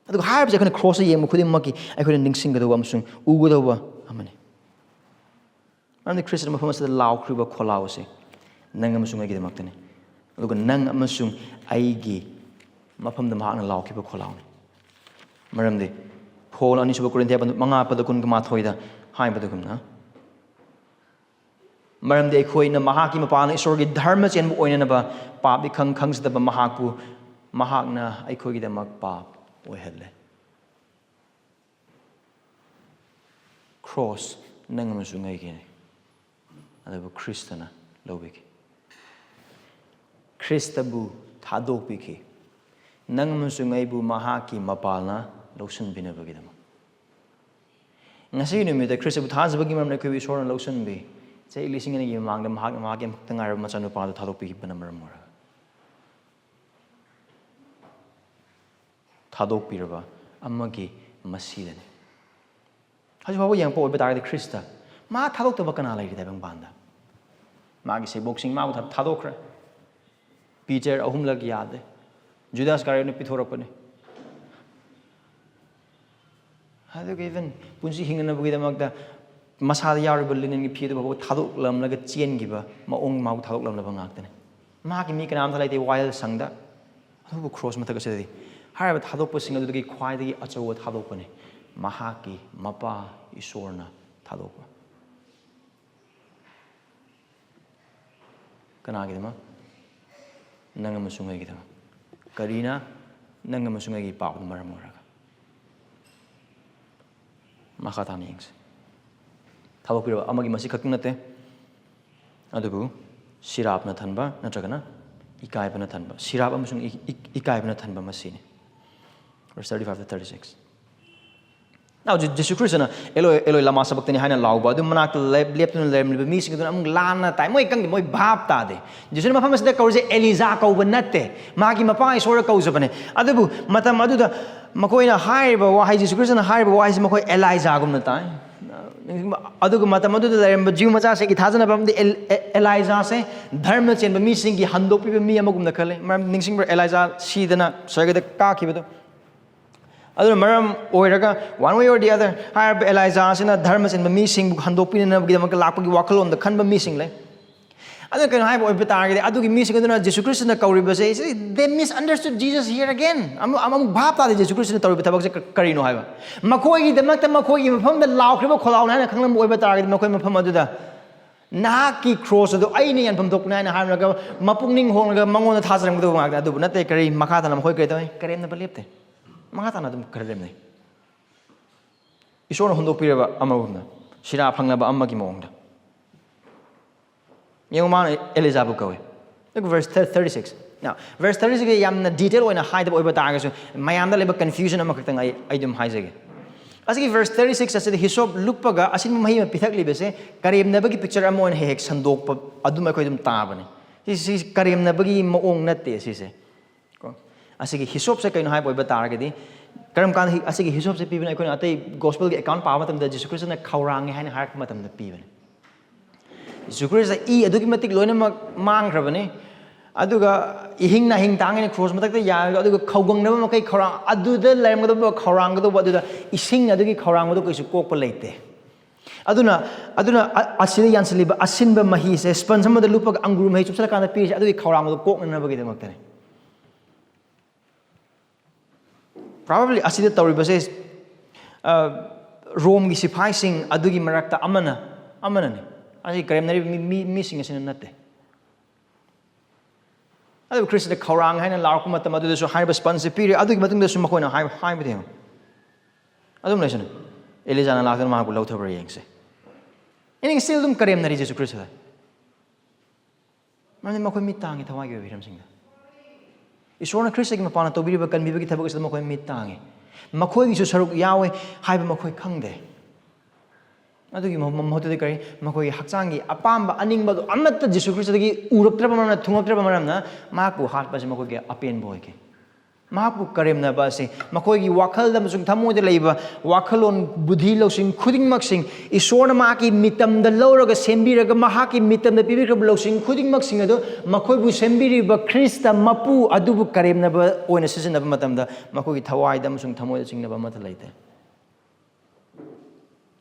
ꯑꯗꯨꯒ ꯍꯥꯏꯔꯤꯕꯁꯦ ꯑꯩꯈꯣꯏꯅ ꯀ꯭ꯔꯣꯁꯇ ꯌꯦꯡꯕ ꯈꯨꯗꯤꯡꯃꯛꯀꯤ ꯑꯩꯈꯣꯏꯅ ꯅꯤꯡꯁꯤꯡꯒꯗꯧꯕ ꯑꯃꯁꯨꯡ ꯎꯒꯗꯧꯕ ꯑꯃꯅꯤ꯫ ꯃꯔꯝꯗꯤ ꯈ꯭ꯔꯤꯁꯇꯅ ꯃꯐꯝ ꯑꯁꯤꯗ ꯂꯥꯎꯈ꯭ꯔꯤꯕ ꯈꯣꯜꯂꯥꯎ ꯑꯁꯤ ꯅꯪ ꯑꯃꯁꯨꯡ ꯑꯩꯒꯤꯗꯃꯛꯇꯅꯤ꯫ ꯑꯗꯨꯒ ꯅꯪ ꯑꯃꯁꯨꯡ ꯑꯩꯒꯤ ꯃꯐꯝꯗ ꯃꯍꯥꯛꯅ ꯂꯥꯎꯈꯤꯕ ꯈꯣꯜꯂꯥꯎꯅꯤ꯫ ꯃꯔꯝꯗꯤ ꯄꯣꯜ ꯑꯅꯤꯁꯨꯕ ꯀꯣꯔꯤꯟꯊꯤꯌꯥ ꯃꯉꯥ ꯄꯗ ꯀꯨꯟꯒ ꯃꯥꯊꯣꯏꯗ ꯍꯥꯏꯕꯗꯨꯒꯨꯝꯅ, ꯃꯔꯝꯗꯤ ꯑꯩꯈꯣꯏꯅ ꯃꯍꯥꯛꯀꯤ ꯃꯄꯥꯟꯅ ꯏꯁꯣꯔꯒꯤ ꯙꯔꯃ ꯆꯦꯟꯕ ꯑꯣꯏꯅꯅꯕ ꯄꯥꯞ ꯏꯈꯪ ꯈꯪꯖꯗꯕ ꯃꯍꯥꯛꯄꯨ ꯃꯍꯥꯛꯅ ꯑꯩꯈꯣꯏꯒꯤꯗꯃꯛ ꯄꯥꯞ ꯑꯣꯏꯍꯜꯂꯦ꯫ ꯀ꯭ꯔꯣꯁ ꯅꯪ ꯑꯃꯁꯨꯡ ꯑꯩꯒꯤꯅꯤ, ꯑꯗꯨꯕꯨ ꯈ꯭ꯔꯤꯁꯇꯅ ꯂꯧꯕꯤꯈꯤ꯫ ꯈ꯭ꯔꯤꯁꯇꯕꯨ ꯊꯥꯗꯣꯛꯄꯤꯈꯤ, ꯅꯪ ꯑꯃꯁꯨꯡ ꯑꯩꯕꯨ ꯃꯍꯥꯛꯀꯤ ꯃꯄꯥꯜꯅ ꯂꯧꯁꯤꯟꯕꯤꯅꯕꯒꯤꯗꯃꯛ꯫ ꯉꯁꯤꯒꯤ ꯅꯨꯃꯤꯠꯇ ꯈ꯭ꯔꯤꯁꯇꯕꯨ ꯊꯥꯖꯕꯒꯤ ꯃꯔꯝꯗ ꯑꯩꯈꯣꯏꯕꯨ ꯏꯁꯣꯔꯅ ꯂꯧꯁꯤꯟꯕꯤ꯫ ꯆꯍꯤ ꯂꯤꯁꯤꯡ ꯑꯅꯤꯒꯤ ꯃꯃꯥꯡꯗ ꯃꯍꯥꯛꯅ ꯃꯍꯥꯛꯀꯤ ꯑꯃꯈꯛꯇ ꯉꯥꯏꯔꯕ ꯃꯆꯥꯅꯨꯄꯥꯗꯨ ꯊꯥꯗꯣꯛꯄꯤꯈꯤꯕꯅ ꯃꯔꯝ ꯑꯣꯏꯔꯒ꯫ ꯊꯥꯗꯣꯛꯄꯤꯔꯕ ꯑꯃꯒꯤ ꯃꯁꯤꯗꯅꯤ꯫ ꯍꯧꯖꯤꯛ ꯐꯥꯎꯕ ꯌꯦꯡꯉꯛꯄ ꯑꯣꯏꯕ ꯇꯥꯔꯒꯗꯤ ꯈ꯭ꯔꯤꯁꯇ ꯃꯥ ꯊꯥꯗꯣꯛꯇꯕ ꯀꯅꯥ ꯂꯩꯔꯤ ꯇꯥꯏꯕꯪꯄꯥꯟꯗ? ꯃꯥꯒꯤ ꯁꯦꯕꯣꯛꯁꯤꯡ ꯃꯥꯕꯨ ꯊꯥ-, ꯊꯥꯗꯣꯛꯈ꯭ꯔꯦ꯫ ꯄꯤꯇꯔ ꯑꯍꯨꯝꯂꯛ ꯌꯥꯗꯦ꯫ ꯖꯨꯗꯥꯁ ꯀꯥꯔꯤꯌꯣꯠꯅ ꯄꯤꯊꯣꯔꯛꯄꯅꯦ꯫ ꯑꯗꯨꯒ even ꯄꯨꯟꯁꯤ ꯍꯤꯡꯅꯅꯕꯒꯤꯗꯃꯛꯇ ꯃꯁꯥꯗ ꯌꯥꯎꯔꯤꯕ ꯂꯤꯅꯟꯒꯤ ꯐꯤ ꯑꯗꯨ ꯐꯥꯎꯕ ꯊꯥꯗꯣꯛꯂꯝꯂꯒ ꯆꯦꯟꯈꯤꯕ ꯃꯑꯣꯡ ꯃꯥꯕꯨ ꯊꯥꯗꯣꯛꯂꯝꯂꯕ ꯉꯥꯛꯇꯅꯤ꯫ ꯃꯍꯥꯛꯀꯤ ꯃꯤ ꯀꯅꯥꯝꯇ ꯂꯩꯇꯦ ꯋꯥꯌꯦꯜ ꯁꯪꯗ꯫ ꯑꯗꯨꯕꯨ ꯈ꯭ꯔꯣꯁ ꯃꯊꯛ ꯑꯁꯤꯗꯗꯤ ꯍꯥꯏꯔꯤꯕ ꯊꯥꯗꯣꯛꯄꯁꯤꯡ ꯑꯗꯨꯗꯒꯤ ꯈ꯭ꯋꯥꯏꯗꯒꯤ ꯑꯆꯧꯕ ꯊꯥꯗꯣꯛꯄꯅꯤ꯫ ꯃꯍꯥꯛꯀꯤ ꯃꯄꯥ ꯏꯁꯣꯔꯅ ꯊꯥꯗꯣꯛꯄ꯫ ꯀꯅꯥꯒꯤꯗꯃꯛ? ꯅꯪ ꯑꯃꯁꯨꯡ ꯑꯩꯒꯤꯗꯃꯛ꯫ ꯀꯔꯤꯅ? ꯅꯪ ꯑꯃꯁꯨꯡ ꯑꯩꯒꯤ ꯄꯥꯞꯅ ꯃꯔꯝ ꯑꯣꯏꯔꯒ꯫ ꯃꯈꯥ ꯇꯥꯅ ꯌꯦꯡꯁꯤ꯫ ꯊꯥꯗꯣꯛꯄꯤꯔꯕ ꯑꯃꯒꯤ ꯃꯁꯤ ꯈꯛꯇꯪ ꯅꯠꯇꯦ, ꯑꯗꯨꯕꯨ ꯁꯤꯔꯥꯞꯅ ꯊꯟꯕ ꯅꯠꯇ꯭ꯔꯒꯅ ꯏꯀꯥꯏꯕꯅ ꯊꯟꯕ, ꯁꯤꯔꯥꯞ ꯑꯃꯁꯨꯡ ꯏ-, ꯏ-, ꯏꯀꯥꯏꯕꯅ ꯊꯟꯕ ꯃꯁꯤꯅꯤ꯫ Verse thirty-five to thirty-six꯫ Now, ꯖꯤ-, ꯖꯤꯁꯨ ꯈ꯭ꯔꯤꯁꯇꯅ "ꯑꯦꯂꯣꯏ, ꯑꯦꯂꯣꯏ, ꯂꯃꯥ ꯁꯕꯛꯇꯅꯤ" ꯍꯥꯏꯅ ꯂꯥꯎꯕ ꯑꯗꯨ ꯃꯅꯥꯛꯇ ꯂꯦꯞ-, ꯂꯦꯞꯇꯨꯅ ꯂꯩꯔꯝꯂꯤꯕ ꯃꯤꯁꯤꯡ ꯑꯗꯨꯅ ꯑꯃꯨꯛ ꯂꯥꯟꯅ ꯇꯥꯏ꯫ ꯃꯣꯏ ꯈꯪꯗꯦ, ꯃꯣꯏ ꯚꯥꯞ ꯇꯥꯗꯦ꯫ ꯖꯤꯁꯨꯅ ꯃꯐꯝ ꯑꯁꯤꯗ ꯀꯧꯔꯤꯁꯦ ꯑꯦꯂꯤꯖꯥ ꯀꯧꯕ ꯅꯠꯇꯦ, ꯃꯥꯒꯤ ꯃꯄꯥ ꯏꯁꯣꯔ ꯀꯧꯖꯕꯅꯦ꯫ ꯑꯗꯨꯕꯨ ꯃꯇꯝ ꯑꯗꯨꯗ ꯃꯈꯣꯏꯅ ꯍꯥꯏꯔꯤꯕ ꯋꯥꯍꯩ, ꯖꯤꯁꯨ ꯈ꯭ꯔꯤꯁꯇꯅ ꯍꯥꯏꯔꯤꯕ ꯋꯥꯍꯩꯁꯤ ꯃꯈꯣꯏ ꯑꯦꯂꯥꯏꯖꯥꯒꯨꯝꯅ ꯇꯥꯏ꯫ ꯑꯗꯨꯒ ꯃꯇꯝ ꯑꯗꯨꯗ ꯂꯩꯔꯝꯕ ꯖꯤꯎ ꯃꯆꯥꯁꯤꯡꯒꯤ ꯊꯥꯖꯅꯕ ꯑꯃꯗꯤ ꯑꯦꯜ-, ꯑꯦ-, ꯑꯦꯂꯥꯏꯖꯥꯁꯦ ꯙꯔꯃ ꯆꯦꯟꯕ ꯃꯤꯁꯤꯡꯒꯤ ꯍꯟꯗꯣꯛꯄꯤꯕ ꯃꯤ ꯑꯃꯒꯨꯝꯅ ꯈꯜꯂꯤ꯫ ꯃꯔꯝ ꯅꯤꯡꯁꯤꯡꯕ꯭ꯔꯥ? ꯑꯦꯂꯥꯏꯖꯥ ꯁꯤꯗꯅ ꯁꯔꯒꯗ ꯀꯥꯈꯤꯕꯗꯣ꯫ ꯑꯗꯨꯅ ꯃꯔꯝ ꯑꯣꯏꯔꯒ, one way or the other, ꯍꯥꯏꯔꯤꯕ ꯑꯦꯂꯥꯏꯖꯥ ꯑꯁꯤꯅ ꯙꯔꯃ ꯆꯦꯟꯕ ꯃꯤꯁꯤꯡꯕꯨ ꯍꯟꯗꯣꯛꯄꯤꯅꯅꯕꯒꯤꯗꯃꯛꯇ ꯂꯥꯛꯄꯒꯤ ꯋꯥꯈꯜꯂꯣꯟꯗ ꯈꯟꯕ ꯃꯤꯁꯤꯡ ꯂꯩ꯫ ꯑꯗꯨꯅ ꯀꯩꯅꯣ ꯍꯥꯏꯕ ꯑꯣꯏꯕ ꯇꯥꯔꯒꯗꯤ, ꯑꯗꯨꯒꯤ ꯃꯤꯁꯤꯡ ꯑꯗꯨꯅ ꯖꯤꯁꯨ ꯈ꯭ꯔꯤꯁꯇꯅ ꯀꯧꯔꯤꯕꯁꯦ, they misunderstood Jesus here again. ꯑꯃꯨꯛ, ꯑꯃꯨꯛ ꯚꯥꯞ ꯇꯥꯗꯦ ꯖꯤꯁꯨ ꯈ꯭ꯔꯤꯁꯇꯅ ꯇꯧꯔꯤꯕ ꯊꯕꯛꯁꯦ ꯀ-, ꯀꯔꯤꯅꯣ ꯍꯥꯏꯕ꯫ ꯃꯈꯣꯏꯒꯤꯗꯃꯛꯇ ꯃꯈꯣꯏꯒꯤ ꯃꯐꯝꯗ ꯂꯥꯎꯈ꯭ꯔꯤꯕ ꯈꯣꯜꯂꯥꯎꯅꯤ ꯍꯥꯏꯅ ꯈꯪꯂꯝꯕ ꯑꯣꯏꯕ ꯇꯥꯔꯒꯗꯤ, ꯃꯈꯣꯏ ꯃꯐꯝ ꯑꯗꯨꯗ "ꯅꯍꯥꯛꯀꯤ ꯈ꯭ꯔꯣꯁ ꯑꯗꯨ ꯑꯩꯅ ꯌꯥꯟꯐꯝ ꯊꯣꯛꯄꯅꯤ" ꯍꯥꯏꯅ ꯍꯥꯏꯔꯝꯂꯒ ꯃꯄꯨꯛꯅꯤꯡ ꯍꯣꯡꯂꯒ ꯃꯉꯣꯟꯗ ꯊꯥꯖꯔꯝꯒꯗꯕ ꯉꯥꯛꯇꯅꯤ꯫ ꯑꯗꯨꯕꯨ ꯅꯠꯇꯦ, ꯀꯔꯤ ꯃꯈꯥ ꯇꯥꯅ ꯃꯈꯣꯏ ꯀꯔꯤ ꯇꯧꯏ? ꯀꯔꯦꯝꯅꯕ ꯂꯦꯞꯇꯦ꯫ ꯃꯈꯥ ꯇꯥꯅ ꯑꯗꯨꯝ ꯀꯔꯦꯝꯅꯩ꯫ ꯏꯁꯣꯔꯅ ꯍꯨꯟꯗꯣꯛꯄꯤꯔꯕ ꯑꯃꯒꯨꯝꯅ, ꯁꯤꯔꯥ ꯐꯪꯂꯕ ꯑꯃꯒꯤ ꯃꯑꯣꯡꯗ꯫ ꯌꯦꯡꯉꯨ, ꯃꯥꯅ ꯑꯦꯂꯤꯖꯥꯕꯨ ꯀꯧꯏ꯫ Look verse thirty-six꯫ Now, verse thirty-six ꯁꯦ ꯌꯥꯝꯅ detail ꯑꯣꯏꯅ ꯍꯥꯏꯗꯕ ꯑꯣꯏꯕ ꯇꯥꯔꯒꯁꯨ, ꯃꯌꯥꯝꯗ ꯂꯩꯕ confusion ꯑꯃꯈꯛꯇꯪ ꯑꯩ, ꯑꯩ ꯑꯗꯨꯝ ꯍꯥꯏꯖꯒꯦ꯫ ꯑꯁꯤꯒꯤ verse thirty-six ꯑꯁꯤꯗ ꯍꯤꯁꯣꯞ ꯂꯨꯞꯄꯒ ꯑꯁꯤꯟꯕ ꯃꯍꯤ ꯑꯃ ꯄꯤꯊꯛꯂꯤꯕꯁꯦ ꯀꯔꯦꯝꯅꯕꯒꯤ picture ꯑꯃ ꯑꯣꯏꯅ ꯍꯦꯛ ꯍꯦꯛ ꯁꯟꯗꯣꯛꯄ ꯑꯗꯨꯝ ꯑꯩꯈꯣꯏ ꯑꯗꯨꯝ ꯇꯥꯕꯅꯤ꯫ ꯁꯤ, ꯁꯤ ꯀꯔꯦꯝꯅꯕꯒꯤ ꯃꯑꯣꯡ ꯅꯠꯇꯦ ꯁꯤꯁꯦ꯫ ꯀꯣ? ꯑꯁꯤꯒꯤ ꯍꯤꯁꯣꯞꯁꯦ ꯀꯩꯅꯣ ꯍꯥꯏꯕ ꯑꯣꯏꯕ ꯇꯥꯔꯒꯗꯤ, ꯀꯔꯝ ꯀꯥꯟꯗ ꯍꯤ-, ꯑꯁꯤꯒꯤ ꯍꯤꯁꯣꯞꯁꯦ ꯄꯤꯕꯅꯣ? ꯑꯩꯈꯣꯏꯅ ꯑꯇꯩ ꯒꯣꯁꯄꯦꯜꯒꯤ ꯑꯦꯀꯥꯎꯟ ꯄꯥꯕ ꯃꯇꯝꯗ ꯖꯤꯁꯨ ꯈ꯭ꯔꯤꯁꯇꯅ ꯈꯧꯔꯥꯡꯉꯦ ꯍꯥꯏꯅ ꯍꯥꯏꯔꯛꯄ ꯃꯇꯝꯗ ꯄꯤꯕꯅꯤ꯫ ꯖꯤꯁꯨ ꯈ꯭ꯔꯤꯁꯇ ꯏ ꯑꯗꯨꯛꯀꯤ ꯃꯇꯤꯛ ꯂꯣꯏꯅꯃꯛ ꯃꯥꯡꯈ꯭ꯔꯕꯅꯤ, ꯑꯗꯨꯒ ꯏꯍꯤꯡ ꯅꯥꯍꯤꯡ ꯇꯥꯡꯉꯤꯅꯤ ꯀ꯭ꯔꯣꯁ ꯃꯊꯛꯇ ꯌꯥꯔꯒ, ꯑꯗꯨꯒ ꯈꯧꯒꯪꯅꯕ ꯃꯈꯩ ꯈꯧꯔꯥꯡ, ꯑꯗꯨꯗ ꯂꯩꯔꯝꯒꯗꯧꯕ ꯈꯧꯔꯥꯡꯒꯗꯧꯕ, ꯑꯗꯨꯗ ꯏꯁꯤꯡ ꯑꯗꯨꯒꯤ ꯈꯧꯔꯥꯡꯕꯗꯣ ꯀꯩꯁꯨ ꯀꯣꯛꯄ ꯂꯩꯇꯦ꯫ ꯑꯗꯨꯅ, ꯑꯗꯨꯅ ꯑ-, ꯑꯁꯤꯗ ꯌꯥꯟꯁꯤꯜꯂꯤꯕ ꯑꯁꯤꯟꯕ ꯃꯍꯤꯁꯦ, ꯁ꯭ꯄꯟꯖ ꯑꯃꯗ ꯂꯨꯞꯄꯒ ꯑꯪꯒꯨꯔ ꯃꯍꯤ ꯆꯨꯞꯁꯜꯂꯀꯥꯟꯗ ꯄꯤꯔꯤꯁꯦ, ꯑꯗꯨꯒꯤ ꯈꯧꯔꯥꯡꯕꯗꯣ ꯀꯣꯛꯅꯅꯕꯒꯤꯗꯃꯛꯇꯅꯤ꯫ Probably ꯑꯁꯤꯗ ꯇꯧꯔꯤꯕꯁꯦ, ꯑ, ꯔꯣꯝꯒꯤ ꯁꯤꯐꯥꯏꯁꯤꯡ ꯑꯗꯨꯒꯤ ꯃꯔꯛꯇ ꯑꯃꯅ, ꯑꯃꯅꯅꯤ꯫ ꯑꯁꯤ ꯀꯔꯦꯝꯅꯔꯤꯕ ꯃꯤ, ꯃꯤ, ꯃꯤꯁꯤꯡ ꯑꯁꯤꯅ ꯅꯠꯇꯦ꯫ ꯑꯗꯨꯕꯨ ꯈ꯭ꯔꯤꯁꯇ ꯈꯧꯔꯥꯡ ꯍꯥꯏꯅ ꯂꯥꯎꯔꯛꯄ ꯃꯇꯝ ꯑꯗꯨꯗꯁꯨ ꯍꯥꯏꯔꯤꯕ ꯁ꯭ꯄꯟꯖꯁꯦ ꯄꯤꯔꯤ, ꯑꯗꯨꯒꯤ ꯃꯇꯨꯡꯗꯁꯨ ꯃꯈꯣꯏꯅ ꯍꯥꯏꯕ, ꯍꯥꯏꯕꯗꯤ ꯌꯦꯡꯉꯨ꯫ ꯑꯗꯨꯝ ꯂꯩꯁꯅꯨ꯫ ꯑꯦꯂꯤꯖꯥꯅ ꯂꯥꯛꯇꯨꯅ ꯃꯍꯥꯛꯄꯨ ꯂꯧꯊꯕ꯭ꯔꯥ ꯌꯦꯡꯁꯦ꯫ ꯑꯦꯅꯤ still ꯑꯗꯨꯝ ꯀꯔꯦꯝꯅꯔꯤ ꯖꯤꯁꯨ ꯈ꯭ꯔꯤꯁꯇꯗ꯫ ꯃꯔꯝꯗꯤ ꯃꯈꯣꯏ ꯃꯤꯠ ꯇꯥꯡꯉꯤ ꯊꯋꯥꯏꯒꯤ ꯑꯣꯏꯕ ꯍꯤꯔꯝꯁꯤꯡꯗ꯫ ꯏꯁꯣꯔꯅ ꯈ꯭ꯔꯤꯁꯇꯒꯤ ꯃꯄꯥꯟꯅ ꯇꯧꯕꯤꯔꯤꯕ, ꯀꯟꯕꯤꯕꯒꯤ ꯊꯕꯛ ꯑꯁꯤꯗ ꯃꯈꯣꯏ ꯃꯤꯠ ꯇꯥꯡꯉꯤ꯫ ꯃꯈꯣꯏꯒꯤꯁꯨ ꯁꯔꯨꯛ ꯌꯥꯎꯋꯦ ꯍꯥꯏꯕ ꯃꯈꯣꯏ ꯈꯪꯗꯦ꯫ ꯑꯗꯨꯒꯤ ꯃꯍꯨ-, ꯃꯍꯨꯠꯇꯗꯤ ꯀꯔꯤ? ꯃꯈꯣꯏꯒꯤ ꯍꯛꯆꯥꯡꯒꯤ ꯑꯄꯥꯝꯕ ꯑꯅꯤꯡꯕ ꯑꯗꯨ ꯑꯃꯠꯇ ꯖꯤꯁꯨ ꯈ꯭ꯔꯤꯁꯇꯗꯒꯤ ꯎꯔꯛꯇ꯭ꯔꯕ ꯃꯔꯝꯅ, ꯊꯨꯡꯉꯛꯇ꯭ꯔꯕ ꯃꯔꯝꯅ, ꯃꯍꯥꯛꯄꯨ ꯍꯥꯠꯄꯁꯤ ꯃꯈꯣꯏꯒꯤ ꯑꯄꯦꯟꯕ ꯑꯣꯏꯈꯤ꯫ ꯃꯍꯥꯛꯄꯨ ꯀꯔꯦꯝꯅꯕ ꯑꯁꯤ ꯃꯈꯣꯏꯒꯤ ꯋꯥꯈꯜꯗ ꯑꯃꯁꯨꯡ ꯊꯃꯣꯏꯗ ꯂꯩꯕ ꯋꯥꯈꯜꯂꯣꯟ, ꯕꯨꯙꯤ, ꯂꯧꯁꯤꯡ ꯈꯨꯗꯤꯡꯃꯛꯁꯤꯡ, ꯏꯁꯣꯔꯅ ꯃꯍꯥꯛꯀꯤ ꯃꯤꯇꯝꯗ ꯂꯧꯔꯒ ꯁꯦꯝꯕꯤꯔꯒ, ꯃꯍꯥꯛꯀꯤ ꯃꯤꯇꯝꯗ ꯄꯤꯕꯤꯈ꯭ꯔꯕ ꯂꯧꯁꯤꯡ ꯈꯨꯗꯤꯡꯃꯛꯁꯤꯡ ꯑꯗꯨ ꯃꯈꯣꯏꯕꯨ ꯁꯦꯝꯕꯤꯔꯤꯕ ꯈ꯭ꯔꯤꯁꯇ ꯃꯄꯨ ꯑꯗꯨꯕꯨ ꯀꯔꯦꯝꯅꯕ ꯑꯣꯏꯅ ꯁꯤꯖꯤꯟꯅꯕ ꯃꯇꯝꯗ, ꯃꯈꯣꯏꯒꯤ ꯊꯋꯥꯏꯗ ꯑꯃꯁꯨꯡ ꯊꯃꯣꯏꯗ ꯆꯤꯡꯅꯕ ꯑꯃꯠꯇ ꯂꯩꯇꯦ꯫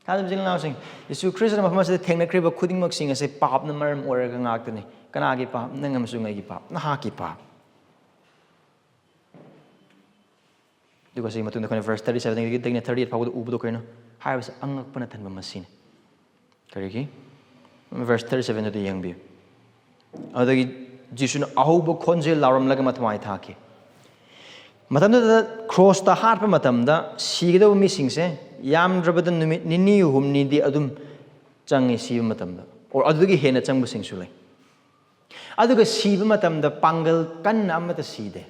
ꯊꯥꯖꯕ ꯏꯆꯤꯜ ꯏꯅꯥꯎꯁꯤꯡ, ꯌꯤꯁꯨ ꯈ꯭ꯔꯤꯁꯇꯅ ꯃꯐꯝ ꯑꯁꯤꯗ ꯊꯦꯡꯅꯈ꯭ꯔꯤꯕ ꯈꯨꯗꯤꯡꯃꯛꯁꯤꯡ ꯑꯁꯤ ꯄꯥꯞꯅ ꯃꯔꯝ ꯑꯣꯏꯔꯒ ꯉꯥꯛꯇꯅꯤ꯫ ꯀꯅꯥꯒꯤ ꯄꯥꯞ? ꯅꯪ ꯑꯃꯁꯨꯡ ꯑꯩꯒꯤ ꯄꯥꯞ, ꯅꯍꯥꯛꯀꯤ ꯄꯥꯞ꯫ ꯑꯗꯨꯒ ꯁꯤꯒꯤ ꯃꯇꯨꯡꯗ ꯑꯩꯈꯣꯏꯅ verse thirty seven ꯗꯒꯤꯅ thirty eight ꯐꯥꯎꯕꯗ ꯎꯕꯗꯣ ꯀꯩꯅꯣ? ꯍꯥꯏꯕꯁꯦ ꯑꯉꯛꯄꯅ ꯊꯟꯕ ꯃꯁꯤꯅꯤ꯫ ꯀꯔꯤꯒꯤ? Verse thirty seven ꯑꯗꯨ ꯌꯦꯡꯕꯤꯌꯨ꯫ ꯑꯗꯨꯗꯒꯤ ꯖꯤꯁꯨꯅ ꯑꯍꯧꯕ ꯈꯣꯟꯖꯦꯜ ꯂꯥꯎꯔꯝꯂꯒ ꯃꯊ꯭ꯋꯥꯏ ꯊꯥꯈꯤ꯫ ꯃꯇꯝꯗꯨꯗ ꯀ꯭ꯔꯣꯁꯇ ꯍꯥꯠꯄ ꯃꯇꯝꯗ ꯁꯤꯒꯗꯧꯕ ꯃꯤꯁꯤꯡꯁꯦ ꯌꯥꯝꯗ꯭ꯔꯕꯗ ꯅꯨꯃꯤꯠ ꯅꯤꯅꯤ ꯍꯨꯝꯅꯤꯗꯤ ꯑꯗꯨꯝ ꯆꯪꯉꯤ ꯁꯤꯕ ꯃꯇꯝꯗ, or ꯑꯗꯨꯗꯒꯤ ꯍꯦꯟꯅ ꯆꯪꯕꯁꯤꯡꯁꯨ ꯂꯩ꯫ ꯑꯗꯨꯒ ꯁꯤꯕ ꯃꯇꯝꯗ ꯄꯥꯡꯒꯜ ꯀꯟꯅ ꯑꯃꯠꯇ ꯁꯤꯗꯦ꯫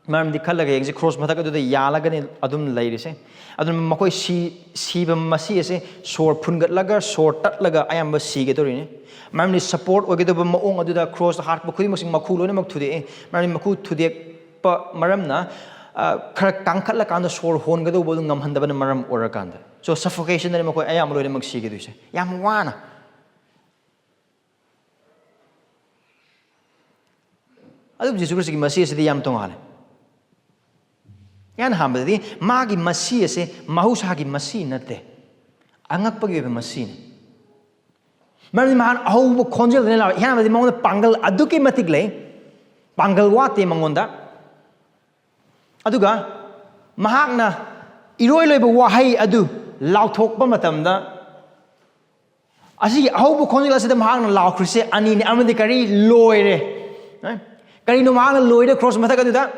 ꯃꯔꯝꯗꯤ ꯈꯜꯂꯒ ꯌꯦꯡꯁꯤ, ꯀ꯭ꯔꯣꯁ ꯃꯊꯛ ꯑꯗꯨꯗ ꯌꯥꯜꯂꯒꯅꯤ ꯑꯗꯨꯝ ꯂꯩꯔꯤꯁꯦ꯫ ꯑꯗꯨꯅ ꯃꯈꯣꯏ ꯁꯤ-, ꯁꯤꯕ ꯃꯁꯤ ꯑꯁꯦ ꯁꯣꯔ ꯐꯨꯟꯒꯠꯂꯒ, ꯁꯣꯔ ꯇꯠꯂꯒ ꯑꯌꯥꯝꯕ ꯁꯤꯒꯗꯧꯔꯤꯅꯤ꯫ ꯃꯔꯝꯗꯤ ꯁꯄꯣꯔꯠ ꯑꯣꯏꯒꯗꯧꯕ ꯃꯑꯣꯡ ꯑꯗꯨꯗ ꯀ꯭ꯔꯣꯁꯇ ꯍꯥꯠꯄ ꯈꯨꯗꯤꯡꯃꯛꯁꯤ ꯃꯈꯨ ꯂꯣꯏꯅꯃꯛ ꯊꯨꯗꯦꯛꯏ꯫ ꯃꯔꯝꯗꯤ ꯃꯈꯨ ꯊꯨꯗꯦꯛ-, ꯄ ꯃꯔꯝꯅ, ꯑ, ꯈꯔ ꯀꯥꯡꯈꯠꯂꯀꯥꯟꯗ ꯁꯣꯔ ꯍꯣꯟꯒꯗꯧꯕ ꯑꯗꯨ ꯉꯝꯍꯟꯗꯕꯅ ꯃꯔꯝ ꯑꯣꯏꯔꯀꯥꯟꯗ꯫ So, suffocationꯗꯅꯤ ꯃꯈꯣꯏ ꯑꯌꯥꯝꯕ ꯂꯣꯏꯅꯃꯛ ꯁꯤꯒꯗꯣꯏꯁꯦ, ꯌꯥꯝ ꯋꯥꯅ꯫ ꯑꯗꯨꯕꯨ ꯖꯤꯁꯨ ꯈ꯭ꯔꯤꯁꯇꯒꯤ ꯃꯁꯤ ꯑꯁꯤꯗꯤ ꯌꯥꯝ ꯇꯣꯉꯥꯜꯂꯦ꯫ ꯏꯍꯥꯟ ꯍꯥꯟꯕꯗꯗꯤ ꯃꯥꯒꯤ ꯃꯁꯤ ꯑꯁꯦ ꯃꯍꯧꯁꯥꯒꯤ ꯃꯁꯤ ꯅꯠꯇꯦ, ꯑꯉꯛꯄꯒꯤ ꯑꯣꯏꯕ ꯃꯁꯤꯅꯤ꯫ ꯃꯔꯝꯗꯤ ꯃꯍꯥꯛ ꯑꯍꯧꯕ ꯈꯣꯟꯖꯦꯜꯗꯅ ꯂꯥꯎꯔꯦ꯫ ꯏꯍꯥꯟ ꯍꯥꯟꯕꯗꯤ ꯃꯉꯣꯟꯗ ꯄꯥꯡꯒꯜ ꯑꯗꯨꯛꯀꯤ ꯃꯇꯤꯛ ꯂꯩ, ꯄꯥꯡꯒꯜ ꯋꯥꯠꯇꯦ ꯃꯉꯣꯟꯗ꯫ ꯑꯗꯨꯒ ꯃꯍꯥꯛꯅ ꯏꯔꯣꯏ ꯂꯣꯏꯕ ꯋꯥꯍꯩ ꯑꯗꯨ ꯂꯥꯎꯊꯣꯛꯄ ꯃꯇꯝꯗ, ꯑꯁꯤꯒꯤ ꯑꯍꯧꯕ ꯈꯣꯟꯖꯦꯜ ꯑꯁꯤꯗ ꯃꯍꯥꯛꯅ ꯂꯥꯎꯈ꯭ꯔꯤꯁꯦ ꯑꯅꯤꯅꯤ꯫ ꯑꯃꯗꯤ ꯀꯔꯤ? ꯂꯣꯏꯔꯦ꯫ ꯑꯦ? ꯀꯔꯤꯅꯣ ꯃꯍꯥꯛꯅ ꯂꯣꯏꯔꯦ ꯀ꯭ꯔꯣꯁ ꯃꯊꯛ ꯑꯗꯨꯗ?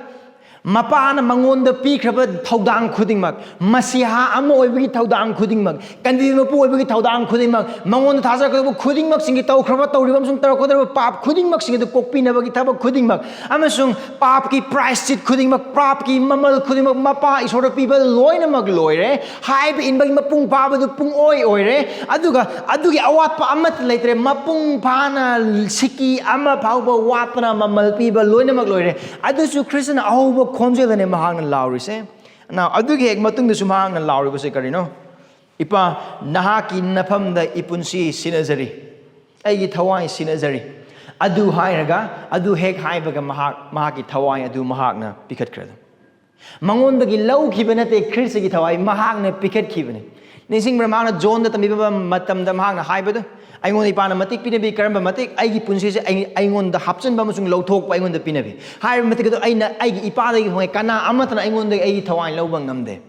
ꯃꯄꯥꯅ ꯃꯉꯣꯟꯗ ꯄꯤꯈ꯭ꯔꯕ ꯊꯧꯗꯥꯡ ꯈꯨꯗꯤꯡꯃꯛ, ꯃꯁꯤꯍꯥ ꯑꯃ ꯑꯣꯏꯕꯒꯤ ꯊꯧꯗꯥꯡ ꯈꯨꯗꯤꯡꯃꯛ, ꯀꯟꯕꯤꯕ ꯃꯄꯨ ꯑꯣꯏꯕꯒꯤ ꯊꯧꯗꯥꯡ ꯈꯨꯗꯤꯡꯃꯛ, ꯃꯉꯣꯟꯗ ꯊꯥꯖꯔꯛꯀꯗꯧꯕ ꯈꯨꯗꯤꯡꯃꯛꯁꯤꯡꯒꯤ ꯇꯧꯈ꯭ꯔꯕ, ꯇꯧꯔꯤꯕ ꯑꯃꯁꯨꯡ ꯇꯧꯔꯛꯀꯗꯧꯔꯤꯕ ꯄꯥꯞ ꯈꯨꯗꯤꯡꯃꯛꯁꯤꯡ ꯑꯗꯨ ꯀꯣꯛꯄꯤꯅꯕꯒꯤ ꯊꯕꯛ ꯈꯨꯗꯤꯡꯃꯛ, ꯑꯃꯁꯨꯡ ꯄꯥꯞꯀꯤ ꯄ꯭ꯔꯥꯏꯁꯆꯤꯠ ꯈꯨꯗꯤꯡꯃꯛ, ꯄꯥꯞꯀꯤ ꯃꯃꯜ ꯈꯨꯗꯤꯡꯃꯛ ꯃꯄꯥ ꯏꯁꯣꯔꯗ ꯄꯤꯕ ꯂꯣꯏꯅꯃꯛ ꯂꯣꯏꯔꯦ꯫ ꯍꯥꯏꯕ ꯏꯟꯕꯒꯤ ꯃꯄꯨꯡ ꯐꯥꯕꯗꯨ ꯄꯨꯡꯑꯣꯏ ꯑꯣꯏꯔꯦ꯫ ꯑꯗꯨꯒ ꯑꯗꯨꯒꯤ ꯑꯋꯥꯠꯄ ꯑꯃꯠꯇ ꯂꯩꯇ꯭ꯔꯦ꯫ ꯃꯄꯨꯡ ꯐꯥꯅ ꯁꯤꯀꯤ ꯑꯃ ꯐꯥꯎꯕ ꯋꯥꯠꯇꯅ ꯃꯃꯜ ꯄꯤꯕ ꯂꯣꯏꯅꯃꯛ ꯂꯣꯏꯔꯦ꯫ ꯑꯗꯨꯁꯨ ꯈ꯭ꯔꯤꯁꯇꯅ ꯑꯍꯧꯕ ꯈꯣꯟꯖꯦꯜꯗꯅꯦ ꯃꯍꯥꯛꯅ ꯂꯥꯎꯔꯤꯁꯦ꯫ Now, ꯑꯗꯨꯒꯤ ꯍꯦꯛ ꯃꯇꯨꯡꯗꯁꯨ ꯃꯍꯥꯛꯅ ꯂꯥꯎꯔꯤꯕꯁꯦ ꯀꯔꯤꯅꯣ? "ꯏꯄꯥ, ꯅꯍꯥꯛꯀꯤ ꯅꯐꯝꯗ ꯏꯄꯨꯟꯁꯤ ꯁꯤꯟꯅꯖꯔꯤ, ꯑꯩꯒꯤ ꯊꯋꯥꯏ ꯁꯤꯟꯅꯖꯔꯤ"꯫ ꯑꯗꯨ ꯍꯥꯏꯔꯒ, ꯑꯗꯨ ꯍꯦꯛ ꯍꯥꯏꯕꯒ ꯃꯍꯥꯛ, ꯃꯍꯥꯛꯀꯤ ꯊꯋꯥꯏ ꯑꯗꯨ ꯃꯍꯥꯛꯅ ꯄꯤꯈꯠꯈ꯭ꯔꯦ꯫ ꯃꯉꯣꯟꯗꯒꯤ ꯂꯧꯈꯤꯕ ꯅꯠꯇꯦ, ꯈ꯭ꯔꯤꯁꯇꯒꯤ ꯊꯋꯥꯏ ꯃꯍꯥꯛꯅ ꯄꯤꯈꯠꯈꯤꯕꯅꯤ꯫ ꯅꯤꯡꯁꯤꯡꯕ꯭ꯔꯥ, ꯃꯍꯥꯛꯅ ꯖꯣꯟꯗ ꯇꯝꯕꯤꯕ ꯃꯇꯝꯗ ꯃꯍꯥꯛꯅ ꯍꯥꯏꯕꯗꯨ, "ꯑꯩꯉꯣꯟꯗ ꯏꯄꯥꯅ ꯃꯇꯤꯛ ꯄꯤꯅꯕꯤ, ꯀꯔꯝꯕ ꯃꯇꯤꯛ? ꯑꯩꯒꯤ ꯄꯨꯟꯁꯤꯁꯦ ꯑꯩ-, ꯑꯩꯉꯣꯟꯗ ꯍꯥꯞꯆꯤꯟꯕ ꯑꯃꯁꯨꯡ ꯂꯧꯊꯣꯛꯄ ꯑꯩꯉꯣꯟꯗ ꯄꯤꯅꯕꯤ"꯫ ꯍꯥꯏꯔꯤꯕ ꯃꯇꯤꯛ ꯑꯗꯨ ꯑꯩꯅ ꯑꯩꯒꯤ ꯏꯄꯥꯗꯒꯤ ꯐꯪꯉꯦ, ꯀꯅꯥ ꯑꯃꯠꯇꯅ ꯑꯩꯉꯣꯟꯗꯒꯤ ꯑꯩꯒꯤ ꯊꯋꯥꯏ ꯂꯧꯕ ꯉꯝꯗꯦ꯫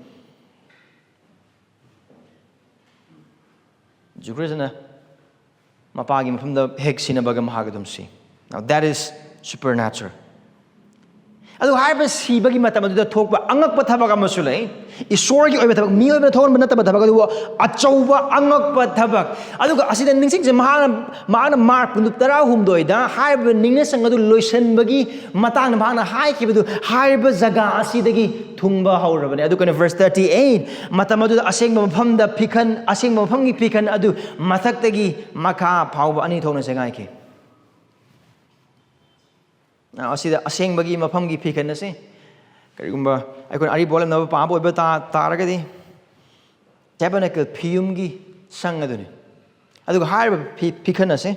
ꯖꯤꯁꯨ ꯈ꯭ꯔꯤꯁꯇꯅ ꯃꯄꯥꯒꯤ ꯃꯐꯝꯗ ꯍꯦꯛ ꯁꯤꯟꯅꯕꯒ ꯃꯍꯥꯛ ꯑꯗꯨꯝ ꯁꯤ꯫ Now, that is supernatural. ꯑꯗꯨ ꯍꯥꯏꯔꯤꯕ ꯁꯤꯕꯒꯤ ꯃꯇꯝ ꯑꯗꯨꯗ ꯊꯣꯛꯄ ꯑꯉꯛꯄ ꯊꯕꯛ ꯑꯃꯁꯨ ꯂꯩ꯫ ꯏꯁꯣꯔꯒꯤ ꯑꯣꯏꯕ ꯊꯕꯛ, ꯃꯤꯑꯣꯏꯕꯅ ꯊꯣꯛꯍꯟꯕ ꯅꯠꯇꯕ ꯊꯕꯛ, ꯑꯗꯨꯕꯨ ꯑꯆꯧꯕ ꯑꯉꯛꯄ ꯊꯕꯛ꯫ ꯑꯗꯨꯒ ꯑꯁꯤꯗ ꯅꯤꯡꯁꯤꯡꯁꯦ, ꯃꯍꯥꯛꯅ, ꯃꯍꯥꯛꯅ ꯃꯥꯔꯛ ꯄꯨꯡꯂꯨꯞ ꯇꯔꯥꯍꯨꯝꯗꯣꯏꯗ ꯍꯥꯏꯔꯤꯕ ꯅꯤꯡꯅꯁꯪ ꯑꯗꯨ ꯂꯣꯏꯁꯤꯟꯕꯒꯤ ꯃꯇꯥꯡꯗ ꯃꯍꯥꯛꯅ ꯍꯥꯏꯈꯤꯕꯗꯨ, ꯍꯥꯏꯔꯤꯕ ꯖꯒꯥ ꯑꯁꯤꯗꯒꯤ ꯊꯨꯡꯕ ꯍꯧꯔꯕꯅꯤ꯫ ꯑꯗꯨ ꯀꯩꯅꯣ, verse thirty eight, "ꯃꯇꯝ ꯑꯗꯨꯗ ꯑꯁꯦꯡꯕ ꯃꯐꯝꯗ ꯐꯤꯈꯟ, ꯑꯁꯦꯡꯕ ꯃꯐꯝꯒꯤ ꯐꯤꯈꯟ ꯑꯗꯨ ꯃꯊꯛꯇꯒꯤ ꯃꯈꯥ ꯐꯥꯎꯕ ꯑꯅꯤ ꯊꯣꯛꯅ ꯆꯦꯒꯥꯏꯈꯤ"꯫ ꯑꯁꯤꯗ ꯑꯁꯦꯡꯕꯒꯤ ꯃꯐꯝꯒꯤ ꯐꯤꯈꯟ ꯑꯁꯤ, ꯀꯔꯤꯒꯨꯝꯕ ꯑꯩꯈꯣꯏꯅ ꯑꯔꯤꯕ ꯋꯥꯠꯂꯝꯅꯕ ꯄꯥꯕ ꯑꯣꯏꯕ ꯇꯥ-, ꯇꯥꯔꯒꯗꯤ, tabernacle, ꯐꯤꯌꯨꯝꯒꯤ ꯁꯪ ꯑꯗꯨꯅꯤ꯫ ꯑꯗꯨꯒ ꯍꯥꯏꯔꯤꯕ ꯐꯤ-, ꯐꯤꯈꯟ ꯑꯁꯤ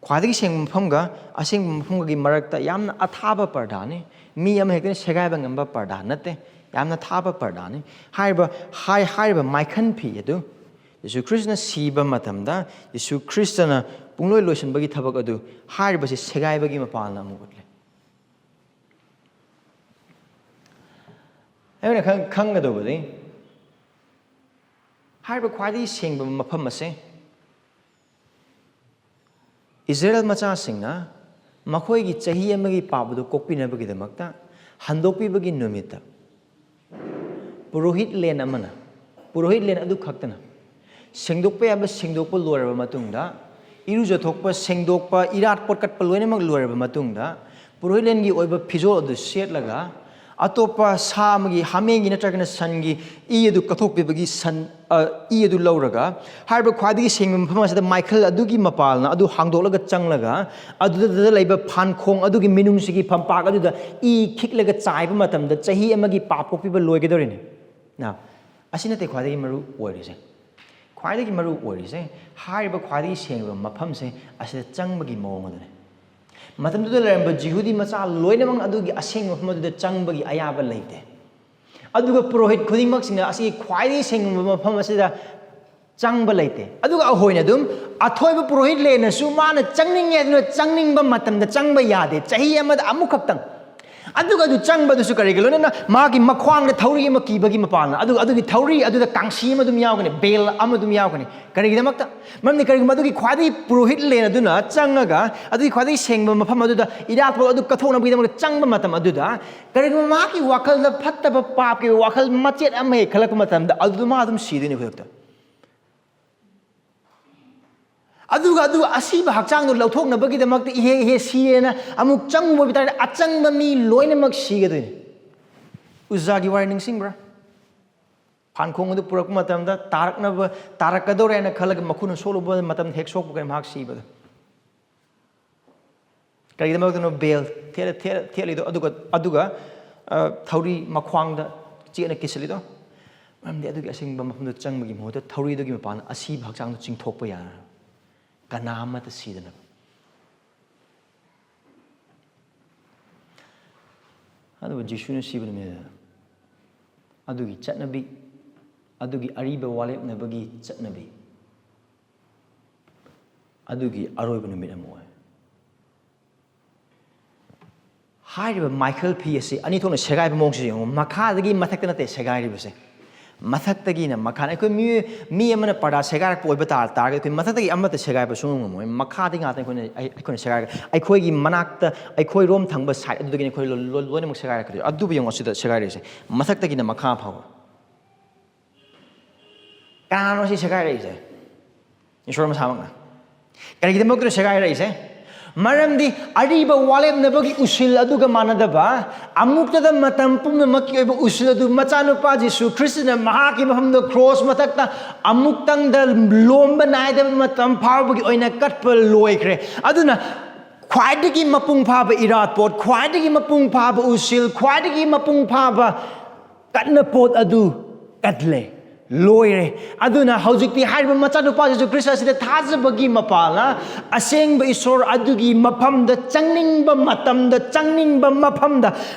ꯈ꯭ꯋꯥꯏꯗꯒꯤ ꯁꯦꯡꯕ ꯃꯐꯝꯒ ꯑꯁꯦꯡꯕ ꯃꯐꯝꯒꯒꯤ ꯃꯔꯛꯇ ꯌꯥꯝꯅ ꯑꯊꯥꯕ ꯄꯔꯗꯥꯅꯤ꯫ ꯃꯤ ꯑꯃ ꯍꯦꯛꯇꯅ ꯁꯦꯒꯥꯏꯕ ꯉꯝꯕ ꯄꯔꯗꯥ ꯅꯠꯇꯦ, ꯌꯥꯝꯅ ꯊꯥꯕ ꯄꯔꯗꯥꯅꯤ꯫ ꯍꯥꯏꯔꯤꯕ, ꯍꯥꯏ-, ꯍꯥꯏꯔꯤꯕ ꯃꯥꯏꯈꯟ ꯐꯤ ꯑꯗꯨ ꯌꯦꯁꯨ ꯈ꯭ꯔꯤꯁꯇꯅ ꯁꯤꯕ ꯃꯇꯝꯗ ꯌꯦꯁꯨ ꯈ꯭ꯔꯤꯁꯇꯅ ꯄꯨꯡꯂꯣꯏ ꯂꯣꯏꯁꯤꯟꯕꯒꯤ ꯊꯕꯛ ꯑꯗꯨ ꯍꯥꯏꯔꯤꯕꯁꯤ ꯁꯦꯒꯥꯏꯕꯒꯤ ꯃꯄꯥꯜꯅ ꯑꯃꯨꯛ ꯎꯠꯂꯦ꯫ ꯑꯩꯈꯣꯏꯅ ꯈꯪ-, ꯈꯪꯒꯗꯧꯕꯗꯤ ꯍꯥꯏꯔꯤꯕ ꯈ꯭ꯋꯥꯏꯗꯒꯤ ꯁꯦꯡꯕ ꯃꯐꯝ ꯑꯁꯦ ꯏꯁꯔꯥꯌꯦꯜ ꯃꯆꯥꯁꯤꯡꯅ ꯃꯈꯣꯏꯒꯤ ꯆꯍꯤ ꯑꯃꯒꯤ ꯄꯥꯞ ꯑꯗꯨ ꯀꯣꯛꯄꯤꯅꯕꯒꯤꯗꯃꯛꯇ ꯍꯟꯗꯣꯛꯄꯤꯕꯒꯤ ꯅꯨꯃꯤꯠꯇ ꯄꯨꯔꯣꯍꯤꯠ ꯂꯦꯟ ꯑꯃꯅ, ꯄꯨꯔꯣꯍꯤꯠ ꯂꯦꯟ ꯑꯗꯨ ꯈꯛꯇꯅ ꯁꯦꯡꯗꯣꯛꯄ ꯌꯥꯕ ꯁꯦꯡꯗꯣꯛꯄ ꯂꯣꯏꯔꯕ ꯃꯇꯨꯡꯗ, ꯏꯔꯨꯖꯊꯣꯛꯄ, ꯁꯦꯡꯗꯣꯛꯄ, ꯏꯔꯥꯠ ꯄꯣꯠ ꯀꯠꯄ ꯂꯣꯏꯅꯃꯛ ꯂꯣꯏꯔꯕ ꯃꯇꯨꯡꯗ, ꯄꯨꯔꯣꯍꯤꯠ ꯂꯦꯟꯒꯤ ꯑꯣꯏꯕ ꯐꯤꯖꯣꯜ ꯑꯗꯨ ꯁꯦꯠꯂꯒ, ꯑꯇꯣꯞꯄ ꯁꯥ ꯑꯃꯒꯤ, ꯍꯥꯃꯦꯡꯒꯤ ꯅꯠꯇ꯭ꯔꯒꯅ ꯁꯟꯒꯤ ꯏ ꯑꯗꯨ ꯀꯠꯊꯣꯛꯄꯤꯕꯒꯤ ꯁꯟ, ꯑ, ꯏ ꯑꯗꯨ ꯂꯧꯔꯒ, ꯍꯥꯏꯔꯤꯕ ꯈ꯭ꯋꯥꯏꯗꯒꯤ ꯁꯦꯡꯕ ꯃꯐꯝ ꯑꯁꯤꯗ ꯃꯥꯏꯈꯜ ꯑꯗꯨꯒꯤ ꯃꯄꯥꯜꯅ ꯑꯗꯨ ꯍꯥꯡꯗꯣꯛꯂꯒ ꯆꯪꯂꯒ, ꯑꯗꯨꯗ ꯂꯩꯕ ꯐꯥꯟꯈꯣꯡ ꯑꯗꯨꯒꯤ ꯃꯤꯅꯨꯡꯁꯤꯒꯤ ꯐꯝꯄꯥꯛ ꯑꯗꯨꯗ ꯏ ꯈꯤꯛꯂꯒ ꯆꯥꯏꯕ ꯃꯇꯝꯗ ꯆꯍꯤ ꯑꯃꯒꯤ ꯄꯥꯞ ꯀꯣꯛꯄꯤꯕ ꯂꯣꯏꯒꯗꯧꯔꯤꯅꯤ꯫ ꯅꯥ, ꯑꯁꯤ ꯅꯠꯇꯦ ꯈ꯭ꯋꯥꯏꯗꯒꯤ ꯃꯔꯨ ꯑꯣꯏꯔꯤꯁꯦ꯫ ꯈ꯭ꯋꯥꯏꯗꯒꯤ ꯃꯔꯨ ꯑꯣꯏꯔꯤꯁꯦ, ꯍꯥꯏꯔꯤꯕ ꯈ꯭ꯋꯥꯏꯗꯒꯤ ꯁꯦꯡꯂꯕ ꯃꯐꯝꯁꯦ ꯑꯁꯤꯗ ꯆꯪꯕꯒꯤ ꯃꯑꯣꯡ ꯑꯗꯨꯅꯤ꯫ ꯃꯇꯝꯗꯨꯗ ꯂꯩꯔꯝꯕ ꯖꯤꯍꯨꯗꯤ ꯃꯆꯥ ꯂꯣꯏꯅꯃꯛ ꯑꯗꯨꯒꯤ ꯑꯁꯦꯡꯕ ꯃꯐꯝ ꯑꯗꯨꯗ ꯆꯪꯕꯒꯤ ꯑꯌꯥꯕ ꯂꯩꯇꯦ꯫ ꯑꯗꯨꯒ ꯄꯨꯔꯣꯍꯤꯠ ꯈꯨꯗꯤꯡꯃꯛꯁꯤꯡꯅ ꯑꯁꯤꯒꯤ ꯈ꯭ꯋꯥꯏꯗꯒꯤ ꯁꯦꯡꯂꯕ ꯃꯐꯝ ꯑꯁꯤꯗ ꯆꯪꯕ ꯂꯩꯇꯦ꯫ ꯑꯗꯨꯒ ꯑꯩꯈꯣꯏꯅ ꯑꯗꯨꯝ, ꯑꯊꯣꯏꯕ ꯄꯨꯔꯣꯍꯤꯠ ꯂꯦꯟꯅꯁꯨ ꯃꯥꯅ ꯆꯪꯅꯤꯡꯉꯦ ꯑꯗꯨꯅ ꯆꯪꯅꯤꯡꯕ ꯃꯇꯝꯗ ꯆꯪꯕ ꯌꯥꯗꯦ, ꯆꯍꯤ ꯑꯃꯗ ꯑꯃꯨꯛꯈꯛꯇꯪ꯫ ꯑꯗꯨꯒ ꯑꯗꯨ ꯆꯪꯕꯗꯨꯁꯨ ꯀꯔꯤꯒꯤ ꯂꯣꯏꯅꯅ ꯃꯥꯒꯤ ꯃꯈ꯭ꯋꯥꯡꯗ ꯊꯧꯔꯤ ꯑꯃ ꯀꯤꯕꯒꯤ ꯃꯄꯥꯟꯅ, ꯑꯗꯨꯒ ꯑꯗꯨꯒꯤ ꯊꯧꯔꯤ ꯑꯗꯨꯗ ꯀꯥꯡꯁꯤ ꯑꯃ ꯑꯗꯨꯝ ꯌꯥꯎꯒꯅꯤ, ꯕꯦꯜ ꯑꯃ ꯑꯗꯨꯝ ꯌꯥꯎꯒꯅꯤ꯫ ꯀꯔꯤꯒꯤꯗꯃꯛꯇ? ꯃꯔꯝꯗꯤ ꯀꯔꯤꯒꯨꯝꯕ ꯑꯗꯨꯒꯤ ꯈ꯭ꯋꯥꯏꯗꯒꯤ ꯄꯨꯔꯣꯍꯤꯠ ꯂꯦꯟ ꯑꯗꯨꯅ ꯆꯪꯉꯒ ꯑꯗꯨꯒꯤ ꯈ꯭ꯋꯥꯏꯗꯒꯤ ꯁꯦꯡꯕ ꯃꯐꯝ ꯑꯗꯨꯗ ꯏꯔꯥꯠꯄ ꯑꯗꯨ ꯀꯠꯊꯣꯛꯅꯕꯒꯤꯗꯃꯛꯇ ꯆꯪꯕ ꯃꯇꯝ ꯑꯗꯨꯗ, ꯀꯔꯤꯒꯨꯝꯕ ꯃꯍꯥꯛꯀꯤ ꯋꯥꯈꯜꯗ ꯐꯠꯇꯕ ꯄꯥꯞꯀꯤ ꯋꯥꯈꯜ ꯃꯆꯦꯠ ꯑꯃ ꯍꯦꯛ ꯈꯜꯂꯛꯄ ꯃꯇꯝꯗ, ꯑꯗꯨꯗ ꯃꯥ ꯑꯗꯨꯝ ꯁꯤꯗꯣꯏꯅꯤ ꯈꯨꯗꯛꯇ꯫ ꯑꯗꯨꯒ ꯑꯗꯨ ꯑꯁꯤꯕ ꯍꯛꯆꯥꯡꯗꯨ ꯂꯧꯊꯣꯛꯅꯕꯒꯤꯗꯃꯛꯇ ꯏꯍꯦ ꯏꯍꯦ ꯁꯤꯌꯦꯅ ꯑꯃꯨꯛ ꯆꯪꯉꯨꯕ ꯑꯣꯏꯕ ꯇꯥꯔꯗꯤ, ꯑꯆꯪꯕ ꯃꯤ ꯂꯣꯏꯅꯃꯛ ꯁꯤꯒꯗꯣꯏꯅꯤ꯫ ꯎꯖꯥꯒꯤ ꯋꯥꯔꯤ ꯅꯤꯡꯁꯤꯡꯕ꯭ꯔꯥ? ꯐꯥꯟꯈꯣꯡ ꯑꯗꯨ ꯄꯨꯔꯛꯄ ꯃꯇꯝꯗ ꯇꯥꯔꯛꯅꯕ, ꯇꯥꯔꯛꯀꯗꯧꯔꯦ ꯍꯥꯏꯅ ꯈꯜꯂꯒ ꯃꯈꯨꯠꯅ ꯁꯣꯛꯂꯨꯕ ꯃꯇꯝꯗ ꯍꯦꯛ ꯁꯣꯛꯄꯒ ꯃꯍꯥꯛ ꯁꯤꯕꯗꯣ꯫ ꯀꯔꯤꯒꯤꯗꯃꯛꯇꯅꯣ ꯕꯦꯜ ꯊꯦꯠꯂ- ꯊꯦꯠꯂ- ꯊꯦꯠꯂꯤꯗꯣ? ꯑꯗꯨꯒ ꯑꯗꯨꯒ ꯑ, ꯊꯧꯔꯤ ꯃꯈ꯭ꯋꯥꯡꯗ ꯆꯦꯠꯅ ꯀꯤꯁꯤꯜꯂꯤꯗꯣ? ꯃꯔꯝꯗꯤ ꯑꯗꯨꯒꯤ ꯑꯁꯦꯡꯕ ꯃꯐꯝꯗ ꯆꯪꯕꯒꯤ ꯃꯍꯨꯠꯇ ꯊꯧꯔꯤꯗꯨꯒꯤ ꯃꯄꯥꯟꯗ ꯑꯁꯤꯕ ꯍꯛꯆꯥꯡꯗꯣ ꯆꯤꯡꯊꯣꯛꯄ ꯌꯥꯅ, ꯀꯅꯥ ꯑꯃꯠꯇ ꯁꯤꯗꯅꯕ꯫ ꯑꯗꯨꯕꯨ ꯖꯤꯁꯨꯅ ꯁꯤꯕ ꯅꯨꯃꯤꯠꯇ ꯑꯗꯨꯒꯤ ꯆꯠꯅꯕꯤ, ꯑꯗꯨꯒꯤ ꯑꯔꯤꯕ ꯋꯥꯔꯦꯞꯅꯕꯒꯤ ꯆꯠꯅꯕꯤ, ꯑꯗꯨꯒꯤ ꯑꯔꯣꯏꯕ ꯅꯨꯃꯤꯠ ꯑꯃ ꯑꯣꯏ꯫ ꯍꯥꯏꯔꯤꯕ ꯃꯥꯏꯈꯜ ꯐꯤ ꯑꯁꯤ ꯑꯅꯤ ꯊꯣꯛꯅ ꯁꯦꯒꯥꯏꯕ ꯃꯑꯣꯡꯁꯤ ꯌꯦꯡꯉꯨ꯫ ꯃꯈꯥꯗꯒꯤ ꯃꯊꯛꯇ ꯅꯠꯇꯦ ꯁꯦꯒꯥꯏꯔꯤꯕꯁꯦ, ꯃꯊꯛꯇꯒꯤꯅ ꯃꯈꯥ꯫ ꯑꯩꯈꯣꯏ ꯃꯤꯑꯣꯏ ꯃꯤ ꯑꯃꯅ ꯄꯔꯗꯥ ꯁꯦꯒꯥꯏꯔꯛꯄ ꯑꯣꯏꯕ ꯇꯥꯔ- ꯇꯥꯔꯒꯗꯤ ꯑꯩꯈꯣꯏ ꯃꯊꯛꯇꯒꯤ ꯑꯃꯠꯇ ꯁꯦꯒꯥꯏꯕ ꯁꯨꯡꯉꯝ ꯉꯝꯃꯣꯏ꯫ ꯃꯈꯥꯗꯒꯤ ꯉꯥꯛꯇ ꯑꯩꯈꯣꯏꯅ ꯑꯩ- ꯑꯩꯈꯣꯏꯅ ꯁꯦꯒꯥꯏꯔꯒ ꯑꯩꯈꯣꯏꯒꯤ ꯃꯅꯥꯛꯇ, ꯑꯩꯈꯣꯏ ꯔꯣꯝ ꯊꯪꯕ ꯁꯥꯏꯠ ꯑꯗꯨꯗꯒꯤꯅꯤ ꯑꯩꯈꯣꯏ ꯂꯣ- ꯂꯣ- ꯂꯣꯏꯅꯃꯛ ꯁꯦꯒꯥꯏꯔꯛꯀꯗꯣꯏ꯫ ꯑꯗꯨꯕꯨ ꯌꯦꯡꯉꯣ, ꯁꯤꯗ ꯁꯦꯒꯥꯏꯔꯤꯁꯦ ꯃꯊꯛꯇꯒꯤꯅ ꯃꯈꯥ ꯐꯥꯎꯕ꯫ ꯀꯅꯥꯅꯣ ꯁꯤ ꯁꯦꯒꯥꯏꯔꯛꯏꯁꯦ? ꯏꯁꯣꯔ ꯃꯁꯥꯃꯛꯅ꯫ ꯀꯔꯤꯒꯤꯗꯃꯛꯇꯅꯣ ꯁꯦꯒꯥꯏꯔꯛꯏꯁꯦ? ꯃꯔꯝꯗꯤ ꯑꯔꯤꯕ ꯋꯥꯔꯦꯞꯅꯕꯒꯤ ꯎꯁꯤꯜ ꯑꯗꯨꯒ ꯃꯥꯟꯅꯗꯕ, ꯑꯃꯨꯛꯇꯗ ꯃꯇꯝ ꯄꯨꯝꯅꯃꯛꯀꯤ ꯑꯣꯏꯕ ꯎꯁꯤꯜ ꯑꯗꯨ ꯃꯆꯥꯅꯨꯄꯥ ꯖꯤꯁꯨ ꯈ꯭ꯔꯤꯁꯇꯅ ꯃꯍꯥꯛꯀꯤ ꯃꯐꯝꯗ ꯀ꯭ꯔꯣꯁ ꯃꯊꯛꯇ ꯑꯃꯨꯛꯇꯪꯗ ꯂꯣꯝꯕ ꯅꯥꯏꯗꯕ ꯃꯇꯝ ꯐꯥꯎꯕꯒꯤ ꯑꯣꯏꯅ ꯀꯠꯄ ꯂꯣꯏꯈ꯭ꯔꯦ꯫ ꯑꯗꯨꯅ ꯈ꯭ꯋꯥꯏꯗꯒꯤ ꯃꯄꯨꯡ ꯐꯥꯕ ꯏꯔꯥꯠꯄꯣꯠ, ꯈ꯭ꯋꯥꯏꯗꯒꯤ ꯃꯄꯨꯡ ꯐꯥꯕ ꯎꯁꯤꯜ, ꯈ꯭ꯋꯥꯏꯗꯒꯤ ꯃꯄꯨꯡ ꯐꯥꯕ ꯀꯠꯅ ꯄꯣꯠ ꯑꯗꯨ ꯀꯠꯂꯦ, ꯂꯣꯏꯔꯦ꯫ ꯑꯗꯨꯅ ꯍꯧꯖꯤꯛꯇꯤ ꯍꯥꯏꯔꯤꯕ ꯃꯆꯥꯅꯨꯄꯥ ꯖꯤꯁꯨ ꯈ꯭ꯔꯤꯁꯇ ꯑꯁꯤꯗ ꯊꯥꯖꯕꯒꯤ ꯃꯄꯥꯜꯅ ꯑꯁꯦꯡꯕ ꯏꯁꯣꯔ ꯑꯗꯨꯒꯤ ꯃꯐꯝꯗ ꯆꯪꯅꯤꯡꯕ ꯃꯇꯝꯗ, ꯆꯪꯅꯤꯡꯕ ꯃꯐꯝꯗ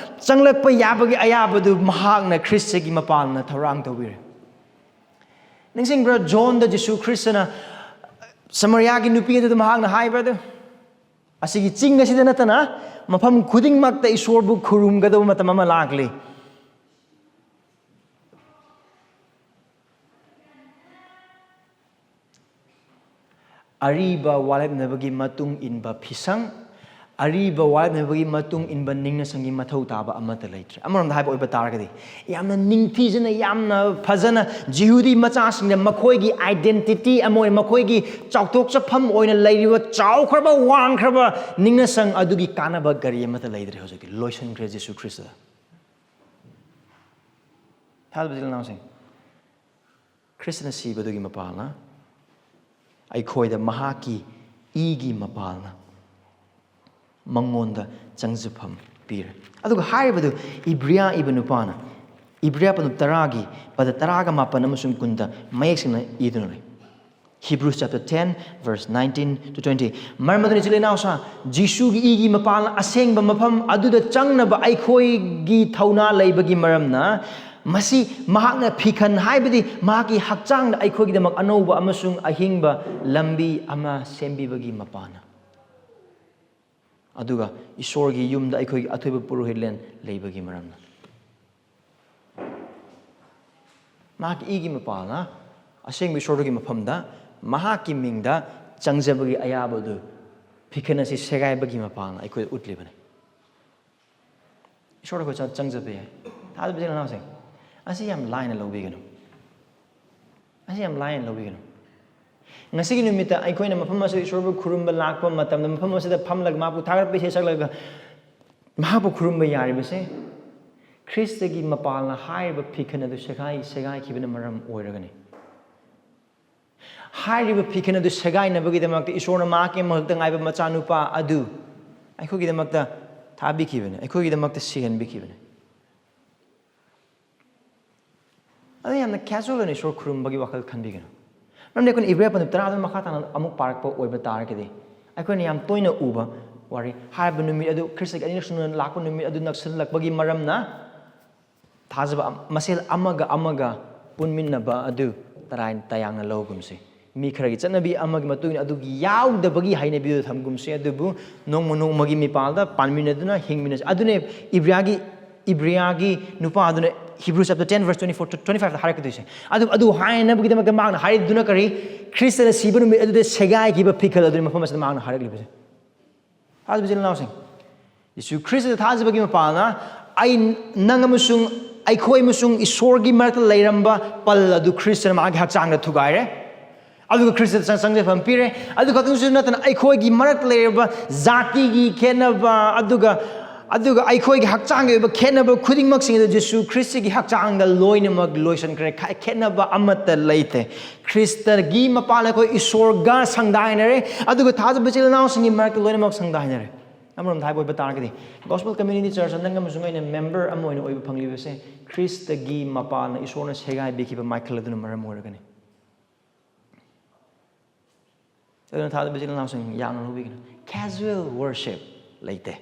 ꯆꯪꯂꯛꯄ ꯌꯥꯕꯒꯤ ꯑꯌꯥꯕꯗꯨ ꯃꯍꯥꯛꯅ ꯈ꯭ꯔꯤꯁꯇꯒꯤ ꯃꯄꯥꯜꯅ ꯊꯧꯔꯥꯡ ꯇꯧꯕꯤꯔꯦ꯫ ꯅꯤꯡꯁꯤꯡꯕ꯭ꯔꯥ, ꯖꯣꯟꯗ ꯖꯤꯁꯨ ꯈ꯭ꯔꯤꯁꯇꯅ ꯁꯃꯔꯤꯌꯥꯒꯤ ꯅꯨꯄꯤ ꯑꯗꯨꯗ ꯃꯍꯥꯛꯅ ꯍꯥꯏꯕꯗꯨ? "ꯑꯁꯤꯒꯤ ꯆꯤꯡ ꯑꯁꯤꯗ ꯅꯠꯇꯅ ꯃꯐꯝ ꯈꯨꯗꯤꯡꯃꯛꯇ ꯏꯁꯣꯔꯕꯨ ꯈꯨꯔꯨꯝꯒꯗꯕ ꯃꯇꯝ ꯑꯃ ꯂꯥꯛꯂꯤ"꯫ ꯑꯔꯤꯕ ꯋꯥꯔꯦꯞꯅꯕꯒꯤ ꯃꯇꯨꯡ ꯏꯟꯕ ꯐꯤꯁꯪ, ꯑꯔꯤꯕ ꯋꯥꯔꯦꯞꯅꯕꯒꯤ ꯃꯇꯨꯡ ꯏꯟꯕ ꯅꯤꯡꯅꯁꯪꯒꯤ ꯃꯊꯧ ꯇꯥꯕ ꯑꯃꯠꯇ ꯂꯩꯇ꯭ꯔꯦ꯫ ꯑꯃꯔꯣꯝꯗ ꯍꯥꯏꯕ ꯑꯣꯏꯕ ꯇꯥꯔꯒꯗꯤ, ꯌꯥꯝꯅ ꯅꯤꯡꯊꯤꯖꯅ, ꯌꯥꯝꯅ ꯐꯖꯅ ꯖꯤꯍꯨꯗꯤ ꯃꯆꯥꯁꯤꯡꯗ ꯃꯈꯣꯏꯒꯤ identity ꯑꯃ ꯑꯣꯏꯅ, ꯃꯈꯣꯏꯒꯤ ꯆꯥꯎꯊꯣꯛꯆꯐꯝ ꯑꯣꯏꯅ ꯂꯩꯔꯤꯕ ꯆꯥꯎꯈ꯭ꯔꯕ, ꯋꯥꯡꯈ꯭ꯔꯕ ꯅꯤꯡꯅꯁꯪ ꯑꯗꯨꯒꯤ ꯀꯥꯟꯅꯕ ꯀꯔꯤ ꯑꯃꯠꯇ ꯂꯩꯇ꯭ꯔꯦ ꯍꯧꯖꯤꯛꯇꯤ꯫ ꯂꯣꯏꯁꯤꯟꯈ꯭ꯔꯦ ꯖꯤꯁꯨ ꯈ꯭ꯔꯤꯁꯇꯗ꯫ ꯊꯥꯖꯕ ꯏꯆꯤꯜ ꯏꯅꯥꯎꯁꯤꯡ, ꯈ꯭ꯔꯤꯁꯇꯅ ꯁꯤꯕꯗꯨꯒꯤ ꯃꯄꯥꯜꯅ ꯑꯩꯈꯣꯏꯗ ꯃꯍꯥꯛꯀꯤ ꯏꯒꯤ ꯃꯄꯥꯜꯅ ꯃꯉꯣꯟꯗ ꯆꯪꯖꯐꯝ ꯄꯤꯔꯦ꯫ ꯑꯗꯨꯒ ꯍꯥꯏꯔꯤꯕꯗꯨ ꯏꯕ꯭ꯔꯤꯌꯥ ꯏꯕ ꯅꯨꯄꯥꯅ ꯏꯕ꯭ꯔꯤꯌꯥ ꯄꯟꯗꯨꯞ ꯇꯔꯥꯒꯤ ꯄꯗ ꯇꯔꯥꯒ ꯃꯥꯄꯟ ꯑꯃꯁꯨꯡ ꯀꯨꯟꯗ ꯃꯌꯦꯛ ꯁꯦꯡꯅ ꯏꯗꯨꯅ ꯂꯩ꯫ Hebrews chapter ten, verse nineteen to twenty. ꯃꯔꯝ ꯑꯗꯨꯅ ꯏꯆꯤꯜ ꯏꯅꯥꯎꯁꯥ, ꯖꯤꯁꯨꯒꯤ ꯏꯒꯤ ꯃꯄꯥꯜꯅ ꯑꯁꯦꯡꯕ ꯃꯐꯝ ꯑꯗꯨꯗ ꯆꯪꯅꯕ ꯑꯩꯈꯣꯏꯒꯤ ꯊꯧꯅꯥ ꯂꯩꯕꯒꯤ ꯃꯔꯝꯅ, ꯃꯁꯤ ꯃꯍꯥꯛꯅ ꯐꯤꯈꯟ, ꯍꯥꯏꯕꯗꯤ ꯃꯍꯥꯛꯀꯤ ꯍꯛꯆꯥꯡꯗ ꯑꯩꯈꯣꯏꯒꯤꯗꯃꯛ ꯑꯅꯧꯕ ꯑꯃꯁꯨꯡ ꯑꯍꯤꯡꯕ ꯂꯝꯕꯤ ꯑꯃ ꯁꯦꯝꯕꯤꯕꯒꯤ ꯃꯄꯥꯜꯅ꯫ ꯑꯗꯨꯒ ꯏꯁꯣꯔꯒꯤ ꯌꯨꯝꯗ ꯑꯩꯈꯣꯏꯒꯤ ꯑꯊꯣꯏꯕ ꯄꯨꯔꯣꯍꯤꯠꯂꯦꯟ ꯂꯩꯕꯒꯤ ꯃꯔꯝꯅ꯫ ꯃꯍꯥꯛꯀꯤ ꯏꯒꯤ ꯃꯄꯥꯜꯅ ꯑꯁꯦꯡꯕ ꯏꯁꯣꯔꯗꯨꯒꯤ ꯃꯐꯝꯗ ꯃꯍꯥꯛꯀꯤ ꯃꯤꯡꯗ ꯆꯪꯖꯕꯒꯤ ꯑꯌꯥꯕꯗꯨ ꯐꯤꯈꯟ ꯑꯁꯤ ꯁꯦꯒꯥꯏꯕꯒꯤ ꯃꯄꯥꯜꯅ ꯑꯩꯈꯣꯏꯗ ꯎꯠꯂꯤꯕꯅꯤ꯫ ꯏꯁꯣꯔꯗ ꯑꯩꯈꯣꯏ ꯆꯪ-, ꯆꯪꯖꯕ ꯌꯥꯏ꯫ ꯊꯥꯖꯕ ꯏꯆꯤꯜ ꯏꯅꯥꯎꯁꯤꯡ, ꯑꯁꯤ ꯌꯥꯝ ꯂꯥꯏꯅ ꯂꯧꯕꯤꯒꯅꯨ꯫ ꯑꯁꯤ ꯌꯥꯝ ꯂꯥꯏꯅ ꯂꯧꯕꯤꯒꯅꯨ꯫ ꯉꯁꯤꯒꯤ ꯅꯨꯃꯤꯠꯇ ꯑꯩꯈꯣꯏꯅ ꯃꯐꯝ ꯑꯁꯤꯗ ꯏꯁꯣꯔꯕꯨ ꯈꯨꯔꯨꯝꯕ ꯂꯥꯛꯄ ꯃꯇꯝꯗ, ꯃꯐꯝ ꯑꯁꯤꯗ ꯐꯝꯂꯒ ꯃꯍꯥꯛꯄꯨ ꯊꯥꯒꯠꯄ ꯏꯁꯩ ꯁꯛꯂꯒ ꯃꯍꯥꯛꯄꯨ ꯈꯨꯔꯨꯝꯕ ꯌꯥꯔꯤꯕꯁꯦ, ꯈ꯭ꯔꯤꯁꯇꯒꯤ ꯃꯄꯥꯜꯅ ꯍꯥꯏꯔꯤꯕ ꯐꯤꯈꯟ ꯑꯗꯨ ꯁꯦꯒꯥꯏ-, ꯁꯦꯒꯥꯏꯈꯤꯕꯅ ꯃꯔꯝ ꯑꯣꯏꯔꯒꯅꯤ꯫ ꯍꯥꯏꯔꯤꯕ ꯐꯤꯈꯟ ꯑꯗꯨ ꯁꯦꯒꯥꯏꯅꯕꯒꯤꯗꯃꯛꯇ ꯏꯁꯣꯔꯅ ꯃꯍꯥꯛꯀꯤ ꯑꯃꯈꯛꯇ ꯉꯥꯏꯕ ꯃꯆꯥꯅꯨꯄꯥ ꯑꯗꯨ ꯑꯩꯈꯣꯏꯒꯤꯗꯃꯛꯇ ꯊꯥꯕꯤꯈꯤꯕꯅꯤ, ꯑꯩꯈꯣꯏꯒꯤꯗꯃꯛꯇ ꯁꯤꯍꯟꯕꯤꯈꯤꯕꯅꯤ꯫ ꯑꯗꯨ ꯌꯥꯝꯅ casual ꯑꯣꯏꯅ ꯏꯁꯣꯔ ꯈꯨꯔꯨꯝꯕꯒꯤ ꯋꯥꯈꯜ ꯈꯟꯕꯤꯒꯅꯨ꯫ ꯃꯔꯝꯗꯤ ꯑꯩꯈꯣꯏꯅ ꯏꯕ꯭ꯔꯤꯌꯥ ꯄꯟꯗꯨꯞ ꯇꯔꯥꯗꯨ ꯃꯈꯥ ꯇꯥꯅ ꯑꯃꯨꯛ ꯄꯥꯔꯛꯄ ꯑꯣꯏꯕ ꯇꯥꯔꯒꯗꯤ, ꯑꯩꯈꯣꯏꯅ ꯌꯥꯝ ꯇꯣꯏꯅ ꯎꯕ ꯋꯥꯔꯤ, ꯍꯥꯏꯔꯤꯕ ꯅꯨꯃꯤꯠ ꯑꯗꯨ, ꯈ꯭ꯔꯤꯁꯇꯒꯤ ꯑꯅꯤꯔꯛ ꯁꯨꯅ ꯂꯥꯛꯄ ꯅꯨꯃꯤꯠ ꯑꯗꯨ ꯅꯛꯁꯤꯜꯂꯛꯄꯒꯤ ꯃꯔꯝꯅ, ꯊꯥꯖꯕ ꯑꯃ-, ꯃꯁꯦꯜ ꯑꯃꯒ ꯑꯃꯒ ꯄꯨꯟꯃꯤꯟꯅꯕ ꯑꯗꯨ ꯇꯔꯥꯏ-, ꯇꯌꯥꯡꯅ ꯂꯧꯒꯨꯝꯁꯤ꯫ ꯃꯤ ꯈꯔꯒꯤ ꯆꯠꯅꯕꯤ ꯑꯃꯒꯤ ꯃꯇꯨꯡ ꯏꯟꯅ ꯑꯗꯨꯒꯤ ꯌꯥꯎꯗꯕꯒꯤ ꯍꯩꯅꯕꯤꯗꯨ ꯊꯝꯒꯨꯝꯁꯤ, ꯑꯗꯨꯕꯨ ꯅꯣꯡꯃ ꯅꯣꯡꯃꯒꯤ ꯃꯤꯄꯥꯜꯗ ꯄꯥꯟꯃꯤꯟꯅꯗꯨꯅ ꯍꯤꯡꯃꯤꯟꯅꯁꯤ꯫ ꯑꯗꯨꯅꯦ ꯏꯕ꯭ꯔꯤꯌꯥꯒꯤ, ꯏꯕ꯭ꯔꯤꯌꯥꯒꯤ ꯅꯨꯄꯥ ꯑꯗꯨꯅ Hebrews chapter ten verse twenty-four to twenty-five ꯇ ꯍꯥꯏꯔꯛꯀꯗꯣꯏꯁꯦ꯫ ꯑꯗꯨ, ꯑꯗꯨ ꯍꯥꯏꯅꯕꯒꯤꯗꯃꯛꯇ ꯃꯍꯥꯛꯅ ꯍꯥꯏꯔꯤꯗꯨꯅ ꯀꯔꯤ? ꯈ꯭ꯔꯤꯁꯇꯅ ꯁꯤꯕ ꯅꯨꯃꯤꯠ ꯑꯗꯨꯗ ꯁꯦꯒꯥꯏꯈꯤꯕ ꯐꯤꯈꯜ ꯑꯗꯨꯅꯤ ꯃꯐꯝ ꯑꯁꯤꯗ ꯃꯍꯥꯛꯅ ꯍꯥꯏꯔꯛꯂꯤꯕꯁꯦ꯫ ꯊꯥꯖꯕ ꯏꯆꯤꯜ ꯏꯅꯥꯎꯁꯤꯡ, ꯌꯤꯁꯨ ꯈ꯭ꯔꯤꯁꯇꯗ ꯊꯥꯖꯕꯒꯤ ꯃꯄꯥꯜꯅ ꯑꯩ, ꯅꯪ ꯑꯃꯁꯨꯡ ꯑꯩꯈꯣꯏ ꯑꯃꯁꯨꯡ ꯏꯁꯣꯔꯒꯤ ꯃꯔꯛꯇ ꯂꯩꯔꯝꯕ ꯄꯜ ꯑꯗꯨ ꯈ꯭ꯔꯤꯁꯇꯅ ꯃꯥꯒꯤ ꯍꯛꯆꯥꯡꯗ ꯊꯨꯒꯥꯏꯔꯦ꯫ ꯑꯗꯨꯒ ꯈ꯭ꯔꯤꯁꯇꯗ ꯆꯪ-, ꯆꯪꯖꯐꯝ ꯄꯤꯔꯦ꯫ ꯑꯗꯨ ꯈꯛꯇꯪꯁꯨ ꯅꯠꯇꯅ ꯑꯩꯈꯣꯏꯒꯤ ꯃꯔꯛꯇ ꯂꯩꯔꯤꯕ ꯖꯥꯇꯤꯒꯤ ꯈꯦꯠꯅꯕ, ꯑꯗꯨꯒ, ꯑꯗꯨꯒ ꯑꯩꯈꯣꯏꯒꯤ ꯍꯛꯆꯥꯡꯒꯤ ꯑꯣꯏꯕ ꯈꯦꯠꯅꯕ ꯈꯨꯗꯤꯡꯃꯛꯁꯤꯡ ꯑꯗꯨ ꯖꯤꯁꯨ ꯈ꯭ꯔꯤꯁꯇꯒꯤ ꯍꯛꯆꯥꯡꯗ ꯂꯣꯏꯅꯃꯛ ꯂꯣꯏꯁꯤꯟꯈ꯭ꯔꯦ꯫ ꯈ-, ꯈꯦꯠꯅꯕ ꯑꯃꯠꯇ ꯂꯩꯇꯦ꯫ ꯈ꯭ꯔꯤꯁꯇꯒꯤ ꯃꯄꯥꯟ ꯑꯩꯈꯣꯏ ꯏꯁꯣꯔꯒ ꯁꯪꯗꯥꯏꯅꯔꯦ, ꯑꯗꯨꯒ ꯊꯥꯖꯕ ꯏꯆꯤꯜ ꯏꯅꯥꯎꯁꯤꯡꯒꯤ ꯃꯔꯛꯇ ꯂꯣꯏꯅꯃꯛ ꯁꯪꯗꯥꯏꯅꯔꯦ꯫ ꯑꯃꯔꯣꯝꯗ ꯍꯥꯏꯕ ꯑꯣꯏꯕ ꯇꯥꯔꯒꯗꯤ, Gospel Community Church ꯅꯪ ꯑꯃꯁꯨꯡ ꯑꯩꯅ member ꯑꯃ ꯑꯣꯏꯅ ꯑꯣꯏꯕ ꯐꯪꯂꯤꯕꯁꯦ ꯈ꯭ꯔꯤꯁꯇꯒꯤ ꯃꯄꯥꯜꯅ ꯏꯁꯣꯔꯅ ꯁꯦꯒꯥꯏꯕꯤꯈꯤꯕ ꯃꯥꯏꯈꯜ ꯑꯗꯨꯅ ꯃꯔꯝ ꯑꯣꯏꯔꯒꯅꯤ꯫ ꯑꯗꯨꯅ ꯊꯥꯖꯕ ꯏꯆꯤꯜ ꯏꯅꯥꯎꯁꯤꯡ ꯌꯥꯝꯅ ꯂꯧꯕꯤꯒꯅꯨ꯫ Casual worship ꯂꯩꯇꯦ꯫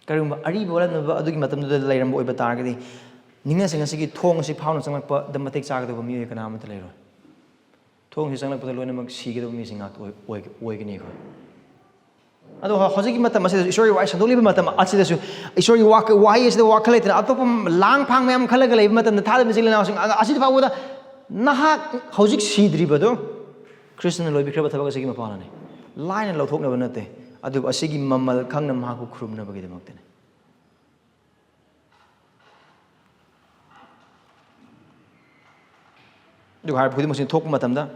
ꯀꯔꯤꯒꯨꯝꯕ ꯑꯔꯤꯕ ꯋꯥꯠꯂꯝꯅꯕ ꯑꯗꯨꯒꯤ ꯃꯇꯝꯗꯨꯗ ꯂꯩꯔꯝꯕ ꯑꯣꯏꯕ ꯇꯥꯔꯒꯗꯤ, ꯅꯤꯡꯅꯁꯤꯡ ꯑꯁꯤꯒꯤ ꯊꯣꯡ ꯑꯁꯤ ꯐꯥꯎꯅ ꯆꯪꯂꯛꯄꯗ ꯃꯇꯤꯛ ꯆꯥꯒꯗꯕ ꯃꯤꯑꯣꯏ ꯀꯅꯥ ꯑꯃꯠꯇ ꯂꯩꯔꯣꯏ꯫ ꯊꯣꯡꯁꯤ ꯆꯪꯂꯛꯄꯗ ꯂꯣꯏꯅꯃꯛ ꯁꯤꯒꯗꯕ ꯃꯤꯁꯤꯡ ꯉꯥꯛꯇ ꯑꯣꯏ-, ꯑꯣꯏ-, ꯑꯣꯏꯒꯅꯤ ꯑꯩꯈꯣꯏ꯫ ꯑꯗꯣ ꯍ-, ꯍꯧꯖꯤꯛꯀꯤ ꯃꯇꯝ ꯑꯁꯤꯗꯁꯨ, ꯏꯁꯣꯔꯒꯤ ꯋꯥꯍꯩ ꯁꯟꯗꯣꯛꯂꯤꯕ ꯃꯇꯝ ꯑꯁꯤꯗꯁꯨ, ꯏꯁꯣꯔꯒꯤ ꯋꯥ-, ꯋꯥꯍꯩ ꯑꯁꯤꯗ ꯋꯥꯈꯜ ꯂꯩꯇꯅ ꯑꯇꯣꯞꯄ ꯂꯥꯡ ꯐꯥꯡ ꯃꯌꯥꯝ ꯈꯜꯂꯒ ꯂꯩꯕ ꯃꯇꯝꯗ, ꯊꯥꯖꯕ ꯏꯆꯤꯜ ꯏꯅꯥꯎꯁꯤꯡ, ꯑ-, ꯑꯁꯤꯗ ꯐꯥꯎꯕꯗ ꯅꯍꯥꯛ ꯍꯧꯖꯤꯛ ꯁꯤꯗ꯭ꯔꯤꯕꯗꯣ ꯈ꯭ꯔꯤꯁꯇꯅ ꯂꯣꯏꯕꯤꯈ꯭ꯔꯕ ꯊꯕꯛ ꯑꯁꯤꯒꯤ ꯃꯄꯥꯟꯅꯤ꯫ ꯂꯥꯏꯅ ꯂꯧꯊꯣꯛꯅꯕ ꯅꯠꯇꯦ, ꯑꯗꯨꯕꯨ ꯑꯁꯤꯒꯤ ꯃꯃꯜ ꯈꯪꯅ ꯃꯍꯥꯛꯄꯨ ꯈꯨꯔꯨꯝꯅꯕꯒꯤꯗꯃꯛꯇꯅꯤ꯫ ꯑꯗꯨꯒ ꯍꯥꯏꯔꯤꯕ ꯈꯨꯗꯤꯡꯃꯛꯁꯤ ꯊꯣꯛꯄ ꯃꯇꯝꯗ,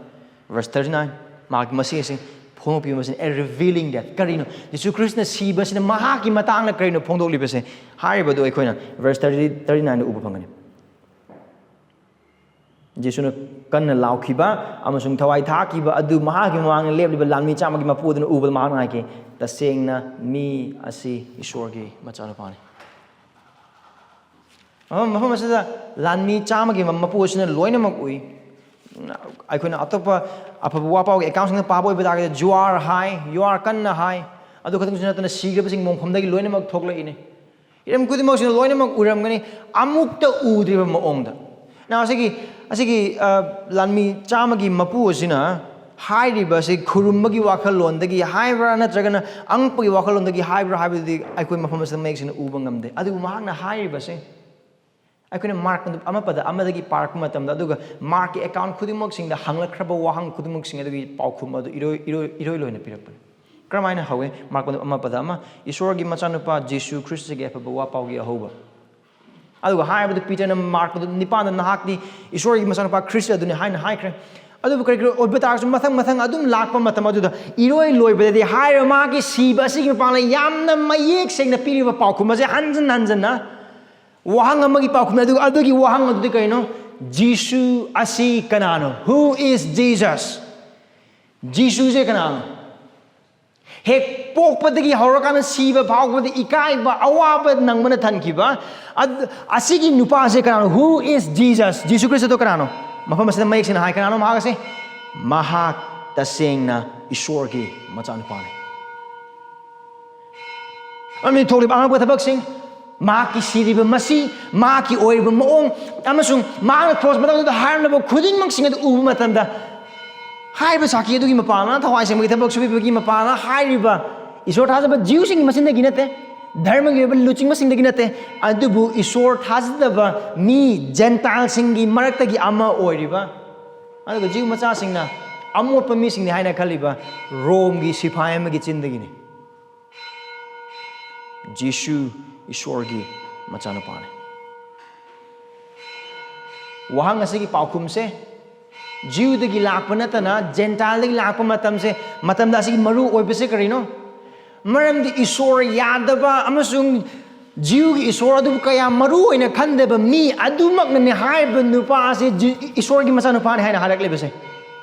verse thirty nine, ꯃꯍꯥꯛꯀꯤ ꯃꯁꯤ ꯑꯁꯤ ꯐꯣꯡꯗꯣꯛꯄꯤꯕ ꯑꯁꯤꯅ, a revealing that, ꯀꯔꯤꯅꯣ? ꯖꯤꯁꯨ ꯈ꯭ꯔꯤꯁꯇꯅ ꯁꯤꯕꯁꯤꯅ ꯃꯍꯥꯛꯀꯤ ꯃꯇꯥꯡꯗ ꯀꯔꯤꯅꯣ ꯐꯣꯡꯗꯣꯛꯂꯤꯕꯁꯦ? ꯍꯥꯏꯔꯤꯕꯗꯨ ꯑꯩꯈꯣꯏꯅ verse thirty, thirty nine ꯗ ꯎꯕ ꯐꯪꯒꯅꯤ꯫ ꯖꯤꯁꯨꯅ ꯀꯟꯅ ꯂꯥꯎꯈꯤꯕ ꯑꯃꯁꯨꯡ ꯊꯋꯥꯏ ꯊꯥꯈꯤꯕ ꯑꯗꯨ ꯃꯍꯥꯛꯀꯤ ꯃꯃꯥꯡꯗ ꯂꯦꯞꯂꯤꯕ ꯂꯥꯟꯃꯤ ꯆꯥꯝꯃꯒꯤ ꯃꯄꯨ ꯑꯗꯨꯅ ꯎꯕꯗ ꯃꯍꯥꯛꯅ ꯍꯥꯏꯈꯤ, "ꯇꯁꯦꯡꯅ ꯃꯤ ꯑꯁꯤ ꯏꯁꯣꯔꯒꯤ ꯃꯆꯥꯅꯨꯄꯥꯅꯤ"꯫ ꯃꯐꯝ, ꯃꯐꯝ ꯑꯁꯤꯗ ꯂꯥꯟꯃꯤ ꯆꯥꯝꯃꯒꯤ ꯃꯄꯨ ꯑꯁꯤꯅ ꯂꯣꯏꯅꯃꯛ ꯎꯏ꯫ ꯑꯩꯈꯣꯏꯅ ꯑꯇꯣꯞꯄ ꯑꯐꯕ ꯋꯥ ꯄꯥꯎꯒꯤ account ꯁꯤꯡꯗ ꯄꯥꯕ ꯑꯣꯏꯕ ꯇꯥꯔꯒꯗꯤ, "You are high, you are ꯀꯟꯅ high"꯫ ꯑꯗꯨ ꯈꯛꯇꯪꯁꯨ ꯅꯠꯇꯅ ꯁꯤꯈ꯭ꯔꯕꯁꯤꯡ ꯃꯣꯡꯐꯝꯗꯒꯤ ꯂꯣꯏꯅꯃꯛ ꯊꯣꯛꯂꯛꯏꯅꯤ꯫ ꯍꯤꯔꯝ ꯈꯨꯗꯤꯡꯃꯛꯁꯤꯅ ꯂꯣꯏꯅꯃꯛ ꯎꯔꯝꯒꯅꯤ, ꯑꯃꯨꯛꯇ ꯎꯗ꯭ꯔꯤꯕ ꯃꯑꯣꯡꯗ꯫ Now, ꯑꯁꯤꯒꯤ, ꯑꯁꯤꯒꯤ, ꯑ, ꯂꯥꯟꯃꯤ ꯆꯥꯝꯃꯒꯤ ꯃꯄꯨ ꯑꯁꯤꯅ ꯍꯥꯏꯔꯤꯕ ꯑꯁꯤ ꯈꯨꯔꯨꯝꯕꯒꯤ ꯋꯥꯈꯜꯂꯣꯟꯗꯒꯤ ꯍꯥꯏꯕ꯭ꯔꯥ ꯅꯠꯇ꯭ꯔꯒꯅ ꯑꯉꯛꯄꯒꯤ ꯋꯥꯈꯜꯂꯣꯟꯗꯒꯤ ꯍꯥꯏꯕ꯭ꯔꯥ ꯍꯥꯏꯕꯗꯨꯗꯤ ꯑꯩꯈꯣꯏ ꯃꯐꯝ ꯑꯁꯤꯗ ꯃꯌꯦꯛ ꯁꯦꯡꯅ ꯎꯕ ꯉꯝꯗꯦ꯫ ꯑꯗꯨꯕꯨ ꯃꯍꯥꯛꯅ ꯍꯥꯏꯔꯤꯕꯁꯦ ꯑꯩꯈꯣꯏꯅ ꯃꯥꯔꯛ ꯑꯃ ꯄꯗ ꯑꯃꯗꯒꯤ ꯄꯥꯔꯛꯄ ꯃꯇꯝꯗ, ꯑꯗꯨꯒ ꯃꯥꯔꯛꯀꯤ account ꯈꯨꯗꯤꯡꯃꯛꯁꯤꯡꯗ ꯍꯪꯂꯛꯈ꯭ꯔꯕ ꯋꯥꯍꯪ ꯈꯨꯗꯤꯡꯃꯛꯁꯤꯡ ꯑꯗꯨꯒꯤ ꯄꯥꯎꯈꯨꯝ ꯑꯗꯨ ꯏꯔꯣꯏ, ꯏꯔꯣꯏ, ꯏꯔꯣꯏ ꯂꯣꯏꯅ ꯄꯤꯔꯛꯄꯅꯤ꯫ ꯀꯔꯝꯍꯥꯏꯅ ꯍꯧꯋꯦ? ꯃꯥꯔꯛ ꯑꯃ ꯄꯗ ꯑꯃ, "ꯏꯁꯣꯔꯒꯤ ꯃꯆꯥꯅꯨꯄꯥ ꯖꯤꯁꯨ ꯈ꯭ꯔꯤꯁꯇꯒꯤ ꯑꯐꯕ ꯋꯥ ꯄꯥꯎꯒꯤ ꯑꯍꯧꯕ"꯫ ꯑꯗꯨꯒ ꯍꯥꯏꯕꯗꯨ ꯄꯤꯇꯔꯅ ꯃꯥꯔꯛ ꯅꯤꯄꯥꯟꯗ, "ꯅꯍꯥꯛꯇꯤ ꯏꯁꯣꯔꯒꯤ ꯃꯆꯥꯅꯨꯄꯥ ꯈ꯭ꯔꯤꯁꯇ ꯑꯗꯨꯅꯤ" ꯍꯥꯏꯅ ꯍꯥꯏꯈ꯭ꯔꯦ꯫ ꯑꯗꯨꯕꯨ ꯀꯔꯤ ꯀꯔꯤ ꯑꯣꯏꯕ ꯇꯥꯔꯁꯨ, ꯃꯊꯪ ꯃꯊꯪ ꯑꯗꯨꯝ ꯂꯥꯛꯄ ꯃꯇꯝ ꯑꯗꯨꯗ ꯏꯔꯣꯏ ꯂꯣꯏꯕꯗꯗꯤ ꯍꯥꯏꯔꯤꯕ ꯃꯥꯒꯤ ꯁꯤꯕ ꯑꯁꯤꯒꯤ ꯃꯄꯥꯡꯅ ꯌꯥꯝꯅ ꯃꯌꯦꯛ ꯁꯦꯡꯅ ꯄꯤꯔꯤꯕ ꯄꯥꯎꯈꯨꯝ ꯑꯁꯦ ꯍꯟꯖꯤꯟ ꯍꯟꯖꯤꯟꯅ ꯋꯥꯍꯪ ꯑꯃꯒꯤ ꯄꯥꯎꯈꯨꯝ, ꯑꯗꯨꯒ ꯑꯗꯨꯒꯤ ꯋꯥꯍꯪ ꯑꯗꯨꯗꯤ ꯀꯩꯅꯣ? "ꯖꯤꯁꯨ ꯑꯁꯤ ꯀꯅꯥꯅꯣ?" Who is Jesus? ꯖꯤꯁꯨꯁꯦ ꯀꯅꯥꯅꯣ? ꯍꯦꯛ ꯄꯣꯛꯄꯗꯒꯤ ꯍꯧꯔꯀꯥꯟꯗ ꯁꯤꯕ ꯐꯥꯎꯕꯗ ꯏꯀꯥꯏꯕ, ꯑꯋꯥꯕ ꯅꯪꯕꯅ ꯊꯟꯈꯤꯕ꯫ ꯑꯗ-, ꯑꯁꯤꯒꯤ ꯅꯨꯄꯥꯁꯦ ꯀꯅꯥꯅꯣ? Who is Jesus? ꯖꯤꯁꯨ ꯈ꯭ꯔꯤꯁꯇꯗꯣ ꯀꯅꯥꯅꯣ? ꯃꯐꯝ ꯑꯁꯤꯗ ꯃꯌꯦꯛ ꯁꯦꯡꯅ ꯍꯥꯏ, ꯀꯅꯥꯅꯣ ꯃꯍꯥꯛ ꯑꯁꯦ? ꯃꯍꯥꯛ ꯇꯁꯦꯡꯅ ꯏꯁꯣꯔꯒꯤ ꯃꯆꯥꯅꯨꯄꯥꯅꯤ꯫ ꯑꯃꯗꯤ ꯊꯣꯛꯂꯤꯕ ꯑꯉꯛꯄ ꯊꯕꯛꯁꯤꯡ, ꯃꯍꯥꯛꯀꯤ ꯁꯤꯔꯤꯕ ꯃꯁꯤ, ꯃꯍꯥꯛꯀꯤ ꯑꯣꯏꯔꯤꯕ ꯃꯑꯣꯡ, ꯑꯃꯁꯨꯡ ꯃꯍꯥꯛꯅ ꯀ꯭ꯔꯣꯁ ꯃꯊꯛꯇ ꯍꯥꯏꯔꯝꯂꯕ ꯈꯨꯗꯤꯡꯃꯛꯁꯤꯡ ꯑꯗꯨ ꯎꯕ ꯃꯇꯝꯗ, ꯍꯥꯏꯔꯤꯕ ꯁꯥꯈꯤ ꯑꯗꯨꯒꯤ ꯃꯄꯥꯟꯅ, ꯊꯋꯥꯏ ꯁꯦꯡꯕꯒꯤ ꯊꯕꯛ ꯁꯨꯕꯤꯕꯒꯤ ꯃꯄꯥꯟꯅ, ꯍꯥꯏꯔꯤꯕ ꯏꯁꯣꯔ ꯊꯥꯖꯕ ꯖꯤꯎꯁꯤꯡꯒꯤ ꯃꯆꯤꯟꯗꯒꯤ ꯅꯠꯇꯦ, ꯙꯔꯃꯒꯤ ꯑꯣꯏꯕ ꯂꯨꯆꯤꯡꯕꯁꯤꯡꯗꯒꯤ ꯅꯠꯇꯦ, ꯑꯗꯨꯕꯨ ꯏꯁꯣꯔ ꯊꯥꯖꯗꯕ ꯃꯤ ꯖꯦꯟꯇꯥꯏꯜꯁꯤꯡꯒꯤ ꯃꯔꯛꯇꯒꯤ ꯑꯃ ꯑꯣꯏꯔꯤꯕ, ꯑꯗꯨꯒ ꯖꯤꯎ ꯃꯆꯥꯁꯤꯡꯅ ꯑꯃꯣꯠꯄ ꯃꯤꯁꯤꯡꯅꯤ ꯍꯥꯏꯅ ꯈꯜꯂꯤꯕ ꯔꯣꯝꯒꯤ ꯁꯤꯐꯥꯏ ꯑꯃꯒꯤ ꯆꯤꯟꯗꯒꯤꯅꯤ꯫ ꯖꯤꯁꯨ ꯏꯁꯣꯔꯒꯤ ꯃꯆꯥꯅꯨꯄꯥꯅꯤ꯫ ꯋꯥꯍꯪ ꯑꯁꯤꯒꯤ ꯄꯥꯎꯈꯨꯝꯁꯦ ꯖꯤꯎꯗꯒꯤ ꯂꯥꯛꯄ ꯅꯠꯇꯅ ꯖꯦꯟꯇꯥꯏꯜꯗꯒꯤ ꯂꯥꯛꯄ ꯃꯇꯝꯁꯦ, ꯃꯇꯝꯗ ꯑꯁꯤꯒꯤ ꯃꯔꯨ ꯑꯣꯏꯕꯁꯦ ꯀꯔꯤꯅꯣ? ꯃꯔꯝꯗꯤ ꯏꯁꯣꯔ ꯌꯥꯗꯕ ꯑꯃꯁꯨꯡ ꯖꯤꯎꯒꯤ ꯏꯁꯣꯔ ꯑꯗꯨꯕꯨ ꯀꯌꯥ ꯃꯔꯨ ꯑꯣꯏꯅ ꯈꯟꯗꯕ ꯃꯤ ꯑꯗꯨꯃꯛꯅꯅꯦ ꯍꯥꯏꯔꯤꯕ ꯅꯨꯄꯥ ꯑꯁꯤ ꯖꯤ-, ꯏꯁꯣꯔꯒꯤ ꯃꯆꯥꯅꯨꯄꯥꯅꯤ ꯍꯥꯏꯅ ꯍꯥꯏꯔꯛꯂꯤꯕꯁꯦ꯫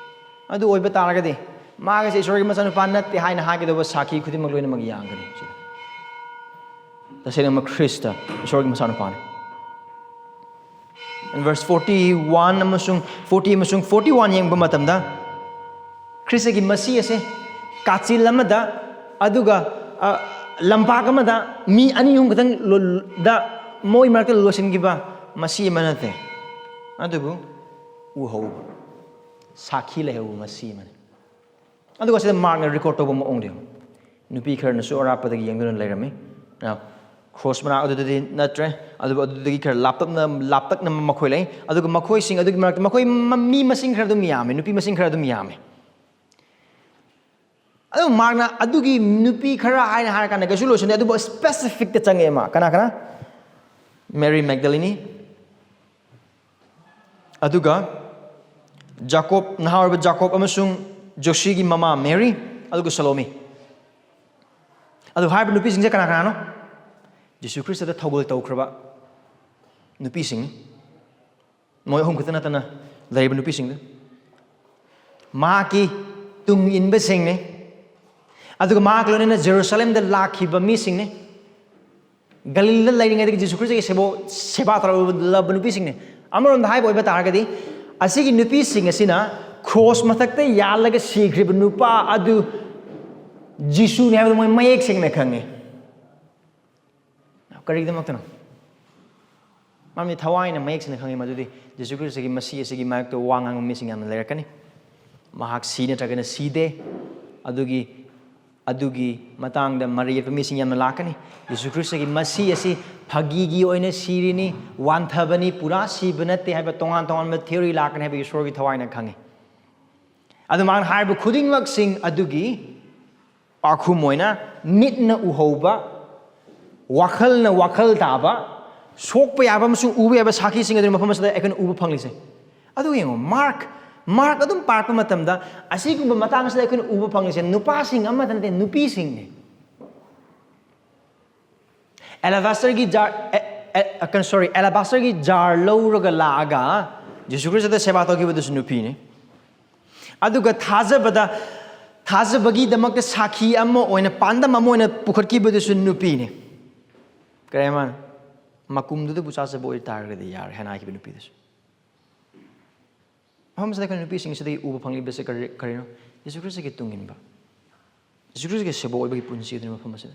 ꯑꯗꯨ ꯑꯣꯏꯕ ꯇꯥꯔꯒꯗꯤ ꯃꯥꯒꯤꯁꯦ ꯏꯁꯣꯔꯒꯤ ꯃꯆꯥꯅꯨꯄꯥ ꯅꯠꯇꯦ ꯍꯥꯏꯅ ꯍꯥꯏꯒꯗꯧꯕ ꯁꯥꯈꯤ ꯈꯨꯗꯤꯡꯃꯛ ꯂꯣꯏꯅꯃꯛ ꯌꯥꯡꯒꯅꯤ꯫ ꯁꯤꯗ ꯇꯁꯦꯡꯅꯃꯛ ꯈ꯭ꯔꯤꯁꯇ ꯏꯁꯣꯔꯒꯤ ꯃꯆꯥꯅꯨꯄꯥꯅꯤ꯫ Verse forty one ꯑꯃꯁꯨꯡ forty ꯑꯃꯁꯨꯡ forty one ꯌꯦꯡꯕ ꯃꯇꯝꯗ, ꯈ꯭ꯔꯤꯁꯇꯒꯤ ꯃꯁꯤ ꯑꯁꯦ ꯀꯥꯆꯤꯜ ꯑꯃꯗ, ꯑꯗꯨꯒ, ꯑ, ꯂꯝꯄꯥꯛ ꯑꯃꯗ ꯃꯤ ꯑꯅꯤ ꯑꯍꯨꯝ ꯈꯛꯇꯪ ꯂꯣ-, ꯗ ꯃꯣꯏ ꯃꯔꯛꯇ ꯂꯣꯏꯁꯤꯟꯈꯤꯕ ꯃꯁꯤ ꯑꯃ ꯅꯠꯇꯦ, ꯑꯗꯨꯕꯨ ꯎꯍꯧꯕ, ꯁꯥꯈꯤ ꯂꯩꯍꯧꯕ ꯃꯁꯤ ꯑꯃꯅꯤ꯫ ꯑꯗꯨꯒ ꯁꯤꯗ ꯃꯥꯔꯛꯅ ꯔꯦꯀꯣꯔꯗ ꯇꯧꯕ ꯃꯑꯣꯡꯗꯣ ꯌꯦꯡꯉꯨ꯫ ꯅꯨꯄꯤ ꯈꯔꯅꯁꯨ ꯑꯔꯥꯞꯄꯗꯒꯤ ꯌꯦꯡꯗꯨꯅ ꯂꯩꯔꯝꯃꯤ꯫ ꯅꯥꯎ, ꯀ꯭ꯔꯣꯁ ꯃꯅꯥꯛ ꯑꯗꯨꯗꯗꯤ ꯅꯠꯇ꯭ꯔꯦ, ꯑꯗꯨꯕꯨ ꯑꯗꯨꯗꯒꯤ ꯈꯔ ꯂꯥꯞꯇꯛꯅ, ꯂꯥꯞꯇꯛꯅ ꯃꯈꯣꯏ ꯂꯩ꯫ ꯑꯗꯨꯒ ꯃꯈꯣꯏꯁꯤꯡ ꯑꯗꯨꯒꯤ ꯃꯔꯛꯇ ꯃꯈꯣꯏ ꯃ-, ꯃꯤ ꯃꯁꯤꯡ ꯈꯔ ꯑꯗꯨꯝ ꯌꯥꯝꯃꯤ, ꯅꯨꯄꯤ ꯃꯁꯤꯡ ꯈꯔ ꯑꯗꯨꯝ ꯌꯥꯝꯃꯤ꯫ ꯑꯗꯨ ꯃꯥꯔꯛꯅ ꯑꯗꯨꯒꯤ ꯅꯨꯄꯤ ꯈꯔ ꯍꯥꯏꯅ ꯍꯥꯏꯔꯀꯥꯟꯗ ꯀꯩꯁꯨ ꯂꯣꯏꯁꯤꯟꯗꯦ, ꯑꯗꯨꯕꯨ ꯁ꯭ꯄꯦꯁꯤꯐꯤꯛꯇ ꯆꯪꯉꯛꯑꯦ ꯃꯥ꯫ ꯀꯅꯥ ꯀꯅꯥ? ꯃꯦꯔꯤ ꯃꯦꯒꯗꯂꯤꯅꯤ, ꯑꯗꯨꯒ ꯖꯥꯀꯣꯕ, ꯅꯍꯥ ꯑꯣꯏꯔꯤꯕ ꯖꯥꯀꯣꯕ ꯑꯃꯁꯨꯡ ꯖꯣꯁꯤꯒꯤ ꯃꯃꯥ ꯃꯦꯔꯤ, ꯑꯗꯨꯒ ꯁꯂꯣꯃꯤ꯫ ꯑꯗꯨ ꯍꯥꯏꯔꯤꯕ ꯅꯨꯄꯤꯁꯤꯡꯁꯦ ꯀꯅꯥ ꯀꯅꯥꯅꯣ? ꯖꯤꯁꯨ ꯈ꯭ꯔꯤꯁꯇꯗ ꯊꯧꯒꯜ ꯇꯧꯈ꯭ꯔꯕ ꯅꯨꯄꯤꯁꯤꯡꯅꯤ꯫ ꯃꯣꯏ ꯑꯍꯨꯝ ꯈꯛꯇ ꯅꯠꯇꯅ ꯂꯩꯔꯤꯕ ꯅꯨꯄꯤꯁꯤꯡꯗꯨ ꯃꯍꯥꯛꯀꯤ ꯇꯨꯡ ꯏꯟꯕꯁꯤꯡꯅꯤ꯫ ꯑꯗꯨꯒ ꯃꯍꯥꯛ ꯂꯣꯏꯅꯅ ꯖꯦꯔꯨꯁꯥꯂꯦꯝꯗ ꯂꯥꯛꯈꯤꯕ ꯃꯤꯁꯤꯡꯅꯤ꯫ ꯒꯂꯤꯜꯗ ꯂꯩꯔꯤꯉꯩꯗꯒꯤ ꯖꯤꯁꯨ ꯈ꯭ꯔꯤꯁꯇꯒꯤ ꯁꯦꯕꯣ-, ꯁꯦꯕꯥ ꯇꯧꯔꯛꯂꯕ ꯅꯨꯄꯤꯁꯤꯡꯅꯤ꯫ ꯑꯃꯔꯣꯝꯗ ꯍꯥꯏꯕ ꯑꯣꯏꯕ ꯇꯥꯔꯒꯗꯤ, ꯑꯁꯤꯒꯤ ꯅꯨꯄꯤꯁꯤꯡ ꯑꯁꯤꯅ ꯀ꯭ꯔꯣꯁ ꯃꯊꯛꯇ ꯌꯥꯜꯂꯒ ꯁꯤꯈ꯭ꯔꯤꯕ ꯅꯨꯄꯥ ꯑꯗꯨ ꯖꯤꯁꯨꯅꯤ ꯍꯥꯏꯕꯗꯨ ꯃꯣꯏ ꯃꯌꯦꯛ ꯁꯦꯡꯅ ꯈꯪꯉꯤ꯫ ꯀꯔꯤꯒꯤꯗꯃꯛꯇꯅꯣ? ꯃꯔꯝꯗꯤ ꯊꯋꯥꯏꯅ ꯃꯌꯦꯛ ꯁꯦꯡꯅ ꯈꯪꯉꯤ ꯃꯗꯨꯗꯤ ꯖꯤꯁꯨ ꯈ꯭ꯔꯤꯁꯇꯒꯤ ꯃꯁꯤ ꯑꯁꯤꯒꯤ ꯃꯥꯌꯣꯛꯇ ꯋꯥ ꯉꯥꯡꯕ ꯃꯤꯁꯤꯡ ꯌꯥꯝꯅ ꯂꯩꯔꯛꯀꯅꯤ꯫ ꯃꯍꯥꯛ ꯁꯤ ꯅꯠꯇ꯭ꯔꯒꯅ ꯁꯤꯗꯦ꯫ ꯑꯗꯨꯒꯤ, ꯑꯗꯨꯒꯤ ꯃꯇꯥꯡꯗ ꯃꯔꯩ ꯌꯦꯠꯄ ꯃꯤꯁꯤꯡ ꯌꯥꯝꯅ ꯂꯥꯛꯀꯅꯤ꯫ ꯖꯤꯁꯨ ꯈ꯭ꯔꯤꯁꯇꯒꯤ ꯃꯁꯤ ꯑꯁꯤ ꯐꯥꯒꯤꯒꯤ ꯑꯣꯏꯅ ꯁꯤꯔꯤꯅꯤ, ꯋꯥꯟꯊꯕꯅꯤ, ꯄꯨꯔꯥ ꯁꯤꯕ ꯅꯠꯇꯦ ꯍꯥꯏꯕ ꯇꯣꯉꯥꯟ ꯇꯣꯉꯥꯟꯕ ꯊꯤꯑꯣꯔꯤ ꯂꯥꯛꯀꯅꯤ ꯍꯥꯏꯕ ꯏꯁꯣꯔꯒꯤ ꯊꯋꯥꯏꯅ ꯈꯪꯉꯤ꯫ ꯑꯗꯨ ꯃꯥꯅ ꯍꯥꯏꯔꯤꯕ ꯈꯨꯗꯤꯡꯃꯛꯁꯤꯡ ꯑꯗꯨꯒꯤ ꯄꯥꯎꯈꯨꯝ ꯑꯣꯏꯅ ꯃꯤꯠꯅ ꯎꯍꯧꯕ, ꯋꯥꯈꯜꯅ ꯋꯥꯈꯜ ꯇꯥꯕ, ꯁꯣꯛꯄ ꯌꯥꯕ ꯑꯃꯁꯨꯡ ꯎꯕ ꯌꯥꯕ ꯁꯥꯈꯤꯁꯤꯡ ꯑꯗꯨꯅ ꯃꯐꯝ ꯑꯁꯤꯗ ꯑꯩꯈꯣꯏꯅ ꯎꯕ ꯐꯪꯂꯤꯁꯦ꯫ ꯑꯗꯨ ꯌꯦꯡꯉꯣ, ꯃꯥꯔꯛ, ꯃꯥꯔꯛ ꯑꯗꯨꯝ ꯄꯥꯔꯛꯄ ꯃꯇꯝꯗ ꯑꯁꯤꯒꯨꯝꯕ ꯃꯇꯥꯡ ꯑꯁꯤꯗ ꯑꯩꯈꯣꯏꯅ ꯎꯕ ꯐꯪꯂꯤꯁꯦ ꯅꯨꯄꯥꯁꯤꯡ ꯑꯃꯠꯇ ꯅꯠꯇꯦ, ꯅꯨꯄꯤꯁꯤꯡꯅꯤ꯫ ꯑꯦꯂꯥꯕꯥꯁꯇꯔꯒꯤ ꯖꯥꯔ, ꯑꯦ, ꯑꯦ, ꯀꯩꯅꯣ, ꯁꯣꯔꯤ, ꯑꯦꯂꯥꯕꯥꯁꯇꯔꯒꯤ ꯖꯥꯔ ꯂꯧꯔꯒ ꯂꯥꯛꯑꯒ ꯖꯤꯁꯨ ꯈ꯭ꯔꯤꯁꯇꯗ ꯁꯦꯕꯥ ꯇꯧꯈꯤꯕꯗꯨꯁꯨ ꯅꯨꯄꯤꯅꯤ꯫ ꯑꯗꯨꯒ ꯊꯥꯖꯕꯗ, ꯊꯥꯖꯕꯒꯤꯗꯃꯛꯇ ꯁꯥꯈꯤ ꯑꯃ ꯑꯣꯏꯅ, ꯄꯥꯟꯗꯝ ꯑꯃ ꯑꯣꯏꯅ ꯄꯨꯈꯠꯈꯤꯕꯗꯨꯁꯨ ꯅꯨꯄꯤꯅꯤ꯫ ꯀꯔꯤ ꯃꯥ? ꯃꯀꯨꯝꯗꯨꯗꯕꯨ ꯆꯥꯖꯕ ꯑꯣꯏꯇꯥꯔꯒꯗꯤ ꯌꯥꯔꯦ ꯍꯥꯏꯅ ꯍꯥꯏꯈꯤꯕ ꯅꯨꯄꯤꯗꯨꯁꯨ꯫ ꯃꯐꯝꯁꯤꯗ ꯑꯩꯈꯣꯏꯅ ꯅꯨꯄꯤꯁꯤꯡꯁꯤꯗꯒꯤ ꯎꯕ ꯐꯪꯂꯤꯕꯁꯤ ꯀꯔꯤ, ꯀꯔꯤꯅꯣ? ꯖꯤꯁꯨ ꯈ꯭ꯔꯤꯁꯇꯒꯤ ꯇꯨꯡ ꯏꯟꯕ, ꯖꯤꯁꯨ ꯈ꯭ꯔꯤꯁꯇꯒꯤ ꯁꯦꯕꯣꯛ ꯑꯣꯏꯕꯒꯤ ꯄꯨꯟꯁꯤ ꯑꯗꯨꯅꯤ ꯃꯐꯝ ꯑꯁꯤꯗ꯫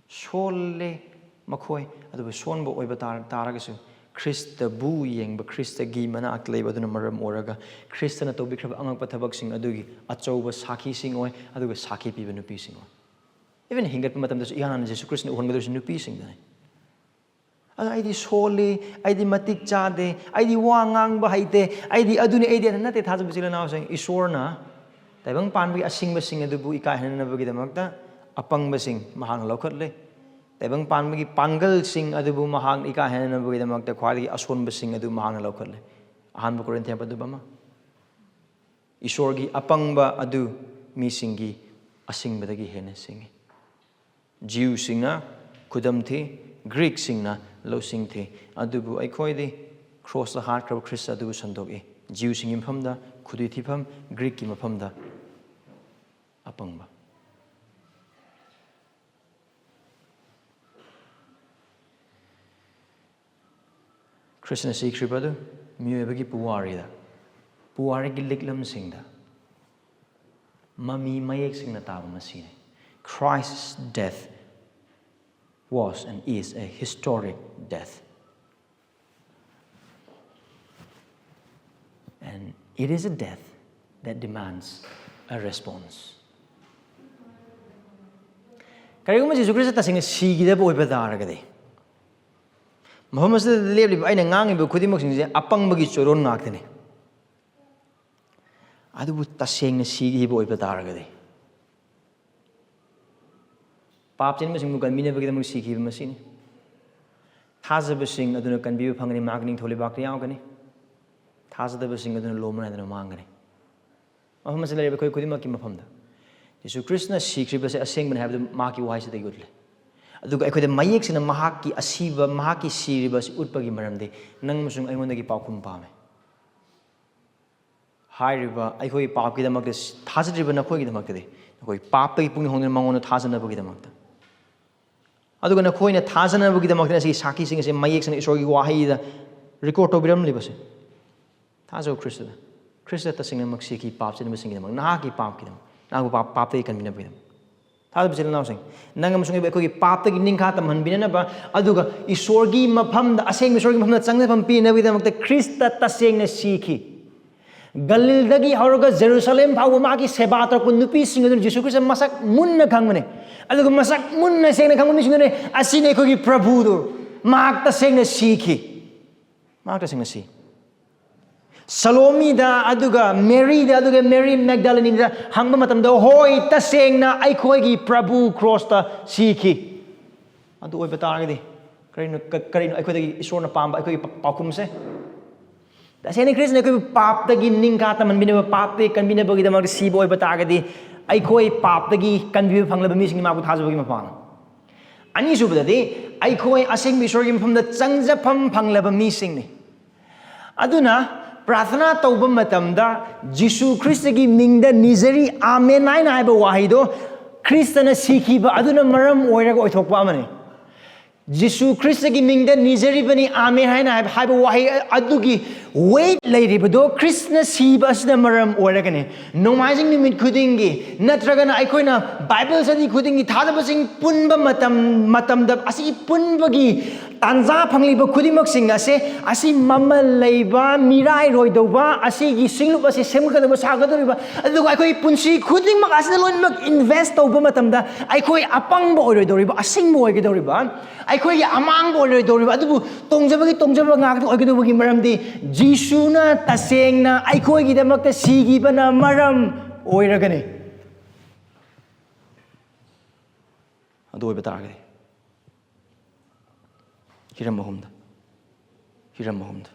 ꯁꯣꯜꯂꯦ ꯃꯈꯣꯏ, ꯑꯗꯨꯕꯨ ꯁꯣꯟꯕ ꯑꯣꯏꯕ ꯇꯥꯔ-, ꯇꯥꯔꯒꯁꯨ ꯈ꯭ꯔꯤꯁꯇꯕꯨ ꯌꯦꯡꯕ, ꯈ꯭ꯔꯤꯁꯇꯒꯤ ꯃꯅꯥꯛꯇ ꯂꯩꯕ ꯑꯗꯨꯅ ꯃꯔꯝ ꯑꯣꯏꯔꯒ ꯈ꯭ꯔꯤꯁꯇꯅ ꯇꯧꯕꯤꯈ꯭ꯔꯕ ꯑꯉꯛꯄ ꯊꯕꯛꯁꯤꯡ ꯑꯗꯨꯒꯤ ꯑꯆꯧꯕ ꯁꯥꯈꯤꯁꯤꯡ ꯑꯣꯏ, ꯑꯗꯨꯒ ꯁꯥꯈꯤ ꯄꯤꯕ ꯅꯨꯄꯤꯁꯤꯡ ꯑꯣꯏ꯫ Even ꯍꯤꯡꯒꯠꯄ ꯃꯇꯝꯗꯁꯨ ꯏꯍꯥꯟ ꯍꯥꯟꯅ ꯖꯤꯁꯨ ꯈ꯭ꯔꯤꯁꯇꯅ ꯎꯍꯟꯒꯗꯧꯔꯤꯁꯤ ꯅꯨꯄꯤꯁꯤꯡꯗꯅꯤ꯫ ꯑꯗꯣ ꯑꯩꯗꯤ ꯁꯣꯜꯂꯤ, ꯑꯩꯗꯤ ꯃꯇꯤꯛ ꯆꯥꯗꯦ, ꯑꯩꯗꯤ ꯋꯥ ꯉꯥꯡꯕ ꯍꯩꯇꯦ, ꯑꯩꯗꯤ ꯑꯗꯨꯅꯤ, ꯑꯩꯗꯤ ꯑꯗꯨ ꯅꯠꯇꯦ꯫ ꯊꯥꯖꯕ ꯏꯆꯤꯜ ꯏꯅꯥꯎꯁꯤꯡ, ꯏꯁꯣꯔꯅ ꯇꯥꯏꯕꯪ ꯄꯥꯟꯕꯒꯤ ꯑꯁꯤꯡꯕꯁꯤꯡ ꯑꯗꯨꯕꯨ ꯏꯀꯥꯏ ꯍꯟꯅꯅꯕꯒꯤꯗꯃꯛꯇ ꯑꯄꯪꯕꯁꯤꯡ ꯃꯍꯥꯛꯅ ꯂꯧꯈꯠꯂꯦ꯫ ꯇꯥꯏꯕꯪ ꯄꯥꯟꯕꯒꯤ ꯄꯥꯡꯒꯜꯁꯤꯡ ꯑꯗꯨꯕꯨ ꯃꯍꯥꯛꯅ ꯏꯀꯥꯏ ꯍꯟꯅꯅꯕꯒꯤꯗꯃꯛꯇ ꯈ꯭ꯋꯥꯏꯗꯒꯤ ꯑꯁꯣꯟꯕꯁꯤꯡ ꯑꯗꯨ ꯃꯍꯥꯛꯅ ꯂꯧꯈꯠꯂꯦ꯫ ꯑꯍꯥꯟꯕ ꯀꯣꯔꯤꯟꯊꯤꯌꯥ ꯑꯗꯨ ꯑꯃ꯫ ꯏꯁꯣꯔꯒꯤ ꯑꯄꯪꯕ ꯑꯗꯨ ꯃꯤꯁꯤꯡꯒꯤ ꯑꯁꯤꯡꯕꯗꯒꯤ ꯍꯦꯟꯅ ꯁꯤꯡꯏ꯫ ꯖꯤꯎꯁꯤꯡꯅ ꯈꯨꯗꯝ ꯊꯤ, ꯒ꯭ꯔꯤꯛꯁꯤꯡꯅ ꯂꯧꯁꯤꯡ ꯊꯤ, ꯑꯗꯨꯕꯨ ꯑꯩꯈꯣꯏꯗꯤ ꯀ꯭ꯔꯣꯁꯇ ꯍꯥꯠꯈ꯭ꯔꯕ ꯈ꯭ꯔꯤꯁꯇ ꯑꯗꯨꯕꯨ ꯁꯟꯗꯣꯛꯏ꯫ ꯖꯤꯎꯁꯤꯡꯒꯤ ꯃꯐꯝꯗ ꯈꯨꯗꯤ ꯊꯤꯐꯝ, ꯒ꯭ꯔꯤꯛꯀꯤ ꯃꯐꯝꯗ ꯄꯪꯕ꯫ ꯈ꯭ꯔꯤꯁꯅ ꯁꯤꯈ꯭ꯔꯤꯕ ꯑꯗꯨ ꯃꯤꯑꯣꯏꯕꯒꯤ ꯄꯨꯋꯥꯔꯤꯗ, ꯄꯨꯋꯥꯔꯤꯒꯤ ꯂꯤꯛꯂꯝꯁꯤꯡꯗ ꯃꯃꯤ ꯃꯌꯦꯛ ꯁꯦꯡꯅ ꯇꯥꯕ ꯃꯁꯤꯅꯤ꯫ Christ's death was and is a historic death. And it is a death that demands a response. ꯀꯔꯤꯒꯨꯝꯕ ꯖꯤꯁꯨ ꯈ꯭ꯔꯤꯁꯇ ꯇꯁꯦꯡꯅ ꯁꯤꯈꯤꯗꯕ ꯑꯣꯏꯕ ꯇꯥꯔꯒꯗꯤ, ꯃꯐꯝ ꯑꯁꯤꯗ ꯂꯦꯞꯂꯤꯕ ꯑꯩꯅ ꯉꯥꯡꯉꯤꯕ ꯈꯨꯗꯤꯡꯃꯛꯁꯤꯡꯁꯦ ꯑꯄꯪꯕꯒꯤ ꯆꯣꯏꯔꯣꯟ ꯉꯥꯛꯇꯅꯤ꯫ ꯑꯗꯨꯕꯨ ꯇꯁꯦꯡꯅ ꯁꯤꯈꯤꯕ ꯑꯣꯏꯕ ꯇꯥꯔꯒꯗꯤ, ꯄꯥꯞ ꯆꯦꯟꯕꯁꯤꯡꯕꯨ ꯀꯟꯕꯤꯅꯕꯒꯤꯗꯃꯛ ꯁꯤꯈꯤꯕ ꯃꯁꯤꯅꯤ꯫ ꯊꯥꯖꯕꯁꯤꯡ ꯑꯗꯨꯅ ꯀꯟꯕꯤꯕ ꯐꯪꯒꯅꯤ, ꯃꯍꯥꯛꯀꯤ ꯅꯤꯡꯊꯧ ꯂꯩꯕꯥꯛꯇ ꯌꯥꯎꯒꯅꯤ꯫ ꯊꯥꯖꯗꯕꯁꯤꯡ ꯑꯗꯨꯅ ꯂꯣꯝꯕ ꯅꯥꯏꯗꯅ ꯃꯥꯡꯒꯅꯤ꯫ ꯃꯐꯝ ꯑꯁꯤꯗ ꯂꯩꯔꯤꯕ ꯑꯩꯈꯣꯏ ꯈꯨꯗꯤꯡꯃꯛꯀꯤ ꯃꯐꯝꯗ ꯖꯤꯁꯨ ꯈ꯭ꯔꯤꯁꯇꯅ ꯁꯤꯈ꯭ꯔꯤꯕꯁꯦ ꯑꯁꯦꯡꯕꯅꯤ ꯍꯥꯏꯕꯗꯨ ꯃꯍꯥꯛꯀꯤ ꯋꯥꯍꯩꯁꯤꯗꯒꯤ ꯎꯠꯂꯦ꯫ ꯑꯗꯨꯒ ꯑꯩꯈꯣꯏꯗ ꯃꯌꯦꯛ ꯁꯦꯡꯅ ꯃꯍꯥꯛꯀꯤ ꯑꯁꯤꯕ, ꯃꯍꯥꯛꯀꯤ ꯁꯤꯔꯤꯕ ꯑꯁꯤ ꯎꯠꯄꯒꯤ ꯃꯔꯝꯗꯤ ꯅꯪ ꯑꯃꯁꯨꯡ ꯑꯩꯉꯣꯟꯗꯒꯤ ꯄꯥꯎꯈꯨꯝ ꯄꯥꯝꯃꯦ꯫ ꯍꯥꯏꯔꯤꯕ ꯑꯩꯈꯣꯏ ꯄꯥꯞꯀꯤꯗꯃꯛꯇ ꯊꯥꯖꯗ꯭ꯔꯤꯕ ꯅꯈꯣꯏꯒꯤꯗꯃꯛꯇꯗꯤ, ꯅꯈꯣꯏ ꯄꯥꯞꯇꯒꯤ ꯄꯨꯛꯅꯤꯡ ꯍꯣꯡꯗꯨꯅ ꯃꯉꯣꯟꯗ ꯊꯥꯖꯅꯕꯒꯤꯗꯃꯛꯇ, ꯑꯗꯨꯒ ꯅꯈꯣꯏꯅ ꯊꯥꯖꯅꯕꯒꯤꯗꯃꯛꯇ ꯉꯁꯤ ꯁꯥꯈꯤꯁꯤꯡ ꯑꯁꯤ ꯃꯌꯦꯛ ꯁꯦꯡꯅ ꯏꯁꯣꯔꯒꯤ ꯋꯥꯍꯩꯗ ꯔꯦꯀꯣꯔꯗ ꯇꯧꯕꯤꯔꯝꯂꯤꯕꯁꯦ꯫ ꯊꯥꯖꯧ ꯈ꯭ꯔꯤꯁꯇꯗ꯫ ꯈ꯭ꯔꯤꯁꯇ ꯇꯁꯦꯡꯅꯃꯛ ꯁꯤꯈꯤ ꯄꯥꯞ ꯆꯦꯟꯕꯁꯤꯡꯒꯤꯗꯃꯛ, ꯅꯍꯥꯛꯀꯤ ꯄꯥꯞꯀꯤꯗꯃꯛ, ꯅꯍꯥꯛꯄꯨ ꯄꯥꯞ, ꯄꯥꯞꯇꯒꯤ ꯀꯟꯕꯤꯅꯕꯒꯤꯗꯃꯛ꯫ ꯊꯥꯖꯕ ꯏꯆꯤꯜ ꯏꯅꯥꯎꯁꯤꯡ, ꯅꯪ ꯑꯃꯁꯨꯡ ꯑꯩꯕꯨ ꯑꯩꯈꯣꯏꯒꯤ ꯄꯥꯞꯇꯒꯤ ꯅꯤꯡꯈꯥ ꯇꯝꯍꯟꯕꯤꯅꯅꯕ, ꯑꯗꯨꯒ ꯏꯁꯣꯔꯒꯤ ꯃꯐꯝꯗ, ꯑꯁꯦꯡꯕ ꯏꯁꯣꯔꯒꯤ ꯃꯐꯝꯗ ꯆꯪꯖꯐꯝ ꯄꯤꯅꯕꯒꯤꯗꯃꯛꯇ ꯈ꯭ꯔꯤꯁꯇ ꯇꯁꯦꯡꯅ ꯁꯤꯈꯤ꯫ ꯒꯂꯤꯜꯗꯒꯤ ꯍꯧꯔꯒ ꯖꯦꯔꯨꯁꯂꯦꯝ ꯐꯥꯎꯕ ꯃꯥꯒꯤ ꯁꯦꯕꯥ ꯇꯧꯔꯛꯄ ꯅꯨꯄꯤꯁꯤꯡ ꯑꯗꯨꯅ ꯖꯤꯁꯨ ꯈ꯭ꯔꯤꯁꯇ ꯃꯁꯛ ꯃꯨꯟꯅ ꯈꯪꯕꯅꯤ꯫ ꯑꯗꯨꯒ ꯃꯁꯛ ꯃꯨꯟꯅ ꯁꯦꯡꯅ ꯈꯪꯕ ꯃꯤꯁꯤꯡ ꯑꯗꯨꯅ, "ꯑꯁꯤꯅꯤ ꯑꯩꯈꯣꯏꯒꯤ ꯄ꯭ꯔꯚꯨꯗꯣ, ꯃꯍꯥꯛ ꯇꯁꯦꯡꯅ ꯁꯤꯈꯤ, ꯃꯍꯥꯛ ꯇꯁꯦꯡꯅ ꯁꯤ"꯫ ꯁꯂꯣꯃꯤꯗ, ꯑꯗꯨꯒ ꯃꯦꯔꯤꯗ, ꯑꯗꯨꯒ ꯃꯦꯔꯤ ꯃꯦꯒꯗꯥꯂꯤꯅꯤꯗ ꯍꯪꯕ ꯃꯇꯝꯗ, "ꯍꯣꯏ, ꯇꯁꯦꯡꯅ ꯑꯩꯈꯣꯏꯒꯤ ꯄ꯭ꯔꯚꯨ ꯀ꯭ꯔꯣꯁꯇ ꯁꯤꯈꯤ"꯫ ꯑꯗꯨ ꯑꯣꯏꯕ ꯇꯥꯔꯒꯗꯤ ꯀꯔꯤꯅꯣ, ꯀ-, ꯀꯔꯤꯅꯣ ꯑꯩꯈꯣꯏꯗꯒꯤ ꯏꯁꯣꯔꯅ ꯄꯥꯝꯕ ꯑꯩꯈꯣꯏꯒꯤ ꯄ-, ꯄꯥꯎꯈꯨꯝꯁꯦ? ꯇꯁꯦꯡꯅ ꯈ꯭ꯔꯤꯁꯇꯅ ꯑꯩꯈꯣꯏꯕꯨ ꯄꯥꯞꯇꯒꯤ ꯅꯤꯡꯈꯥ ꯇꯝꯍꯟꯕꯤꯅꯕ, ꯄꯥꯞꯇꯒꯤ ꯀꯟꯕꯤꯅꯕꯒꯤꯗꯃꯛꯇ ꯁꯤꯕ ꯑꯣꯏꯕ ꯇꯥꯔꯒꯗꯤ, ꯑꯩꯈꯣꯏ ꯄꯥꯞꯇꯒꯤ ꯀꯟꯕꯤꯕ ꯐꯪꯂꯕ ꯃꯤꯁꯤꯡꯅꯤ ꯃꯍꯥꯛꯄꯨ ꯊꯥꯖꯕꯒꯤ ꯃꯄꯥꯅ꯫ ꯑꯅꯤꯁꯨꯕꯗꯗꯤ, ꯑꯩꯈꯣꯏ ꯑꯁꯦꯡꯕ ꯏꯁꯣꯔꯒꯤ ꯃꯐꯝꯗ ꯆꯪꯖꯐꯝ ꯐꯪꯂꯕ ꯃꯤꯁꯤꯡꯅꯤ꯫ ꯑꯗꯨꯅ ꯄ꯭ꯔꯥꯊꯅꯥ ꯇꯧꯕ ꯃꯇꯝꯗ ꯖꯤꯁꯨ ꯈ꯭ꯔꯤꯁꯇꯒꯤ ꯃꯤꯡꯗ ꯅꯤꯖꯔꯤ, ꯑꯥꯃꯦꯟ ꯍꯥꯏꯅ ꯍꯥꯏꯕ ꯋꯥꯍꯩꯗꯣ ꯈ꯭ꯔꯤꯁꯇꯅ ꯁꯤꯈꯤꯕ ꯑꯗꯨꯅ ꯃꯔꯝ ꯑꯣꯏꯔꯒ ꯑꯣꯏꯊꯣꯛꯄ ꯑꯃꯅꯤ꯫ ꯖꯤꯁꯨ ꯈ꯭ꯔꯤꯁꯇꯒꯤ ꯃꯤꯡꯗ ꯅꯤꯖꯔꯤꯕꯅꯤ, ꯑꯥꯃꯦꯟ ꯍꯥꯏꯅ ꯍꯥꯏꯕ, ꯍꯥꯏꯕ ꯋꯥꯍꯩ ꯑꯗꯨꯒꯤ weight ꯂꯩꯔꯤꯕꯗꯣ ꯈ꯭ꯔꯤꯁꯇꯅ ꯁꯤꯕ ꯑꯁꯤꯅ ꯃꯔꯝ ꯑꯣꯏꯔꯒꯅꯤ꯫ ꯅꯣꯡꯃꯥꯏꯖꯤꯡ ꯅꯨꯃꯤꯠ ꯈꯨꯗꯤꯡꯒꯤ ꯅꯠꯇ꯭ꯔꯒꯅ ꯑꯩꯈꯣꯏꯅ ꯕꯥꯏꯕꯜ ꯁ꯭ꯇꯗꯤ ꯈꯨꯗꯤꯡꯒꯤ ꯊꯥꯖꯕꯁꯤꯡ ꯄꯨꯟꯕ ꯃꯇꯝ, ꯃꯇꯝꯗ ꯑꯁꯤꯒꯤ ꯄꯨꯟꯕꯒꯤ ꯇꯥꯟꯖꯥ ꯐꯪꯂꯤꯕ ꯈꯨꯗꯤꯡꯃꯛꯁꯤꯡ ꯑꯁꯦ, ꯑꯁꯤ ꯃꯃꯜ ꯂꯩꯕ, ꯃꯤꯔꯥꯏꯔꯣꯏꯗꯧꯕ, ꯑꯁꯤꯒꯤ ꯁꯤꯡꯂꯨꯞ ꯑꯁꯤ ꯁꯦꯝꯒꯠꯀꯗꯧꯕ, ꯁꯥꯒꯗꯧꯔꯤꯕ, ꯑꯗꯨꯒ ꯑꯩꯈꯣꯏ ꯄꯨꯟꯁꯤ ꯈꯨꯗꯤꯡꯃꯛ ꯑꯁꯤꯗ ꯂꯣꯏꯅꯃꯛ invest ꯇꯧꯕ ꯃꯇꯝꯗ ꯑꯩꯈꯣꯏ ꯑꯄꯪꯕ ꯑꯣꯏꯔꯣꯏꯗꯧꯔꯤꯕ, ꯑꯁꯤꯡꯕ ꯑꯣꯏꯒꯗꯧꯔꯤꯕ, ꯑꯩꯈꯣꯏꯒꯤ ꯑꯃꯥꯡꯕ ꯑꯣꯏꯔꯣꯏꯗꯧꯔꯤꯕ, ꯑꯗꯨꯕꯨ ꯇꯣꯡꯖꯕꯒꯤ ꯇꯣꯡꯖꯕ ꯉꯥꯛꯇ ꯑꯣꯏꯒꯗꯧꯕꯒꯤ ꯃꯔꯝꯗꯤ ꯖꯤꯁꯨꯅ ꯇꯁꯦꯡꯅ ꯑꯩꯈꯣꯏꯒꯤꯗꯃꯛꯇ ꯁꯤꯈꯤꯕꯅ ꯃꯔꯝ ꯑꯣꯏꯔꯒꯅꯤ꯫ ꯑꯗꯨ ꯑꯣꯏꯕ ꯇꯥꯔꯒꯗꯤ ꯍꯤꯔꯝ ꯑꯍꯨꯝꯗ, ꯍꯤꯔꯝ ꯑꯍꯨꯝꯗ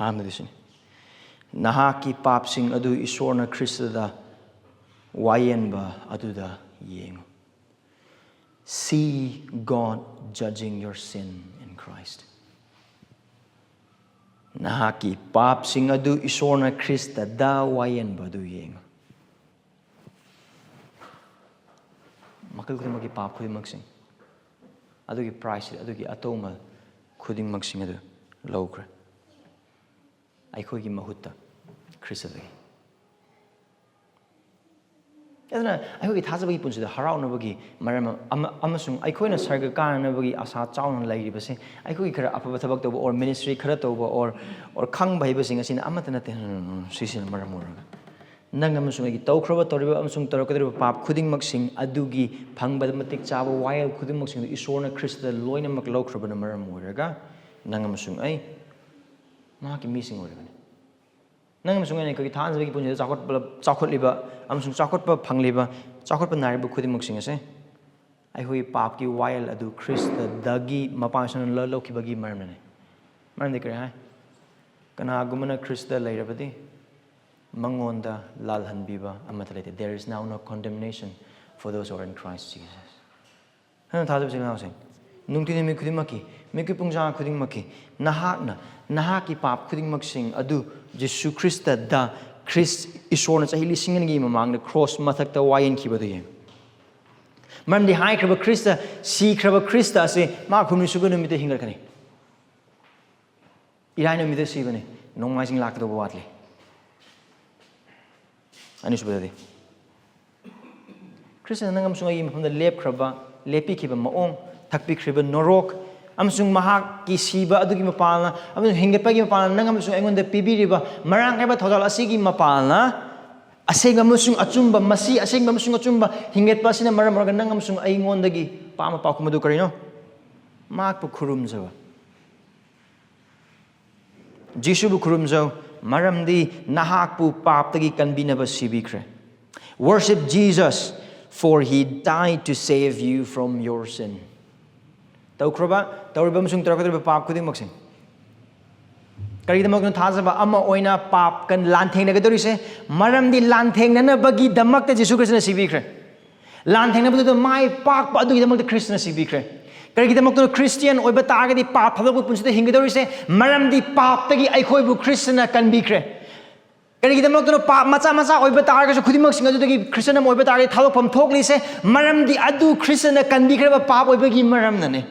ꯑꯍꯥꯟꯕꯗꯤ ꯁꯤꯅꯤ: ꯅꯍꯥꯛꯀꯤ ꯄꯥꯞꯁꯤꯡ ꯑꯗꯨ ꯏꯁꯣꯔꯅ ꯈ꯭ꯔꯤꯁꯇꯗ ꯋꯥꯌꯦꯟꯕ ꯑꯗꯨꯗ ꯌꯦꯡꯉꯨ꯫ See God judging your sin in Christ. ꯅꯍꯥꯛꯀꯤ ꯄꯥꯞꯁꯤꯡ ꯑꯗꯨ ꯏꯁꯣꯔꯅ ꯈ꯭ꯔꯤꯁꯇꯗ ꯋꯥꯌꯦꯟꯕ ꯑꯗꯨ ꯌꯦꯡꯉꯨ꯫ ꯃꯈꯜ ꯈꯨꯗꯤꯡꯃꯛꯀꯤ ꯄꯥꯞ ꯈꯨꯗꯤꯡꯃꯛꯁꯤꯡ ꯑꯗꯨꯒꯤ price, ꯑꯗꯨꯒꯤ ꯑꯇꯧꯃꯜ ꯈꯨꯗꯤꯡꯃꯛꯁꯤꯡ ꯑꯗꯨ ꯂꯧꯈ꯭ꯔꯦ ꯑꯩꯈꯣꯏꯒꯤ ꯃꯍꯨꯠꯇ ꯈ꯭ꯔꯤꯁꯇꯗꯒꯤ꯫ ꯑꯗꯨꯅ ꯑꯩꯈꯣꯏꯒꯤ ꯊꯥꯖꯕꯒꯤ ꯄꯨꯟꯁꯤꯗ ꯍꯔꯥꯎꯅꯕꯒꯤ ꯃꯔꯝ ꯑꯃ, ꯑꯃꯁꯨꯡ ꯑꯩꯈꯣꯏꯅ ꯁꯔꯒ ꯀꯥꯅꯅꯕꯒꯤ ꯑꯁꯥ ꯆꯥꯎꯅ ꯂꯩꯔꯤꯕꯁꯦ, ꯑꯩꯈꯣꯏꯒꯤ ꯈꯔ ꯑꯐꯕ ꯊꯕꯛ ꯇꯧꯕ, or ministry ꯈꯔ ꯇꯧꯕ, or, or ꯈꯪꯕ ꯍꯩꯕꯁꯤꯡ ꯑꯁꯤꯅ ꯑꯃꯠꯇ ꯅꯠꯇꯦ꯫ ꯁꯤꯁꯤꯅ ꯃꯔꯝ ꯑꯣꯏꯔꯒ ꯅꯪ ꯑꯃꯁꯨꯡ ꯑꯩꯒꯤ ꯇꯧꯈ꯭ꯔꯕ, ꯇꯧꯔꯤꯕ ꯑꯃꯁꯨꯡ ꯇꯧꯔꯛꯀꯗꯧꯔꯤꯕ ꯄꯥꯞ ꯈꯨꯗꯤꯡꯃꯛꯁꯤꯡ ꯑꯗꯨꯒꯤ ꯐꯪꯕꯗ ꯃꯇꯤꯛ ꯆꯥꯕ ꯋꯥꯌꯦꯜ ꯈꯨꯗꯤꯡꯃꯛꯁꯤꯡꯗꯨ ꯏꯁꯣꯔꯅ ꯈ꯭ꯔꯤꯁꯇꯗ ꯂꯣꯏꯅꯃꯛ ꯂꯧꯈ꯭ꯔꯕꯅ ꯃꯔꯝ ꯑꯣꯏꯔꯒ ꯅꯪ ꯑꯃꯁꯨꯡ ꯑꯩ ꯃꯍꯥꯛꯀꯤ ꯃꯤꯁꯤꯡ ꯑꯣꯏꯔꯤꯕꯅꯤ꯫ ꯅꯪ ꯑꯃꯁꯨꯡ ꯑꯩꯅ ꯑꯩꯈꯣꯏꯒꯤ ꯊꯥꯖꯕꯒꯤ ꯄꯨꯟꯁꯤꯗ ꯆꯥꯎꯈꯠꯄ, ꯆꯥꯎꯈꯠꯂꯤꯕ ꯑꯃꯁꯨꯡ ꯆꯥꯎꯈꯠꯄ ꯐꯪꯂꯤꯕ, ꯆꯥꯎꯈꯠꯄ ꯅꯥꯏꯔꯤꯕ ꯈꯨꯗꯤꯡꯃꯛꯁꯤꯡ ꯑꯁꯦ ꯑꯩꯈꯣꯏꯒꯤ ꯄꯥꯞꯀꯤ ꯋꯥꯌꯦꯜ ꯑꯗꯨ ꯈ꯭ꯔꯤꯁꯇꯗꯒꯤ ꯃꯄꯥ ꯏꯁꯣꯔꯅ ꯂ-, ꯂꯧꯈꯤꯕꯒꯤ ꯃꯔꯝꯅꯅꯤ꯫ ꯃꯔꯝꯗꯤ ꯀꯔꯤ ꯍꯥꯏ? ꯀꯅꯥꯒꯨꯝꯕꯅ ꯈ꯭ꯔꯤꯁꯇ ꯂꯩꯔꯕꯗꯤ ꯃꯉꯣꯟꯗ ꯂꯥꯜꯍꯟꯕꯤꯕ ꯑꯃꯠꯇ ꯂꯩꯇꯦ꯫ There is now no condemnation for those who are in Christ Jesus. ꯅꯪꯅ ꯊꯥꯖꯕꯁꯤꯡ ꯏꯅꯥꯎꯁꯤꯡ, ꯅꯨꯡꯇꯤ ꯅꯨꯃꯤꯠ ꯈꯨꯗꯤꯡꯃꯛꯀꯤ, ꯃꯤꯀꯨꯞ ꯄꯨꯡꯖꯥ ꯈꯨꯗꯤꯡꯃꯛꯀꯤ ꯅꯍꯥꯛꯅ, ꯅꯍꯥꯛꯀꯤ ꯄꯥꯞ ꯈꯨꯗꯤꯡꯃꯛꯁꯤꯡ ꯑꯗꯨ ꯖꯤꯁꯨ ꯈ꯭ꯔꯤꯁꯇꯗ, ꯈ꯭ꯔꯤꯁ, ꯏꯁꯣꯔꯅ ꯆꯍꯤ ꯂꯤꯁꯤꯡ ꯑꯅꯤꯒꯤ ꯃꯃꯥꯡꯗ ꯀ꯭ꯔꯣꯁ ꯃꯊꯛꯇ ꯋꯥꯌꯦꯟꯈꯤꯕꯗꯨ ꯌꯦꯡꯉꯨ꯫ ꯃꯔꯝꯗꯤ ꯍꯥꯏꯈ꯭ꯔꯕ ꯈ꯭ꯔꯤꯁꯇ, ꯁꯤꯈ꯭ꯔꯕ ꯈ꯭ꯔꯤꯁꯇ ꯑꯁꯤ ꯃꯥ ꯍꯨꯝꯅꯤ ꯁꯨꯕ ꯅꯨꯃꯤꯠꯇ ꯍꯤꯡꯒꯠꯀꯅꯤ꯫ ꯏꯔꯥꯏ ꯅꯨꯃꯤꯠꯇ ꯁꯤꯕꯅꯤ, ꯅꯣꯡꯃꯥꯏꯖꯤꯡ ꯂꯥꯛꯀꯗꯧꯕ ꯋꯥꯠꯂꯤ꯫ ꯑꯅꯤꯁꯨꯕꯗꯗꯤ, ꯈ꯭ꯔꯤꯁꯇꯅ ꯅꯪ ꯑꯃꯁꯨꯡ ꯑꯩꯒꯤ ꯃꯐꯝꯗ ꯂꯦꯞꯈ꯭ꯔꯕ, ꯂꯦꯞꯄꯤꯈꯤꯕ ꯃꯑꯣꯡ, ꯊꯛꯄꯤꯈ꯭ꯔꯤꯕ ꯅꯣꯔꯣꯛ, ꯑꯃꯁꯨꯡ ꯃꯍꯥꯛꯀꯤ ꯁꯤꯕ ꯑꯗꯨꯒꯤ ꯃꯄꯥꯜꯅ, ꯑꯃꯁꯨꯡ ꯍꯤꯡꯒꯠꯄꯒꯤ ꯃꯄꯥꯜꯅ ꯅꯪ ꯑꯃꯁꯨꯡ ꯑꯩꯉꯣꯟꯗ ꯄꯤꯕꯤꯔꯤꯕ ꯃꯔꯥꯡ ꯀꯥꯏꯕ ꯊꯧꯖꯥꯜ ꯑꯁꯤꯒꯤ ꯃꯄꯥꯜꯅ, ꯑꯁꯦꯡꯕ ꯑꯃꯁꯨꯡ ꯑꯆꯨꯝꯕ, ꯃꯁꯤ ꯑꯁꯦꯡꯕ ꯑꯃꯁꯨꯡ ꯑꯆꯨꯝꯕ ꯍꯤꯡꯒꯠꯄ ꯑꯁꯤꯅ ꯃꯔꯝ ꯑꯣꯏꯔꯒ ꯅꯪ ꯑꯃꯁꯨꯡ ꯑꯩꯉꯣꯟꯗꯒꯤ ꯄꯥꯝꯕ ꯄꯥꯎꯈꯨꯝ ꯑꯗꯨ ꯀꯔꯤꯅꯣ? ꯃꯍꯥꯛꯄꯨ ꯈꯨꯔꯨꯝꯖꯕ꯫ ꯖꯤꯁꯨꯕꯨ ꯈꯨꯔꯨꯝꯖꯧ, ꯃꯔꯝꯗꯤ ꯅꯍꯥꯛꯄꯨ ꯄꯥꯞꯇꯒꯤ ꯀꯟꯕꯤꯅꯕ ꯁꯤꯕꯤꯈ꯭ꯔꯦ꯫ Worship Jesus, for he died to save you from your sin. ꯇꯧꯈ꯭ꯔꯕ, ꯇꯧꯔꯤꯕ ꯑꯃꯁꯨꯡ ꯇꯧꯔꯛꯀꯗꯧꯔꯤꯕ ꯄꯥꯞ ꯈꯨꯗꯤꯡꯃꯛꯁꯦ꯫ ꯀꯔꯤꯒꯤꯗꯃꯛꯇꯅꯣ ꯊꯥꯖꯕ ꯑꯃ ꯑꯣꯏꯅ ꯄꯥꯞꯀ ꯂꯥꯟꯊꯦꯡꯅꯒꯗꯧꯔꯤꯁꯦ? ꯃꯔꯝꯗꯤ ꯂꯥꯟꯊꯦꯡꯅꯅꯕꯒꯤꯗꯃꯛꯇ ꯖꯤꯁꯨ ꯈ꯭ꯔꯤꯁꯇꯅ ꯁꯤꯕꯤꯈ꯭ꯔꯦ꯫ ꯂꯥꯟꯊꯦꯡꯅꯕꯗꯨꯗ ꯃꯥꯏ ꯄꯥꯛꯄ ꯑꯗꯨꯒꯤꯗꯃꯛꯇ ꯈ꯭ꯔꯤꯁꯇꯅ ꯁꯤꯕꯤꯈ꯭ꯔꯦ꯫ ꯀꯔꯤꯒꯤꯗꯃꯛꯇꯅꯣ ꯈ꯭ꯔꯤꯁꯇꯤꯌꯥꯟ ꯑꯣꯏꯕ ꯇꯥꯔꯒꯗꯤ ꯄꯥꯞ ꯊꯥꯗꯣꯛꯄ ꯄꯨꯟꯁꯤꯗ ꯍꯤꯡꯒꯗꯧꯔꯤꯁꯦ? ꯃꯔꯝꯗꯤ ꯄꯥꯞꯇꯒꯤ ꯑꯩꯈꯣꯏꯕꯨ ꯈ꯭ꯔꯤꯁꯇꯅ ꯀꯟꯕꯤꯈ꯭ꯔꯦ꯫ ꯀꯔꯤꯒꯤꯗꯃꯛꯇꯅꯣ ꯄꯥꯞ ꯃꯆꯥ ꯃꯆꯥ ꯑꯣꯏꯕ ꯇꯥꯔꯒꯁꯨ ꯈꯨꯗꯤꯡꯃꯛꯁꯤꯡ ꯑꯗꯨꯗꯒꯤ ꯈ꯭ꯔꯤꯁꯇꯤꯌꯥꯟ ꯑꯃ ꯑꯣꯏꯕ ꯇꯥꯔꯒꯗꯤ ꯊꯥꯗꯣꯛꯐꯝ ꯊꯣꯛꯂꯤꯁꯦ? ꯃꯔꯝꯗꯤ ꯑꯗꯨ ꯈ꯭ꯔꯤꯁꯇꯅ ꯀꯟꯕꯤꯈ꯭ꯔꯕ ꯄꯥꯞ ꯑꯣꯏꯕꯒꯤ ꯃꯔꯝꯅꯅꯦ꯫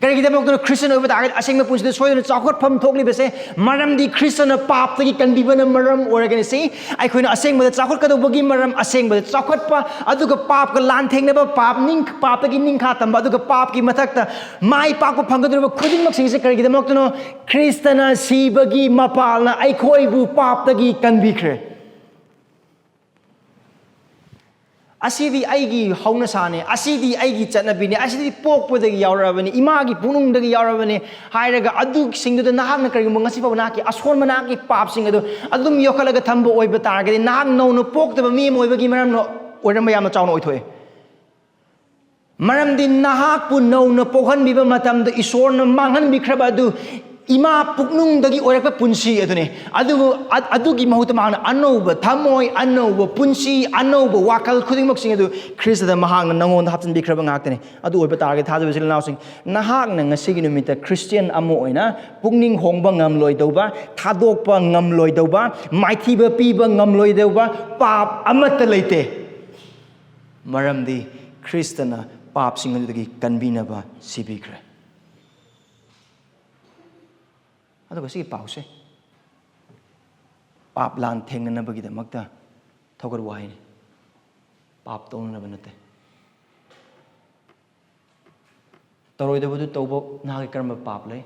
ꯀꯔꯤꯒꯤꯗꯃꯛꯇꯅꯣ ꯈ꯭ꯔꯤꯁꯇꯤꯌꯥꯟ ꯑꯣꯏꯕ ꯇꯥꯔꯒꯗꯤ ꯑꯁꯦꯡꯕ ꯄꯨꯟꯁꯤꯗ ꯁꯣꯏꯗꯅ ꯆꯥꯎꯈꯠꯐꯝ ꯊꯣꯛꯂꯤꯕꯁꯦ? ꯃꯔꯝꯗꯤ ꯈ꯭ꯔꯤꯁꯇꯅ ꯄꯥꯞꯇꯒꯤ ꯀꯟꯕꯤꯕꯅ ꯃꯔꯝ ꯑꯣꯏꯔꯒꯅꯤ꯫ ꯁꯤ ꯑꯩꯈꯣꯏꯅ ꯑꯁꯦꯡꯕꯗ ꯆꯥꯎꯈꯠꯀꯗꯧꯕꯒꯤ ꯃꯔꯝ, ꯑꯁꯦꯡꯕꯗ ꯆꯥꯎꯈꯠꯄ, ꯑꯗꯨꯒ ꯄꯥꯞꯀ ꯂꯥꯟꯊꯦꯡꯅꯕ, ꯄꯥꯞ ꯅꯤꯡ-, ꯄꯥꯞꯇꯒꯤ ꯅꯤꯡꯈꯥ ꯇꯝꯕ, ꯑꯗꯨꯒ ꯄꯥꯞꯀꯤ ꯃꯊꯛꯇ ꯃꯥꯏ ꯄꯥꯛꯄ ꯐꯪꯒꯗꯧꯔꯤꯕ ꯈꯨꯗꯤꯡꯃꯛꯁꯤꯡꯁꯦ ꯀꯔꯤꯒꯤꯗꯃꯛꯇꯅꯣ? ꯈ꯭ꯔꯤꯁꯇꯅ ꯁꯤꯕꯒꯤ ꯃꯄꯥꯜꯅ ꯑꯩꯈꯣꯏꯕꯨ ꯄꯥꯞꯇꯒꯤ ꯀꯟꯕꯤꯈ꯭ꯔꯦ꯫ ꯑꯁꯤꯗꯤ ꯑꯩꯒꯤ ꯍꯧꯅꯁꯥꯅꯦ, ꯑꯁꯤꯗꯤ ꯑꯩꯒꯤ ꯆꯠꯅꯕꯤꯅꯦ, ꯑꯁꯤꯗꯤ ꯄꯣꯛꯄꯗꯒꯤ ꯌꯥꯎꯔꯛꯑꯕꯅꯤ, ꯏꯃꯥꯒꯤ ꯄꯨꯛꯅꯨꯡꯗꯒꯤ ꯌꯥꯎꯔꯛꯑꯕꯅꯤ ꯍꯥꯏꯔꯒ ꯑꯗꯨꯁꯤꯡꯗꯨꯗ ꯅꯍꯥꯛꯅ ꯀꯔꯤꯒꯨꯝꯕ ꯉꯁꯤ ꯐꯥꯎꯕ ꯅꯍꯥꯛꯀꯤ ꯑꯁꯣꯟꯕ, ꯅꯍꯥꯛꯀꯤ ꯄꯥꯞꯁꯤꯡ ꯑꯗꯨ ꯑꯗꯨꯝ ꯌꯣꯛꯈꯠꯂꯒ ꯊꯝꯕ ꯑꯣꯏꯕ ꯇꯥꯔꯒꯗꯤ, ꯅꯍꯥꯛ ꯅꯧꯅ ꯄꯣꯛꯇꯕ ꯃꯤ ꯑꯃ ꯑꯣꯏꯕꯒꯤ ꯃꯔꯝꯅ ꯑꯣꯏꯔꯝꯕ ꯌꯥꯝꯅ ꯆꯥꯎꯅ ꯑꯣꯏꯊꯣꯛꯑꯦ꯫ ꯃꯔꯝꯗꯤ ꯅꯍꯥꯛꯄꯨ ꯅꯧꯅ ꯄꯣꯛꯍꯟꯕꯤꯕ ꯃꯇꯝꯗ ꯏꯁꯣꯔꯅ ꯃꯥꯡꯍꯟꯕꯤꯈ꯭ꯔꯕ ꯑꯗꯨ ꯏꯃꯥ ꯄꯨꯛꯅꯨꯡꯗꯒꯤ ꯑꯣꯏꯔꯛꯄ ꯄꯨꯟꯁꯤ ꯑꯗꯨꯅꯤ꯫ ꯑꯗꯨꯕꯨ ꯑ- ꯑꯗꯨꯒꯤ ꯃꯍꯨꯠꯇ ꯃꯍꯥꯛꯅ ꯑꯅꯧꯕ ꯊꯃꯣꯏ, ꯑꯅꯧꯕ ꯄꯨꯟꯁꯤ, ꯑꯅꯧꯕ ꯋꯥꯈꯜ ꯈꯨꯗꯤꯡꯃꯛꯁꯤꯡ ꯑꯗꯨ ꯈ꯭ꯔꯤꯁꯇꯗ ꯃꯍꯥꯛꯅ ꯅꯪꯉꯣꯟꯗ ꯍꯥꯞꯆꯤꯟꯕꯤꯈ꯭ꯔꯕ ꯉꯥꯛꯇꯅꯤ꯫ ꯑꯗꯨ ꯑꯣꯏꯕ ꯇꯥꯔꯒꯗꯤ, ꯊꯥꯖꯕ ꯏꯆꯤꯜ ꯏꯅꯥꯎꯁꯤꯡ, ꯅꯍꯥꯛꯅ ꯉꯁꯤꯒꯤ ꯅꯨꯃꯤꯠꯇ ꯈ꯭ꯔꯤꯁꯇꯤꯌꯥꯟ ꯑꯃ ꯑꯣꯏꯅ ꯄꯨꯛꯅꯤꯡ ꯍꯣꯡꯕ ꯉꯝꯂꯣꯏꯗꯧꯕ, ꯊꯥꯗꯣꯛꯄ ꯉꯝꯂꯣꯏꯗꯧꯕ, ꯃꯥꯏꯊꯤꯕ ꯄꯤꯕ ꯉꯝꯂꯣꯏꯗꯧꯕ ꯄꯥꯞ ꯑꯃꯠꯇ ꯂꯩꯇꯦ꯫ ꯃꯔꯝꯗꯤ ꯈ꯭ꯔꯤꯁꯇꯅ ꯄꯥꯞꯁꯤꯡ ꯑꯗꯨꯗꯒꯤ ꯀꯟꯕꯤꯅꯕ ꯁꯤꯕꯤꯈ꯭ꯔꯦ꯫ ꯑꯗꯨꯒ ꯁꯤꯒꯤ ꯄꯥꯎꯁꯦ ꯄꯥꯞ ꯂꯥꯟ ꯊꯦꯡꯅꯅꯕꯒꯤꯗꯃꯛꯇ ꯊꯧꯒꯠ ꯋꯥꯍꯩꯅꯤ꯫ ꯄꯥꯞ ꯇꯧꯅꯅꯕ ꯅꯠꯇꯦ꯫ ꯇꯧꯔꯣꯏꯗꯕꯗꯨ ꯇꯧꯕ ꯅꯍꯥꯛꯀꯤ ꯀꯔꯝꯕ ꯄꯥꯞ ꯂꯩ?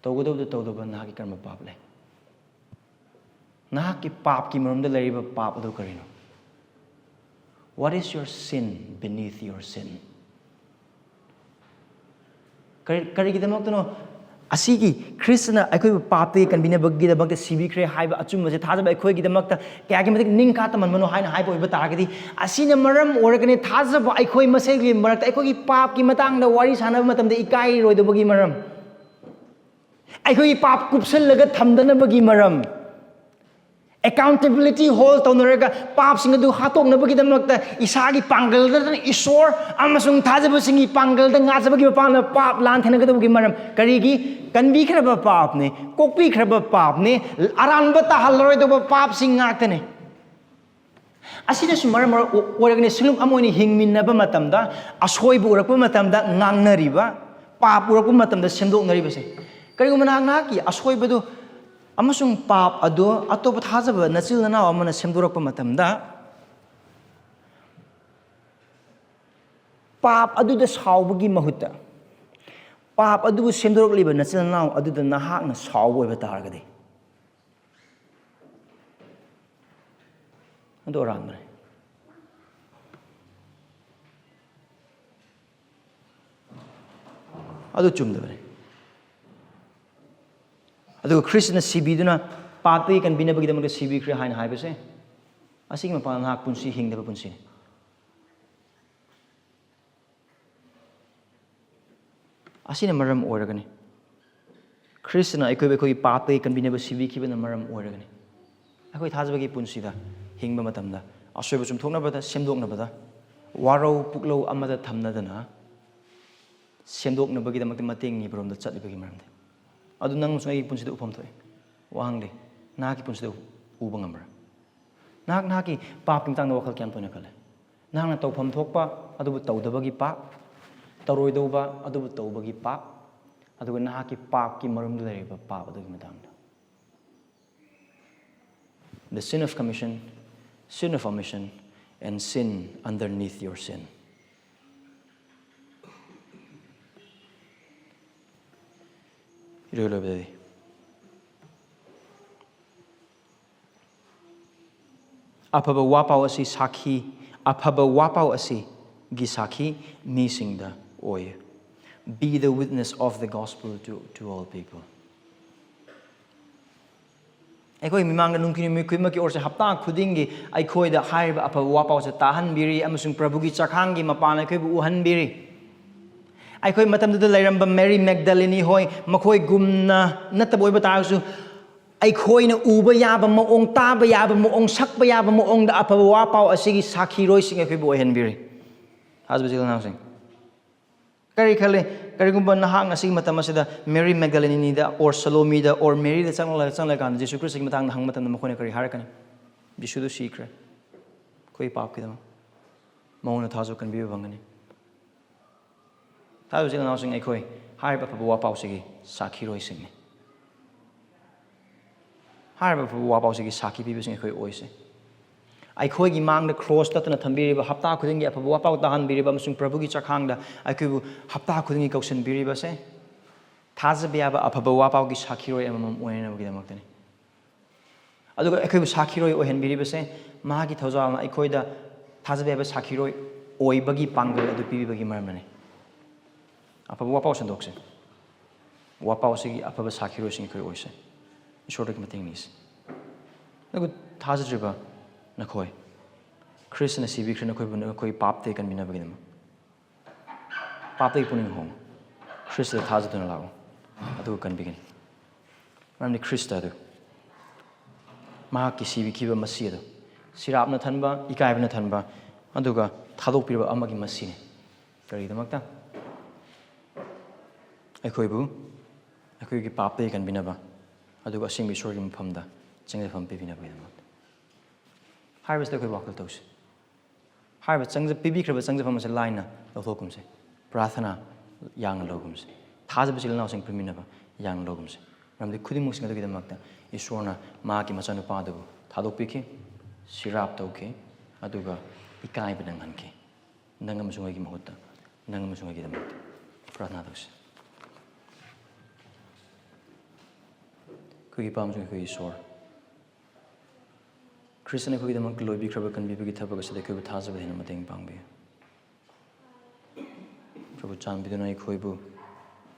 ꯇꯧꯒꯗꯕꯗꯨ ꯇꯧꯗꯕ ꯅꯍꯥꯛꯀꯤ ꯀꯔꯝꯕ ꯄꯥꯞ ꯂꯩ? ꯅꯍꯥꯛꯀꯤ ꯄꯥꯞꯀꯤ ꯃꯔꯝꯗ ꯂꯩꯔꯤꯕ ꯄꯥꯞ ꯑꯗꯨ ꯀꯔꯤꯅꯣ? What is your sin beneath your sin? ꯀꯔꯤ, ꯀꯔꯤꯒꯤꯗꯃꯛꯇꯅꯣ ꯑꯁꯤꯒꯤ ꯈ꯭ꯔꯤꯁꯇꯅ ꯑꯩꯈꯣꯏꯕꯨ ꯄꯥꯞꯇꯒꯤ ꯀꯟꯕꯤꯅꯕꯒꯤꯗꯃꯛꯇ ꯁꯤꯕꯤꯈ꯭ꯔꯦ ꯍꯥꯏꯕ ꯑꯆꯨꯝꯕꯁꯦ ꯊꯥꯖꯕ ꯑꯩꯈꯣꯏꯒꯤꯗꯃꯛꯇ ꯀꯌꯥꯒꯤ ꯃꯇꯤꯛ ꯅꯤꯡꯈꯥ ꯇꯝꯍꯟꯕꯅꯣ ꯍꯥꯏꯅ ꯍꯥꯏꯕ ꯑꯣꯏꯕ ꯇꯥꯔꯒꯗꯤ, ꯑꯁꯤꯅ ꯃꯔꯝ ꯑꯣꯏꯔꯒꯅꯤ ꯊꯥꯖꯕ ꯑꯩꯈꯣꯏ ꯃꯁꯦꯜꯒꯤ ꯃꯔꯛꯇ ꯑꯩꯈꯣꯏꯒꯤ ꯄꯥꯞꯀꯤ ꯃꯇꯥꯡꯗ ꯋꯥꯔꯤ ꯁꯥꯟꯅꯕ ꯃꯇꯝꯗ ꯏꯀꯥꯏꯔꯣꯏꯗꯕꯒꯤ ꯃꯔꯝ, ꯑꯩꯈꯣꯏꯒꯤ ꯄꯥꯞ ꯀꯨꯞꯁꯜꯂꯒ ꯊꯝꯗꯅꯕꯒꯤ ꯃꯔꯝ, accountability hold ꯇꯧꯅꯔꯒ ꯄꯥꯞꯁꯤꯡ ꯑꯗꯨ ꯍꯥꯠꯇꯣꯛꯅꯕꯒꯤꯗꯃꯛꯇ ꯏꯁꯥꯒꯤ ꯄꯥꯡꯒꯜꯗ ꯅꯠꯇꯅ ꯏꯁꯣꯔ ꯑꯃꯁꯨꯡ ꯊꯥꯖꯕꯁꯤꯡꯒꯤ ꯄꯥꯡꯒꯜꯗ ꯉꯥꯖꯕꯒꯤ ꯃꯄꯥꯟꯗ ꯄꯥꯞ ꯂꯥꯟ ꯊꯦꯡꯅꯒꯗꯕꯒꯤ ꯃꯔꯝ ꯀꯔꯤꯒꯤ? ꯀꯟꯕꯤꯈ꯭ꯔꯕ ꯄꯥꯞꯅꯤ, ꯀꯣꯛꯄꯤꯈ꯭ꯔꯕ ꯄꯥꯞꯅꯤ, ꯑꯔꯥꯟꯕ ꯇꯥꯍꯜꯂꯔꯣꯏꯗꯧꯕ ꯄꯥꯞꯁꯤꯡ ꯉꯥꯛꯇꯅꯤ꯫ ꯑꯁꯤꯅꯁꯨ ꯃꯔꯝ ꯑꯣꯏꯔꯒꯅꯤ ꯁꯤꯡꯂꯨꯞ ꯑꯃ ꯑꯣꯏꯅ ꯍꯤꯡꯃꯤꯟꯅꯕ ꯃꯇꯝꯗ, ꯑꯁꯣꯏꯕ ꯎꯔꯛꯄ ꯃꯇꯝꯗ ꯉꯥꯡꯅꯔꯤꯕ, ꯄꯥꯞ ꯎꯔꯛꯄ ꯃꯇꯝꯗ ꯁꯦꯝꯗꯣꯛꯅꯔꯤꯕꯁꯦ꯫ ꯀꯔꯤꯒꯨꯝꯕ ꯅꯍꯥꯛ ꯅꯍꯥꯛꯀꯤ ꯑꯁꯣꯏꯕꯗꯨ ꯑꯃꯁꯨꯡ ꯄꯥꯞ ꯑꯗꯨ ꯑꯇꯣꯞꯄ ꯊꯥꯖꯕ ꯅꯆꯤꯜ ꯅꯅꯥꯎ ꯑꯃꯅ ꯁꯦꯝꯗꯣꯔꯛꯄ ꯃꯇꯝꯗ, ꯄꯥꯞ ꯑꯗꯨꯗ ꯁꯥꯎꯕꯒꯤ ꯃꯍꯨꯠꯇ, ꯄꯥꯞ ꯑꯗꯨꯕꯨ ꯁꯦꯝꯗꯣꯔꯛꯂꯤꯕ ꯅꯆꯤꯜ ꯅꯅꯥꯎ ꯑꯗꯨꯗ ꯅꯍꯥꯛꯅ ꯁꯥꯎꯕ ꯑꯣꯏꯕ ꯇꯥꯔꯒꯗꯤ, ꯑꯗꯨ ꯑꯔꯥꯟꯕꯅꯤ꯫ ꯑꯗꯨ ꯆꯨꯝꯗꯕꯅꯤ꯫ ꯑꯗꯨꯒ ꯈ꯭ꯔꯤꯁꯇꯅ ꯁꯤꯕꯤꯗꯨꯅ ꯄꯥꯞꯇꯒꯤ ꯀꯟꯕꯤꯅꯕꯒꯤꯗꯃꯛꯇ ꯁꯤꯕꯤꯈ꯭ꯔꯦ ꯍꯥꯏꯅ ꯍꯥꯏꯕꯁꯦ, ꯑꯁꯤꯒꯤ ꯃꯄꯥꯟ ꯉꯥꯏꯍꯥꯛ ꯄꯨꯟꯁꯤ ꯍꯤꯡꯗꯕ ꯄꯨꯟꯁꯤꯅꯤ꯫ ꯑꯁꯤꯅ ꯃꯔꯝ ꯑꯣꯏꯔꯒꯅꯤ ꯈ꯭ꯔꯤꯁꯇꯅ ꯑꯩꯈꯣꯏꯕꯨ ꯑꯩꯈꯣꯏꯒꯤ ꯄꯥꯞꯇꯒꯤ ꯀꯟꯕꯤꯅꯕ ꯁꯤꯕꯤꯈꯤꯕꯅ ꯃꯔꯝ ꯑꯣꯏꯔꯒꯅꯤ꯫ ꯑꯩꯈꯣꯏ ꯊꯥꯖꯕꯒꯤ ꯄꯨꯟꯁꯤꯗ ꯍꯤꯡꯕ ꯃꯇꯝꯗ ꯑꯁꯣꯏꯕ ꯆꯨꯝꯊꯣꯛꯅꯕꯗ, ꯁꯦꯝꯗꯣꯛꯅꯕꯗ, ꯋꯥꯔꯧ ꯄꯨꯛꯂꯧ ꯑꯃꯗ ꯊꯝꯅꯗꯅ ꯁꯦꯝꯗꯣꯛꯅꯕꯒꯤꯗꯃꯛꯇ ꯃꯇꯦꯡ ꯅꯤꯕꯔꯣꯝꯗ ꯆꯠꯂꯤꯕꯒꯤ ꯃꯔꯝꯗꯤ꯫ ꯑꯗꯨ ꯅꯪ ꯑꯃꯁꯨꯡ ꯑꯩꯒꯤ ꯄꯨꯟꯁꯤꯗ ꯎꯐꯝ ꯊꯣꯛꯏ꯫ ꯋꯥꯍꯪꯗꯤ, ꯅꯍꯥꯛꯀꯤ ꯄꯨꯟꯁꯤꯗ ꯎꯕ ꯉꯝꯕ꯭ꯔꯥ? ꯅꯍꯥꯛ ꯅꯍꯥꯛꯀꯤ ꯄꯥꯞꯀꯤ ꯃꯇꯥꯡꯗ ꯋꯥꯈꯜ ꯀꯌꯥꯝ ꯇꯣꯏꯅ ꯈꯜꯂꯦ? ꯅꯍꯥꯛꯅ ꯇꯧꯐꯝ ꯊꯣꯛꯄ ꯑꯗꯨꯕꯨ ꯇꯧꯗꯕꯒꯤ ꯄꯥꯞ, ꯇꯧꯔꯣꯏꯗꯧꯕ ꯑꯗꯨꯕꯨ ꯇꯧꯕꯒꯤ ꯄꯥꯞ, ꯑꯗꯨꯒ ꯅꯍꯥꯛꯀꯤ ꯄꯥꯞꯀꯤ ꯃꯔꯨꯝꯗ ꯂꯩꯔꯤꯕ ꯄꯥꯞ ꯑꯗꯨꯒꯤ ꯃꯇꯥꯡꯗ꯫ The sin of commission, sin of omission, and sin underneath your sin. ꯏꯔꯣꯏ ꯂꯣꯏꯕꯗꯗꯤ ꯑꯐꯕ ꯋꯥꯄꯥꯎ ꯑꯁꯤ ꯁꯥꯈꯤ, ꯑꯐꯕ ꯋꯥꯄꯥꯎ ꯑꯁꯤꯒꯤ ꯁꯥꯈꯤ ꯃꯤꯁꯤꯡꯗ ꯑꯣꯏ꯫ Be the witness of the gospel to, to all people. ꯑꯩꯈꯣꯏ ꯃꯤꯃꯥꯡꯗ ꯅꯨꯡꯊꯤꯜ ꯅꯨꯃꯤꯠ ꯈꯨꯗꯤꯡꯃꯛꯀꯤ ꯑꯣꯔꯁꯦ ꯍꯞꯇꯥ ꯈꯨꯗꯤꯡꯒꯤ ꯑꯩꯈꯣꯏꯗ ꯍꯥꯏꯔꯤꯕ ꯑꯐꯕ ꯋꯥꯄꯥꯎꯁꯦ ꯇꯥꯍꯟꯕꯤꯔꯤ ꯑꯃꯁꯨꯡ ꯄ꯭ꯔꯚꯨꯒꯤ ꯆꯈꯥꯡꯒꯤ ꯃꯄꯥꯟ ꯑꯩꯈꯣꯏꯕꯨ ꯎꯍꯟꯕꯤꯔꯤ꯫ ꯑꯩꯈꯣꯏ ꯃꯇꯝꯗꯨꯗ ꯂꯩꯔꯝꯕ ꯃꯦꯔꯤ ꯃꯦꯒꯗꯥꯂꯤꯅꯤ ꯍꯣꯏ, ꯃꯈꯣꯏꯒꯨꯝꯅ ꯅꯠꯇꯕ ꯑꯣꯏꯕ ꯇꯥꯔꯒꯁꯨ, ꯑꯩꯈꯣꯏꯅ ꯎꯕ ꯌꯥꯕ ꯃꯑꯣꯡ, ꯇꯥꯕ ꯌꯥꯕ ꯃꯑꯣꯡ, ꯁꯛꯄ ꯌꯥꯕ ꯃꯑꯣꯡꯗ ꯑꯐꯕ ꯋꯥꯄꯥꯎ ꯑꯁꯤꯒꯤ ꯁꯥꯈꯤꯔꯣꯏꯁꯤꯡ ꯑꯩꯈꯣꯏꯕꯨ ꯑꯣꯏꯍꯟꯕꯤꯔꯤ꯫ ꯊꯥꯖꯕ ꯏꯆꯤꯜ ꯏꯅꯥꯎꯁꯤꯡ, ꯀꯔꯤ ꯈꯜꯂꯤ? ꯀꯔꯤꯒꯨꯝꯕ ꯅꯍꯥꯛ ꯉꯁꯤꯒꯤ ꯃꯇꯝ ꯑꯁꯤꯗ ꯃꯦꯔꯤ ꯃꯦꯒꯗꯥꯂꯤꯅꯤꯗ, ꯑꯣꯔ ꯁꯂꯣꯃꯤꯗ, ꯑꯣꯔ ꯃꯦꯔꯤꯗ ꯆꯪꯂꯒ, ꯆꯪꯂꯀꯥꯟꯗ ꯖꯤꯁꯨ ꯈ꯭ꯔꯤꯁꯇꯒꯤ ꯃꯇꯥꯡꯗ ꯍꯪꯕ ꯃꯇꯝꯗ, ꯃꯈꯣꯏꯅ ꯀꯔꯤ ꯍꯥꯏꯔꯛꯀꯅꯤ? ꯖꯤꯁꯨꯗꯨ ꯁꯤꯈ꯭ꯔꯦ, ꯑꯩꯈꯣꯏꯒꯤ ꯄꯥꯞꯀꯤꯗꯃꯛ꯫ ꯃꯉꯣꯟꯗ ꯊꯥꯖꯕ ꯀꯟꯕꯤꯕ ꯐꯪꯒꯅꯤ꯫ ꯊꯥꯖꯕ ꯏꯆꯤꯜ ꯏꯅꯥꯎꯁꯤꯡ, ꯑꯩꯈꯣꯏ ꯍꯥꯏꯔꯤꯕ ꯑꯐꯕ ꯋꯥꯄꯥꯎꯁꯤꯒꯤ ꯁꯥꯈꯤꯔꯣꯏꯁꯤꯡꯅꯤ꯫ ꯍꯥꯏꯔꯤꯕ ꯑꯐꯕ ꯋꯥꯄꯥꯎꯁꯤꯒꯤ ꯁꯥꯈꯤ ꯄꯤꯕꯁꯤꯡ ꯑꯩꯈꯣꯏ ꯑꯣꯏꯁꯦ꯫ ꯑꯩꯈꯣꯏꯒꯤ ꯃꯥꯡꯗ ꯀ꯭ꯔꯣꯁ ꯇꯠꯇꯅ ꯊꯝꯕꯤꯔꯤꯕ, ꯍꯞꯇꯥ ꯈꯨꯗꯤꯡꯒꯤ ꯑꯐꯕ ꯋꯥꯄꯥꯎ ꯇꯥꯍꯟꯕꯤꯔꯤꯕ ꯑꯃꯁꯨꯡ ꯄ꯭ꯔꯚꯨꯒꯤ ꯆꯈꯥꯡꯗ ꯑꯩꯈꯣꯏꯕꯨ ꯍꯞꯇꯥ ꯈꯨꯗꯤꯡꯒꯤ ꯀꯧꯁꯤꯟꯕꯤꯔꯤꯕꯁꯦ, ꯊꯥꯖꯕ ꯌꯥꯕ ꯑꯐꯕ ꯋꯥꯄꯥꯎꯒꯤ ꯁꯥꯈꯤꯔꯣꯏ ꯑꯃꯃꯝ ꯑꯣꯏꯅꯅꯕꯒꯤꯗꯃꯛꯇꯅꯤ꯫ ꯑꯗꯨꯒ ꯑꯩꯈꯣꯏꯕꯨ ꯁꯥꯈꯤꯔꯣꯏ ꯑꯣꯏꯍꯟꯕꯤꯔꯤꯕꯁꯦ, ꯃꯍꯥꯛꯀꯤ ꯊꯧꯖꯥꯜꯅ ꯑꯩꯈꯣꯏꯗ ꯊꯥꯖꯕ ꯌꯥꯕ ꯁꯥꯈꯤꯔꯣꯏ ꯑꯣꯏꯕꯒꯤ ꯄꯥꯡꯒꯜ ꯑꯗꯨ ꯄꯤꯕꯤꯕꯒꯤ ꯃꯔꯝꯅꯅꯤ꯫ ꯑꯐꯕ ꯋꯥꯄꯥꯎ ꯁꯟꯗꯣꯛꯁꯦ꯫ ꯋꯥꯄꯥꯎ ꯑꯁꯤꯒꯤ ꯑꯐꯕ ꯁꯥꯈꯤꯔꯣꯏꯁꯤꯡ ꯑꯩꯈꯣꯏ ꯑꯣꯏꯁꯦ꯫ ꯏꯁꯣꯔꯗꯒꯤ ꯃꯇꯦꯡ ꯅꯤꯁꯦ꯫ ꯑꯗꯨꯒ ꯊꯥꯖꯗ꯭ꯔꯤꯕ ꯅꯈꯣꯏ, ꯈ꯭ꯔꯤꯁꯇꯅ ꯁꯤꯕꯤꯈ꯭ꯔꯦ ꯅꯈꯣꯏꯕꯨ, ꯅꯈꯣꯏ ꯄꯥꯞꯇꯒꯤ ꯀꯟꯕꯤꯅꯕꯒꯤꯗꯃꯛ꯫ ꯄꯥꯞꯇꯒꯤ ꯄꯨꯛꯅꯤꯡ ꯍꯣꯡꯉꯨ꯫ ꯈ꯭ꯔꯤꯁꯇꯗ ꯊꯥꯖꯗꯨꯅ ꯂꯥꯛꯎ, ꯑꯗꯨꯒ ꯀꯟꯕꯤꯒꯅꯤ꯫ ꯃꯔꯝꯗꯤ ꯈ꯭ꯔꯤꯁꯇ ꯑꯗꯨ, ꯃꯍꯥꯛꯀꯤ ꯁꯤꯕꯤꯈꯤꯕ ꯃꯁꯤ ꯑꯗꯨ, ꯁꯤꯔꯥꯞꯅ ꯊꯟꯕ, ꯏꯀꯥꯏꯕꯅ ꯊꯟꯕ, ꯑꯗꯨꯒ ꯊꯥꯗꯣꯛꯄꯤꯔꯕ ꯑꯃꯒꯤ ꯃꯁꯤꯅꯤ꯫ ꯀꯔꯤꯒꯤꯗꯃꯛꯇ? ꯑꯩꯈꯣꯏꯕꯨ ꯑꯩꯈꯣꯏꯒꯤ ꯄꯥꯞꯇꯒꯤ ꯀꯟꯕꯤꯅꯕ, ꯑꯗꯨꯒ ꯑꯁꯦꯡꯕ ꯏꯁꯣꯔꯒꯤ ꯃꯐꯝꯗ ꯆꯪꯖꯐꯝ ꯄꯤꯕꯤꯅꯕꯒꯤꯗꯃꯛꯇ꯫ ꯍꯥꯏꯔꯤꯕꯁꯤꯗ ꯑꯩꯈꯣꯏ ꯋꯥꯈꯜ ꯇꯧꯁꯤ꯫ ꯍꯥꯏꯔꯤꯕ ꯆꯪꯖ-, ꯄꯤꯕꯤꯈ꯭ꯔꯕ ꯆꯪꯖꯐꯝ ꯑꯁꯤ ꯂꯥꯏꯅ ꯂꯧꯊꯣꯛꯀꯨꯝꯁꯦ꯫ ꯄ꯭ꯔꯥꯊꯅꯥ ꯌꯥꯡꯅ ꯂꯧꯒꯨꯝꯁꯦ꯫ ꯊꯥꯖꯕ ꯏꯆꯤꯜ ꯏꯅꯥꯎꯁꯤꯡ ꯄꯤꯃꯤꯟꯅꯕ ꯌꯥꯡꯅ ꯂꯧꯒꯨꯝꯁꯦ꯫ ꯃꯔꯝꯗꯤ ꯈꯨꯗꯤꯡꯃꯛꯁꯤꯡ ꯑꯗꯨꯒꯤꯗꯃꯛꯇ ꯏꯁꯣꯔꯅ ꯃꯍꯥꯛꯀꯤ ꯃꯆꯥꯅꯨꯄꯥ ꯑꯗꯨꯕꯨ ꯊꯥꯗꯣꯛꯄꯤꯈꯤ, ꯁꯤꯔꯥꯞ ꯇꯧꯈꯤ, ꯑꯗꯨꯒ ꯏꯀꯥꯏꯕ ꯅꯪꯍꯟꯈꯤ꯫ ꯅꯪ ꯑꯃꯁꯨꯡ ꯑꯩꯒꯤ ꯃꯍꯨꯠꯇ, ꯅꯪ ꯑꯃꯁꯨꯡ ꯑꯩꯒꯤꯗꯃꯛꯇ꯫ ꯄ꯭ꯔꯥꯊꯅꯥ ꯇꯧꯁꯤ꯫ ꯑꯩꯈꯣꯏꯒꯤ ꯏꯄꯥ ꯑꯃꯁꯨꯡ ꯑꯩꯈꯣꯏꯒꯤ ꯏꯁꯣꯔ, ꯈ꯭ꯔꯤꯁꯇꯅ ꯑꯩꯈꯣꯏꯒꯤꯗꯃꯛꯇ ꯂꯣꯏꯕꯤꯈ꯭ꯔꯕ ꯀꯟꯕꯤꯕꯒꯤ ꯊꯕꯛ ꯑꯁꯤꯗ ꯑꯩꯈꯣꯏꯕꯨ ꯊꯥꯖꯕ ꯍꯦꯟꯅ ꯃꯇꯦꯡ ꯄꯥꯡꯕꯤꯌꯨ꯫ ꯄ꯭ꯔꯚꯨ, ꯆꯥꯟꯕꯤꯗꯨꯅ ꯑꯩꯈꯣꯏꯕꯨ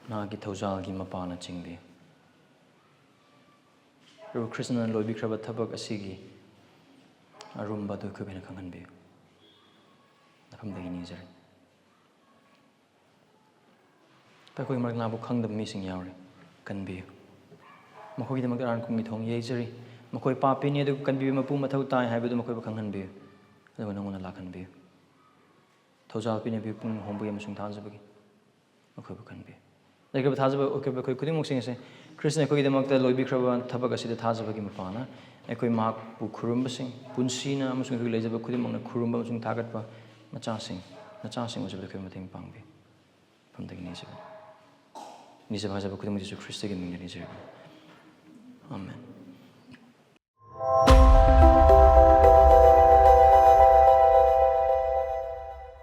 ꯅꯍꯥꯛꯀꯤ ꯊꯧꯖꯥꯜꯒꯤ ꯃꯄꯥꯅ ꯆꯤꯡꯕꯤꯌꯨ꯫ ꯄ꯭ꯔꯚꯨ, ꯈ꯭ꯔꯤꯁꯇꯅ ꯂꯣꯏꯕꯤꯈ꯭ꯔꯕ ꯊꯕꯛ ꯑꯁꯤꯒꯤ ꯑꯔꯨꯝꯕ ꯑꯗꯨ ꯑꯩꯈꯣꯏꯕꯨ ꯍꯦꯟꯅ ꯈꯪꯍꯟꯕꯤꯌꯨ꯫ ꯅꯐꯝꯗꯒꯤ ꯅꯤꯖꯔꯤ꯫ ꯑꯩꯈꯣꯏ ꯃꯔꯛ ꯅꯥꯕꯨ ꯈꯪꯗꯕ ꯃꯤꯁꯤꯡ ꯌꯥꯎꯔꯤ, ꯀꯟꯕꯤꯌꯨ꯫ ꯃꯈꯣꯏꯒꯤꯗꯃꯛꯇ ꯑꯔꯥꯟ ꯈꯣꯡꯒꯤ ꯊꯣꯡ ꯌꯩꯖꯔꯤ꯫ ꯃꯈꯣꯏ ꯄꯥꯄꯤꯅꯤ, ꯑꯗꯨꯕꯨ ꯀꯟꯕꯤꯕ ꯃꯄꯨ ꯃꯊꯧ ꯇꯥꯏ ꯍꯥꯏꯕꯗꯨ ꯃꯈꯣꯏꯕꯨ ꯈꯪꯍꯟꯕꯤꯌꯨ, ꯑꯗꯨꯒ ꯅꯉꯣꯟꯗ ꯂꯥꯛꯍꯟꯕꯤꯌꯨ꯫ ꯊꯧꯖꯥꯜ ꯄꯤꯅꯕꯤꯌꯨ, ꯄꯨꯛꯅꯤꯡ ꯍꯣꯡꯕꯒꯤ ꯑꯃꯁꯨꯡ ꯊꯥꯖꯕꯒꯤ꯫ ꯃꯈꯣꯏꯕꯨ ꯀꯟꯕꯤꯌꯨ꯫ ꯂꯩꯈ꯭ꯔꯕ ꯊꯥꯖꯕ ꯑꯣꯏꯈ꯭ꯔꯕ ꯑꯩꯈꯣꯏ ꯈꯨꯗꯤꯡꯃꯛꯁꯤꯡ ꯑꯁꯦ ꯈ꯭ꯔꯤꯁꯇꯅ ꯑꯩꯈꯣꯏꯒꯤꯗꯃꯛꯇ ꯂꯣꯏꯕꯤꯈ꯭ꯔꯕ ꯊꯕꯛ ꯑꯁꯤꯗ ꯊꯥꯖꯕꯒꯤ ꯃꯄꯥꯅ ꯑꯩꯈꯣꯏ ꯃꯍꯥꯛꯄꯨ ꯈꯨꯔꯨꯝꯕꯁꯤꯡ, ꯄꯨꯟꯁꯤꯅ ꯑꯃꯁꯨꯡ ꯑꯩꯈꯣꯏꯒꯤ ꯂꯩꯖꯕ ꯈꯨꯗꯤꯡꯃꯛꯅ ꯈꯨꯔꯨꯝꯕ ꯑꯃꯁꯨꯡ ꯊꯥꯒꯠꯄ ꯃꯆꯥꯁꯤꯡ, ꯅꯆꯥꯁꯤꯡ ꯑꯣꯏꯖꯕꯗ ꯑꯩꯈꯣꯏ ꯃꯇꯦꯡ ꯄꯥꯡꯕꯤꯌꯨ꯫ ꯃꯐꯝꯗꯒꯤ ꯅꯤꯖꯕꯅꯤ꯫ ꯅꯤꯖꯕ ꯍꯥꯏꯖꯕ ꯈꯨꯗꯤꯡꯃꯛ ꯖꯤꯁꯨ ꯈ꯭ꯔꯤꯁꯇꯒꯤ ꯃꯤꯡꯗ ꯅꯤꯖꯔꯤꯕꯅꯤ꯫ ꯑꯥꯃꯦꯟ꯫